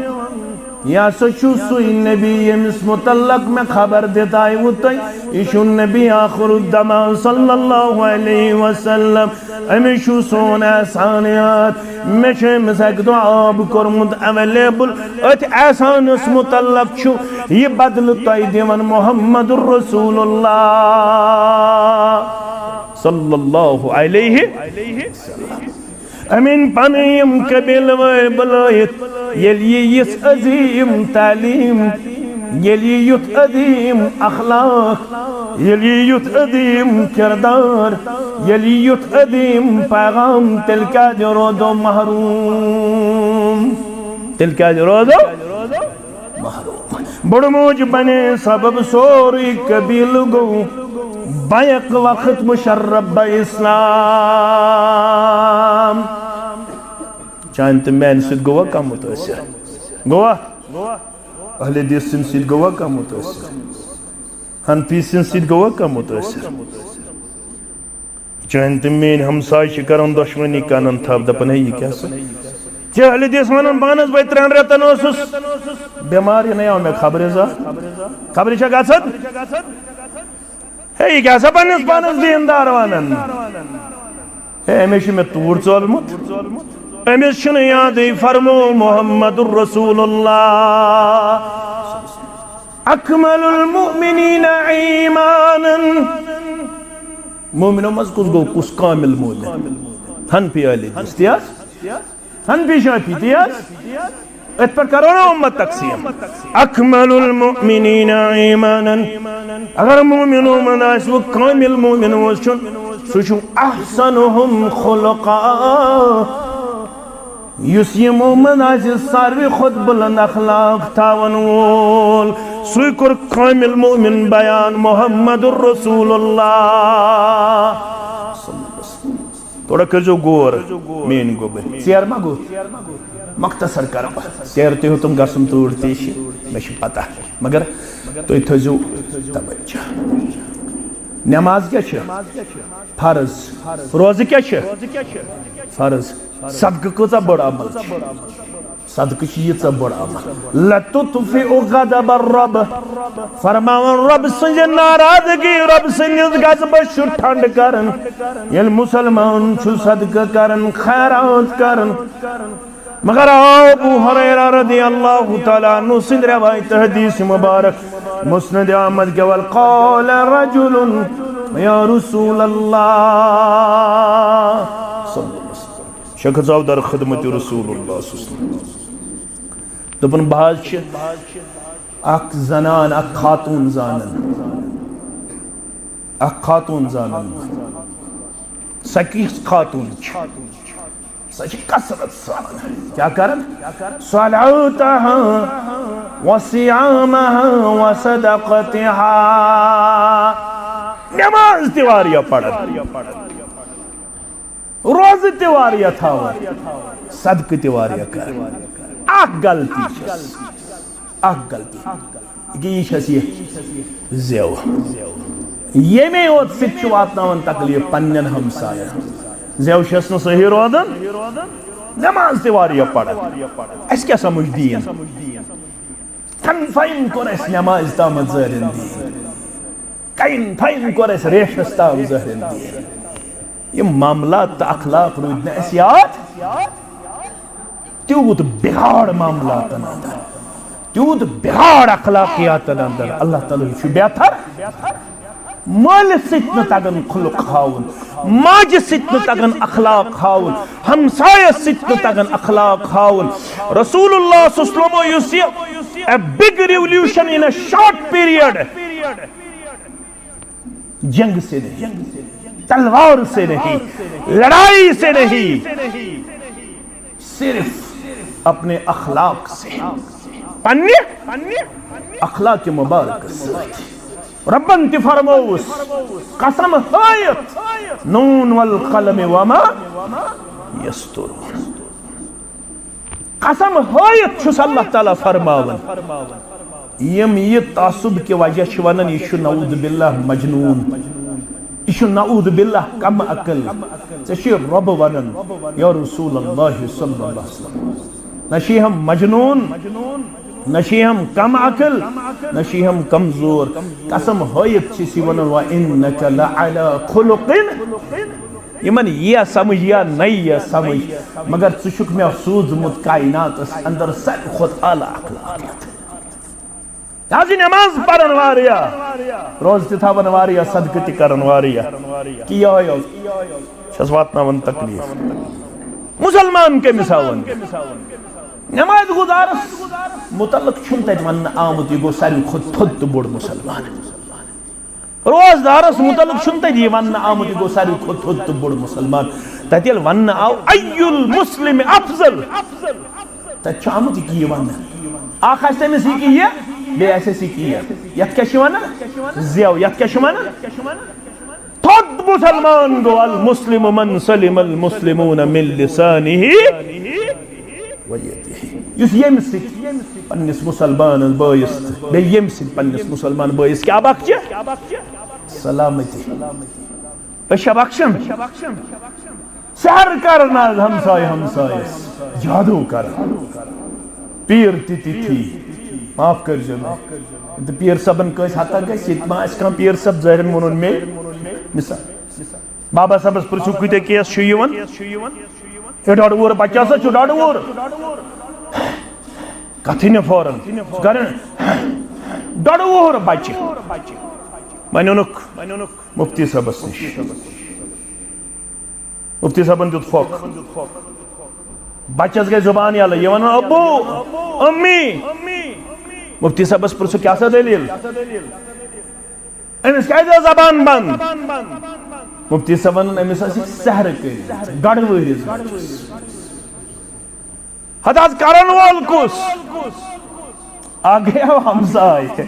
یہِ ہسا چھُ سُے نبی ییٚمِس متعلق مےٚ خبر دِتایوٕ تۄہہِ۔ یہِ چھُ نبی آخر الزمان صلی اللہ علیہ وسلم۔ أمِس چھُ سون احسان یاد۔ مےٚ چھُ أمِس اَکہِ دۄہ آب کوٚرمُت available۔ أتھۍ احسانس متعلق چھُ یہِ بدلہٕ تۄہہِ دِوان محمد رسول اللہ صلی اللہ علیہ وسلم۔ أمۍ أنۍ پنٕنۍ یِم قبیلہٕ وٲلۍ بُلٲیِتھ، ییٚلہِ یہِ یِژھ عظیٖم تعلیٖم، ییٚلہِ یہِ یُتھ عظیٖم اخلاق، ییٚلہِ یہِ یُتھ عظیٖم کردار، ییٚلہِ یہِ یُتھ عظیٖم پیغام، تیٚلہِ کیٛازِ روزو محروٗم؟ تیٚلہِ کیٛازِ روزو؟ محروم۔ بڑٕ موج بنے سبب سورُے قبیلہٕ گوٚو بیک وقت مشرف بہ اسلام۔ چانہِ تہٕ میانہِ سۭتۍ گوٚوا کانٛہہ مُتٲثر؟ گوٚوا؟ اہل حدیث سٕنٛدِ سۭتۍ گوٚوا کانٛہہ مُتٲثر؟ حنفی سٕنٛدِ سۭتۍ گوٚوا کانٛہہ مُتٲثر؟ چٲنۍ تہٕ میٲنۍ ہمسایہِ چھِ کران دۄشوٕنی کنن تھپھ، دپان، "ہے، یہِ کیٛاہ سا؟ ژےٚ اہل حدیث ونان پانس، بہٕ ترٛٮ۪ن رٮ۪تن اوسُس بٮ۪مار، یہِ نے آو مےٚ خبرِ زانٛہہ۔ خبرِ چھا گژھان؟ ہے، یہِ کیٛاہ سا پننِس پانس دیٖندار ونان؟ ہے، أمِس چھُ مےٚ توٗر ژولمُت۔ أمِس چھُنہٕ یادٕے، فرمو محمد رسول اللہ۔ اکمل المؤمنین ایمانن۔ مومنو منٛز کُس گوٚو، کُس کامل مومن؟ حنفی اہل حدیث، تی حظ؟ حنفی شافعی، تی حظ؟ أتھۍ پٮ۪ٹھ کرو نا امت تقسیٖم۔ اکمل المؤمنین ایمانن۔ اگر مومنو منٛز آسہِ وۄنۍ کامل مومن وۄنۍ چھُ، سُہ چھُ احسنہم خلقا۔ یُس یِمو منٛز آسہِ ساروی کھۄتہٕ بُلند اخلاق تھاون وول، سُے کوٚر کامل مومن بیان محمد رسول اللہ۔ تھوڑا کٔرزیو غور، میٲنۍ گوٚبرۍ۔ ژیر ما گوٚو؟ مختصر کرٕ بہٕ۔ ژیر تہِ ہیوٚتُم گژھُن توٗرۍ تہِ چھِ، مےٚ چھِ پتہ، مگر تُہۍ تھٲیزیو توجہ۔ نماز کیٛاہ چھِ؟ فرض۔ روزٕ کیٛاہ چھِ؟ فرض۔ صدقہٕ کۭژاہ بٔڑ عمل چھِ؟ صدقہٕ چھِ ییٖژاہ بٔڑ عمل۔ لَتُطْفِئُ غَضَبَ الرَّبِّ۔ فرماوان، رۄب سٕنٛزِ ناراضگی، رۄب سٕنٛدِس غضبس چھُ ٹھنڈٕ کران۔ ییٚلہِ مُسلمان چھُ صدقہٕ کران، خیرات کران۔ مگر ابو ہریرہ رضی اللہ تعالیٰ عنہ سٕنٛدِ روایت حدیث مبارک مسند احمد کیول، قال رجل یا رسول اللہ صلی اللہ علیہ وسلم۔ شخص آو در خدمت رسول اللہ صلی اللہ علیہ وسلم۔ دوٚپُن، بہٕ حظ چھِ اکھ زنان، اکھ خاتون زانان۔ اکھ خاتون زانان۔ سۄ کِژھ خاتون چھِ؟ سۄ چھِ کثرت سان۔ کیٛاہ کران؟ صلاتہا و صیامہا و صدقتہا۔ نماز تہِ واریاہ پران۔ روزٕ تہِ واریاہ تھاوان، صدقہٕ تہِ واریاہ کران۔ اکھ غلطی چھس، اکھ غلطی۔ یہِ کیٛاہ، یہِ چھس یہِ زٮ۪و۔ ییٚمے یوت سۭتۍ چھُ واتناوان تکلیف پننٮ۪ن ہمساین۔ زٮ۪و چھس نہٕ صحیح روزان، نماز تہِ واریاہ پران۔ اسہِ کیٛاہ سمجھ دیٖن؟ کنفاین کوٚر اسہِ نمازِ تامتھ ظٲہرن دیٖن۔ کنفاین کوٚر اسہِ ریشس تام ظٲہرن دیٖن۔ یِم معاملات تہٕ اخلاق روٗدۍ نہٕ اسہِ یاد۔ تیوٗت بگاڑ معاملاتن اندر، تیوٗت بگاڑ اخلاقیاتن اندر۔ اللہ تعالیٰ چھُ بہتر۔ مٲلِس سۭتۍ نہٕ تگان خلق ہاوُن، ماجہِ سۭتۍ نہٕ تگان اخلاق ہاوُن، ہمسایس سۭتۍ نہٕ تگان اخلاق ہاوُن۔ رسول اللہ صلی اللہ علیہ وسلم، یُس یہِ a big revolution in a short period، جنگ سے نہیں، تلوار سے نہیں، لڑائی سے نہیں، صرف اپنے اخلاق سے، پننہِ اخلاق مبارک سۭتۍ۔ ربن تہِ فرمووُس قسم ہٲیِتھ، نون والقلم وما یسطرون۔ قسم ہٲیِتھ چھُس اللہ تعالیٰ فرماوان، یِم یہِ تعصب کہِ وجہ چھِ ونان، یہِ چھُ نعوذ باللہ مجنون، یہِ چھُ نعوذ باللہ کم عقل۔ ژےٚ چھُے رۄب ونان، یا رسول اللہ صلی اللہ علیہ وسلم، نہ چھُے ہم مجنون، نہ چھِ یِم کم عقل، نہ چھِ یِم کمزور۔ قسم ہٲیِتھ چھِ أسۍ یہِ وَنان، "وَإِنَّكَ لَعَلَىٰ خُلُقٍ۔" یِمن یِیا سمجھ یا نہ یِیا سمجھ، مگر ژٕ چھُکھ مےٚ سوٗزمُت کائناتس اندر ساروی کھۄتہٕ اعلیٰ اخلاقیت۔ یہِ حظ یہِ نماز پرن واریاہ، روزٕ تہِ تھاوان واریاہ، صدقہٕ تہِ کران واریاہ، کہِ یِہوٚے یوت چھس واتناوان تکلیف۔ مسلمان کٔمِس ہاوان؟ نماز گزارس متعلق چھُنہٕ تتہِ وننہٕ آمُت یہِ گوٚو ساروی کھۄتہٕ تھوٚد تہٕ بوٚڑ مسلمان۔ روزدارس متعلق چھُنہٕ تتہِ یہِ وننہٕ آمُت یہِ گوٚو ساروی کھۄتہٕ تھوٚد تہٕ بوٚڑ مسلمان۔ تتہِ ییٚلہِ وننہٕ آو، "أي المسلم أفضل؟" تتہِ چھُ آمُت یہِ کہِ یہِ وننہٕ۔ اکھ آسہِ تٔمِس یہِ کہِ یہِ، بیٚیہِ آسٮ۪س یہِ کہِ یہِ۔ یتھ کیٛاہ چھِ ونان؟ زٮ۪و۔ یتھ کیٛاہ چھِ ونان؟ تھوٚد مسلمان گوٚو، "المسلم من سلم المسلمون من لسانه ويده۔" یُس ییٚمہِ سۭتۍ پننِس مسلمان بٲیِس تہٕ بیٚیہِ ییٚمہِ سۭتۍ پننِس مسلمان بٲیِس کیٛاہ بخچہِ؟ سلامتی۔ أسۍ چھا بخشان؟ سحر کرن آز ہمسایہِ ہمسایس، جادو کرن۔ پیٖر تہِ تِتھی، معاف کٔرۍزیو مےٚ۔ تہٕ پیٖر صٲبن کٲنٛسہِ ہتا گژھِ، ییٚتہِ ما آسہِ کانٛہہ پیٖر صٲب، ظٲہرن ووٚنُن مےٚ۔ مثال، بابا صٲبس پرٛژھِو، کۭتیٛاہ کیس چھُ یِوان؟ ہے، ڈۄڈٕ وُہُر بچہٕ ہسا چھُ، ڈۄڈٕ وُہُر۔ کتھٕے نہٕ فوراً۔ سُہ کرن ڈۄڈٕ وُہُر بچہٕ۔ وۄنۍ اوٚنُکھ مفتی صٲبس نِش۔ مفتی صٲبن دیُت پھۄکھ۔ بچس گٔے زبان یلہٕ، یہِ ونان، "ابو، امی۔" مفتی صٲبس پرٛژھُکھ، "کیٛاہ سا دٔلیٖل؟ أمِس کیٛازِ ٲس زبان بنٛد؟" مفتی صٲبن ووٚن، "أمِس ٲس یہِ سحر کٔرِتھ، ڈۄڈٕ وٕہرِس بچس۔" ہتہٕ حظ کرن وول کُس؟ اکھ گٔیو ہمساے۔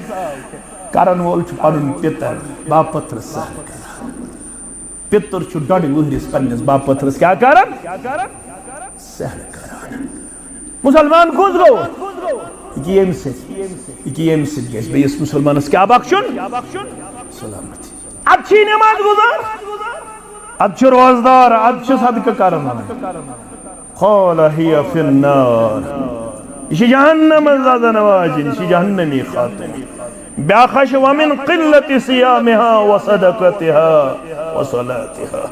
کرن وول چھُ پنُن پِتر باپتھرس سحر کران۔ پِتُر چھُ ڈۄڈِ وٕہرِس پننِس باپتھرس کیٛاہ کران؟ سحر کران۔ مسلمان کُس گوٚو؟ یہِ کہِ ییٚمہِ سۭتۍ، یہِ کہِ ییٚمہِ سۭتۍ گژھِ بیٚیِس مسلمانس کیٛاہ بخشُن؟ سلامتی۔ ادٕ چھِ نماز گزار، ادٕ چھِ روزدار، ادٕ چھِ صدقہٕ کران۔ قال هي في النار۔ یہِ چھِ جہنم منٛز روزن واجِنۍ، یہِ چھِ جہنمی خاتون۔ بیٛاکھ ہا چھِ ومن قلة صيامها وصدقتها وصلاتها۔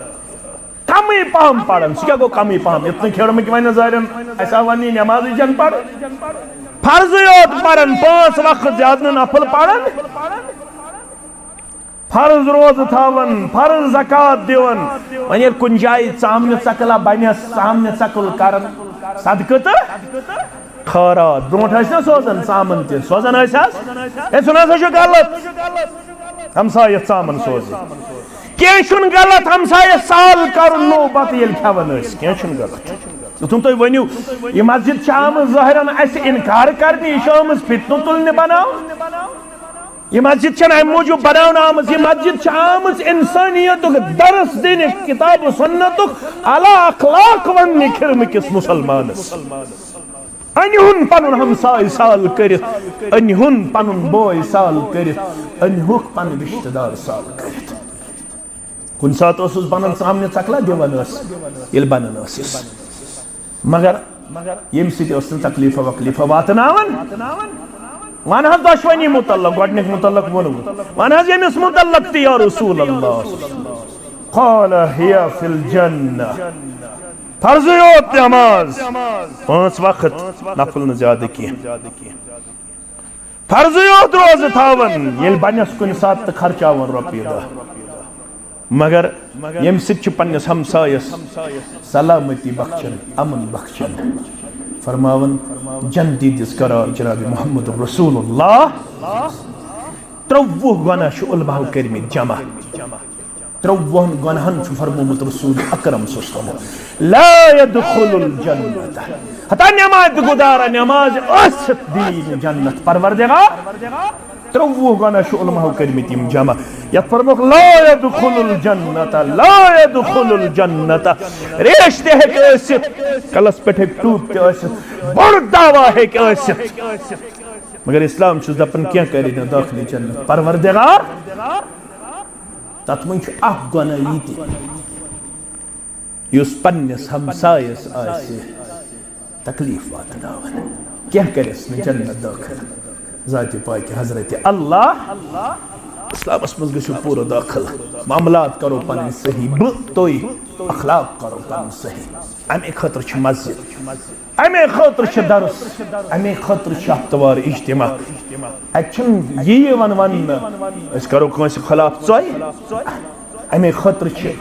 کمٕے پہم پران، سُہ کیٛاہ گوٚو کمٕے پہم؟ یُتھ نہٕ کھیوٚڑ مہٕ وَنہِ ظٲہرن، اَسہِ آو وَنہِ یہِ نٮ۪مازٕے چھَنہٕ پران۔ فرضٕے یوت پران، پانٛژھ وقت زیادٕ نہٕ نفل پران۔ فرض روزٕ تھاوان، فرض زکوٰۃ دِوان۔ وۄنۍ ییٚلہِ کُنہِ جایہِ ژامنہِ ژکلا بنٮ۪س، ژامنہِ ژکُل کران، صدقہٕ تہٕ خٲرات۔ برونٛٹھ ٲسۍ نا سوزان ژامن تہِ، سوزان ٲسۍ حظ؟ ہے، سُہ نہ سا چھُ غلط۔ ہمسایس ژامن سوزٕنۍ۔ کینٛہہ چھُنہٕ غلط ہمسایس سال کرُن نوٚو بتہٕ ییٚلہِ کھٮ۪وان ٲسۍ، کینٛہہ چھُنہٕ غلط۔ یُتھُن تُہۍ ؤنِو، یہِ مسجد چھِ آمٕژ ظٲہرن اَسہِ اِنکار کرنہِ، یہِ چھِ آمٕژ فتنہٕ تُلنہِ بناونہٕ۔ یہِ مسجد چھَنہٕ اَمہِ موٗجوٗب بناونہٕ آمٕژ، یہِ مسجد چھِ آمٕژ اِنسٲنیتُک درس دِنہِ، کتاب و سنتُک اعلیٰ اخلاق وننہِ کھِرمہٕ کِس مسلمانس۔ أنۍ ہُن پنُن ہمساے سال کٔرِتھ، أنۍ ہُن پنُن بوے سال کٔرِتھ، أنۍ ہُکھ پنٕنۍ رشتہٕ دار سال کٔرِتھ۔ کُنہِ ساتہٕ اوسُس بنان ژامنہِ ژکلا دِوان ٲس، ییٚلہِ بنان ٲسِس۔ مگر ییٚمہِ سۭتۍ اوس نہٕ تکلیفہ وکلیفہ واتناوان۔ وَن حظ دۄشوٕنی متعلق، گۄڈٕنیُک متعلق ووٚنوٕ۔ وَن حظ ییٚمِس متعلق تہِ یا رسول اللہ۔ قال هي في الجنة۔ فرضٕے یوت نماز، پانٛژھ وقت، نفل نہٕ زیادٕ کینٛہہ۔ فرضٕے یوت روزٕ تھاوان، ییٚلہِ بنٮ۪س کُنہِ ساتہٕ تہٕ خرچاوان رۄپیہِ دَہ۔ مگر ییٚمہِ سۭتۍ چھُ پننِس ہمسایس سلامتی بخشان، امن بخشان۔ فرماوان، جنتی دِژ قرار جناب محمد رسول اللہ۔ ترٛوٚوُہ گۄناہ چھِ علماہو کٔرمٕتۍ جمع۔ ترٛوٚوُہن گۄناہن چھُ فرمومُت رسول اکرم صلی اللہ علیہ وسلم، "لا يدخل الجنة۔" ہتا نماز گزارا، نماز ٲسِتھ دی نہٕ جنت پروردگار۔ ترٛوٚوُہ گۄناہ چھُ علماہو کٔرمٕتۍ یِم جمع۔ یتھ فرموکھ، "لا يدخل الجنة، لا يدخل الجنة۔" ریش تہِ ہیٚکہِ ٲسِتھ، کلس پٮ۪ٹھ ہیٚکہِ ٹوٗپۍ تہِ ٲسِتھ، بوٚڑ دعویٰ ہیٚکہِ ٲسِتھ، مگر اسلام چھُس دپان، کینٛہہ کرِ نہٕ دٲخلہِ جنت پروردگار۔ تتھ منٛز چھُ اکھ گۄناہ یہِ تہِ، یُس پننِس ہمسایس آسہِ تکلیف واتناوان۔ کینٛہہ کٔرِس نہٕ جنت دٲخل۔ ذاتِ پاکہِ حضرت اللہ۔ اسلامس منٛز گٔژھِو پوٗرٕ دٲخل۔ معاملات کرو پنٕنۍ صحیح، بہٕ تُہۍ، اخلاق کرو پنٕنۍ صحیح۔ امے خٲطرٕ چھِ مسجد، امے خٲطرٕ چھِ درس، امے خٲطرٕ چھِ ہفتہٕ وار اجتماع۔ اتہِ چھُنہٕ یی یِوان وننہٕ أسۍ کرو کٲنٛسہِ خلاف ژۄے۔ امے خٲطرٕ چھِ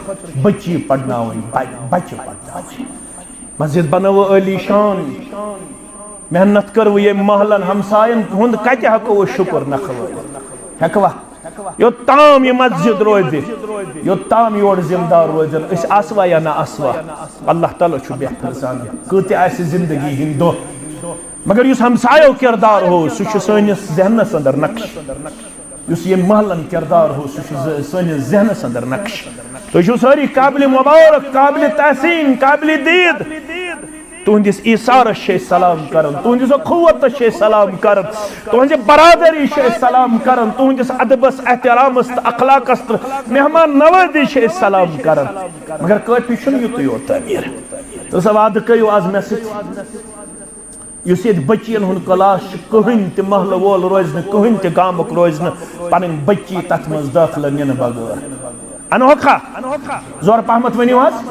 بچی پرناوٕنۍ، بچہِ پرناوٕنۍ۔ مسجد بنٲوو عٲلی شان، محنت کٔروٕ ییٚمۍ محلن ہمساین ہُنٛد، کتہِ ہٮ۪کو أسۍ شُکر نکھٕ وٲلِتھ؟ ہٮ۪کوا؟ یوٚت تام یہِ مسجد روزِ، یوٚت تام یور ذمہٕ دار روزن، أسۍ آسوا یا نہ آسوا، اللہ تعالیٰ چھُ بہتر زانان۔ کۭتیاہ آسہِ زندگی ہٕنٛدۍ دۄہ، مگر یُس ہمسایو کردار ہو، سُہ چھُ سٲنِس ذہنس اندر نقش۔ یُس یہِ محلن کردار ہو، سُہ چھُ ز-، سٲنِس ذہنس اندر نقش۔ تُہۍ چھِو سٲری قابل مبارک، قابل تحسین، قابل دید۔ تُہنٛدِس ایثارس چھِ أسۍ سلام کران، تُہنٛدِس اخوتس چھِ أسۍ سلام کران، تُہنٛزِ برادری چھِ أسۍ سلام کران، تُہنٛدِس ادبس، احترامس تہٕ اخلاقس تہٕ مہمان نوازی چھِ أسۍ سلام کران۔ مگر کٲفی چھُنہٕ یُتُے یوت، تعمیٖر۔ تہٕ سا وعدٕ کٔرِو آز مےٚ سۭتۍ، یُس ییٚتہِ بچین ہُنٛد کلاس چھُ، کٕہٕنۍ تہِ محلہٕ وول روزِ نہٕ، کٕہٕنۍ تہِ گامُک روزِ نہٕ، پنٕنۍ بچی تتھ منٛز دٲخلہٕ نِنہٕ بغٲر۔ انہوکھا؟ زورٕ پہمتھ ؤنِو حظ۔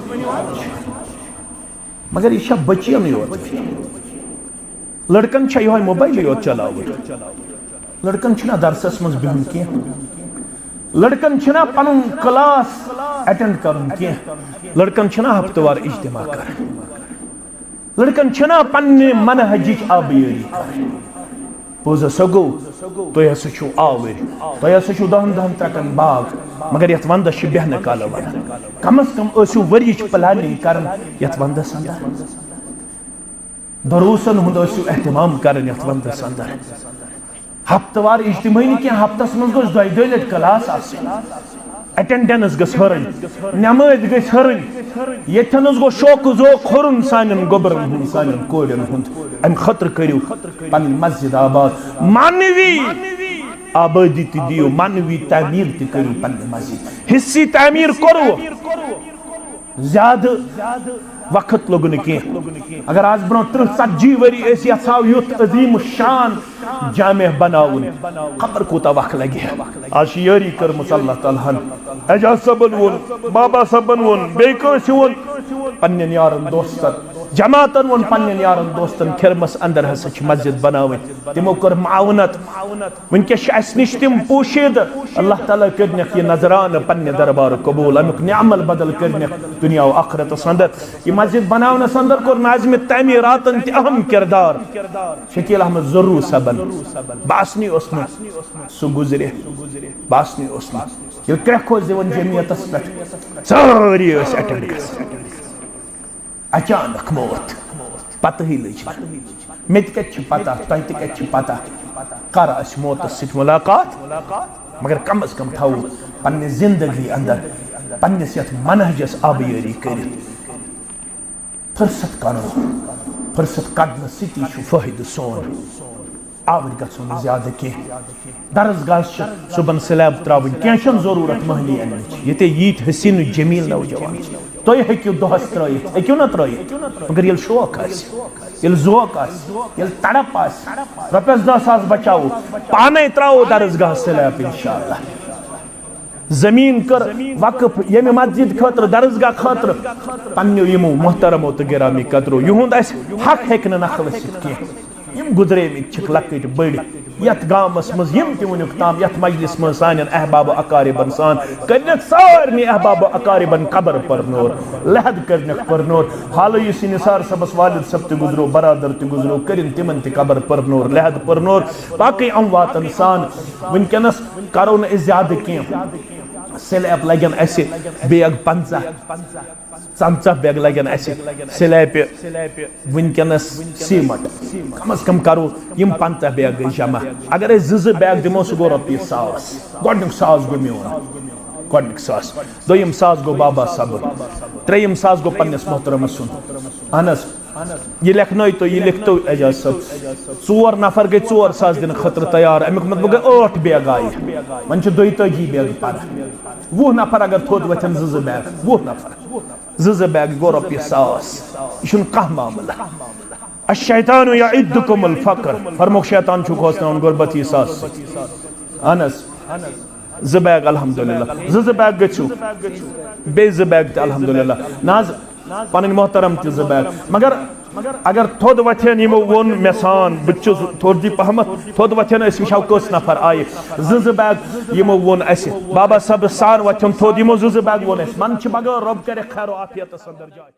مگر یہِ چھا بچیَنٕے یوت؟ لڑکن چھا یِہوٚے موبایلٕے یوت چلاوُن؟ لڑکن چھُنہ درسس منٛز بِہُن کینٛہہ؟ لڑکن چھُنہ پنُن کلاس اٹینڈ کرُن کینٛہہ؟ لڑکن چھُنہ ہفتہٕ وار اجتماع کرُن؟ لڑکن چھُنہ پننہِ منہجٕچ آبیٲری کرٕنۍ؟ پوٚز ہسا گوٚو، تُہۍ ہسا چھِو آوٕرۍ، تُہۍ ہسا چھِو دَہَن دۄہَن ترٛکَن باغ، مگر یَتھ وَندَس چھِ بیٚہنہٕ کالہٕ وَنان۔ کم از کم ٲسِو ؤریِچ پلاننگ کران یَتھ وَندَس اندر۔ دروسن ہُنٛد ٲسِو اہتمام کران یَتھ وَندَس اندر۔ ہفتہٕ وار اجتماعی نہٕ کینٛہہ، ہفتس منٛز گوٚژھ دۄیہِ دۄیہِ لٹہِ کلاس آسٕنۍ۔ اٹینڈنس گٔژھ ہُرٕنۍ، نمٲز گٔژھ ہُرٕنۍ۔ ییٚتھٮ۪ن حظ گوٚو شوقہٕ ذوق ہُرُن سانٮ۪ن گوٚبرن ہُنٛد، سانٮ۪ن کورٮ۪ن ہُنٛد۔ امہِ خٲطرٕ کٔرِو پنٕنۍ مسجد آباد، معنوی آبٲدی تہِ دِیِو، معنوی تعمیٖر تہِ کٔرِو پننہِ مسجد۔ حصی تعمیٖر کوٚروٕ، زیادٕ وقت لوٚگ نہٕ کینٛہہ۔ اگر آز برونٛہہ ترٕٛہ ژتجی ؤری أسۍ یژھاو یُتھ عظیم شان جامع بناوُن، خبر کوٗتاہ وقت لگہِ ہے۔ آز چھِ یٲری کٔرمٕژ اللہ تعالیٰ ہن۔ اعجاز صٲبن ووٚن، بابا صٲبن ووٚن، بیٚیہِ کٲنٛسہِ ووٚن، پننٮ۪ن یارن دوستن، جماعتن ووٚن پننٮ۪ن یارن دوستن، کھِرمس اندر ہسا چھِ مسجد بناوٕنۍ۔ تِمو کٔر معاونت۔ وٕنکیٚس چھِ اَسہِ نِش تِم پوشیدٕ۔ اللہ تعالیٰ کٔرنَکھ یہِ نذرانہٕ پننہِ دربارٕ قبوٗل، اَمیُک نعمل بدل کٔرنَکھ دُنیا و آخرتس اندر۔ یہِ مسجد بناونس اندر کوٚر ناظمِ تعمیٖراتن تہِ اہم کردار۔ شکیل احمد زروٗ صٲبن باسنٕے اوس نہٕ سُہ گُزرِ، باسنٕے اوس نہٕ۔ ییٚلہِ کرٛٮ۪کھ اوس دِوان جمعیتس پٮ۪ٹھ، سٲری ٲسۍ اٹینڈ گژھان۔ اچانک موت، پتہٕے لٔج نہٕ۔ مےٚ تہِ کتہِ چھِ پتہ، تۄہہِ تہِ کتہِ چھِ پتہ، کر آسہِ موتس سۭتۍ ملاقات؟ مگر کم از کم تھاوو پننہِ زندگی اندر پننِس یتھ منہجس آبیٲری کٔرِتھ۔ فرصت کڑو، فرصت کڑنہٕ سۭتی چھُ فٲیدٕ سون۔ آوٕرۍ گژھو نہٕ زیادٕ کینٛہہ۔ درسگاہس چھِ صُبحن سلیب ترٛاوٕنۍ، کینٛہہ چھَنہٕ ضروٗرت مٔہنی اَننٕچ۔ ییٚتہِ ییٖتۍ حسین و جمیل نوجوان چھِ، تُہۍ ہیٚکِو دۄہس ترٛٲیِتھ، ہیٚکِو نہ ترٛٲیِتھ، مگر ییٚلہِ شوق آسہِ، ییٚلہِ ذوق آسہِ، ییٚلہِ تڑپ آسہِ، رۄپیس دَہ ساس بچاوو، پانے ترٛاوو درسگاہس سلیب انشاءاللہ۔ زمین کٔر وقف ییٚمہِ مسجد خٲطرٕ، درسگاہ خٲطرٕ، پننیو یِمو محترمو تہٕ گرامی قدرو۔ یِہُنٛد اَسہِ حق ہیٚکہِ نہٕ نکھٕ ؤسِتھ کینٛہہ۔ یِم گُزریمٕتۍ چھِکھ لۄکٕٹۍ بٔڑۍ یَتھ گامَس منٛز، یِم تہِ وٕنیُک تام یَتھ مجلِس منٛز سانٮ۪ن احباب و اقاربن سان کٔرنَکھ، سارنٕے احباب و اقاربن قبر پر نور، لحد کٔرنَکھ پر نور۔ حالٕے یُس یہِ نثار صٲبَس والد صٲب تہِ گُزریو، برادر تہِ گُزریو، کٔرِن تِمَن تہِ قبر پر نور، لحد پر نور۔ باقٕے امواتَن سان وٕنکیٚنَس کرو نہٕ أسۍ زیادٕ کینٛہہ۔ سلیب لگن اسہِ بیگ پنژاہ، ژۄنژاہ بیگ لگن اسہِ سلیبہِ وٕنکیٚنس سیمٹ۔ کم از کم کرو یِم پنژاہ بیگ گٔے جمع۔ اگر أسۍ زٕ زٕ بیگ دِمو، سُہ گوٚو رۄپیہِ ساس۔ گۄڈٕنیُک ساس گوٚو میون، گۄڈٕنیُک ساس۔ دوٚیِم ساس گوٚو بابا صٲبُن۔ ترٛیٚیِم ساس گوٚو پننِس محترمس سُنٛد۔ اہن حظ۔ یہِ لیکھنٲیتو، یہِ لیکھتو اعجاز صٲب۔ ژور نفر گٔے ژور ساس دِنہٕ خٲطرٕ تیار، امیُک مطلب گوٚو ٲٹھ بیگ آیہِ۔ وۄنۍ چھِ دۄیتٲجی بیگ پرٕ۔ وُہ نفر اگر تھوٚد وۄتھن، زٕ زٕ بیگ، وُہ نفر، زٕ زٕ بیگ گوٚو رۄپیہِ ساس۔ یہِ چھُنہٕ کانٛہہ معاملہٕ۔ الشیطان یعدکم الفقر، فرموک شیطان چھُ کھوژناوان غربتی ساس سۭتۍ۔ اہن حظ، زٕ بیگ الحمدللہ، زٕ زٕ بیگ گٔژھِو، بیٚیہِ زٕ بیگ تہِ الحمدللہ۔ نہ حظ، پنٕنۍ محترم تہِ زٕ بیگ۔ مگر اگر تھوٚد وۄتھن یِمو ووٚن مےٚ سان، بہٕ تہِ چھُس تھوٚد دی پہمتھ، تھوٚد وۄتھن أسۍ وٕچھو کٔژ نفر آیہِ۔ زٕ زٕ بیگ یِمو ووٚن اَسہِ، بابا صٲبہٕ سان وۄتھن تھوٚد، یِمو زٕ زٕ بیگ ووٚن اَسہِ۔ من چھِ بغٲر رۄب کرِ خیر و عافیتس اندر جاے۔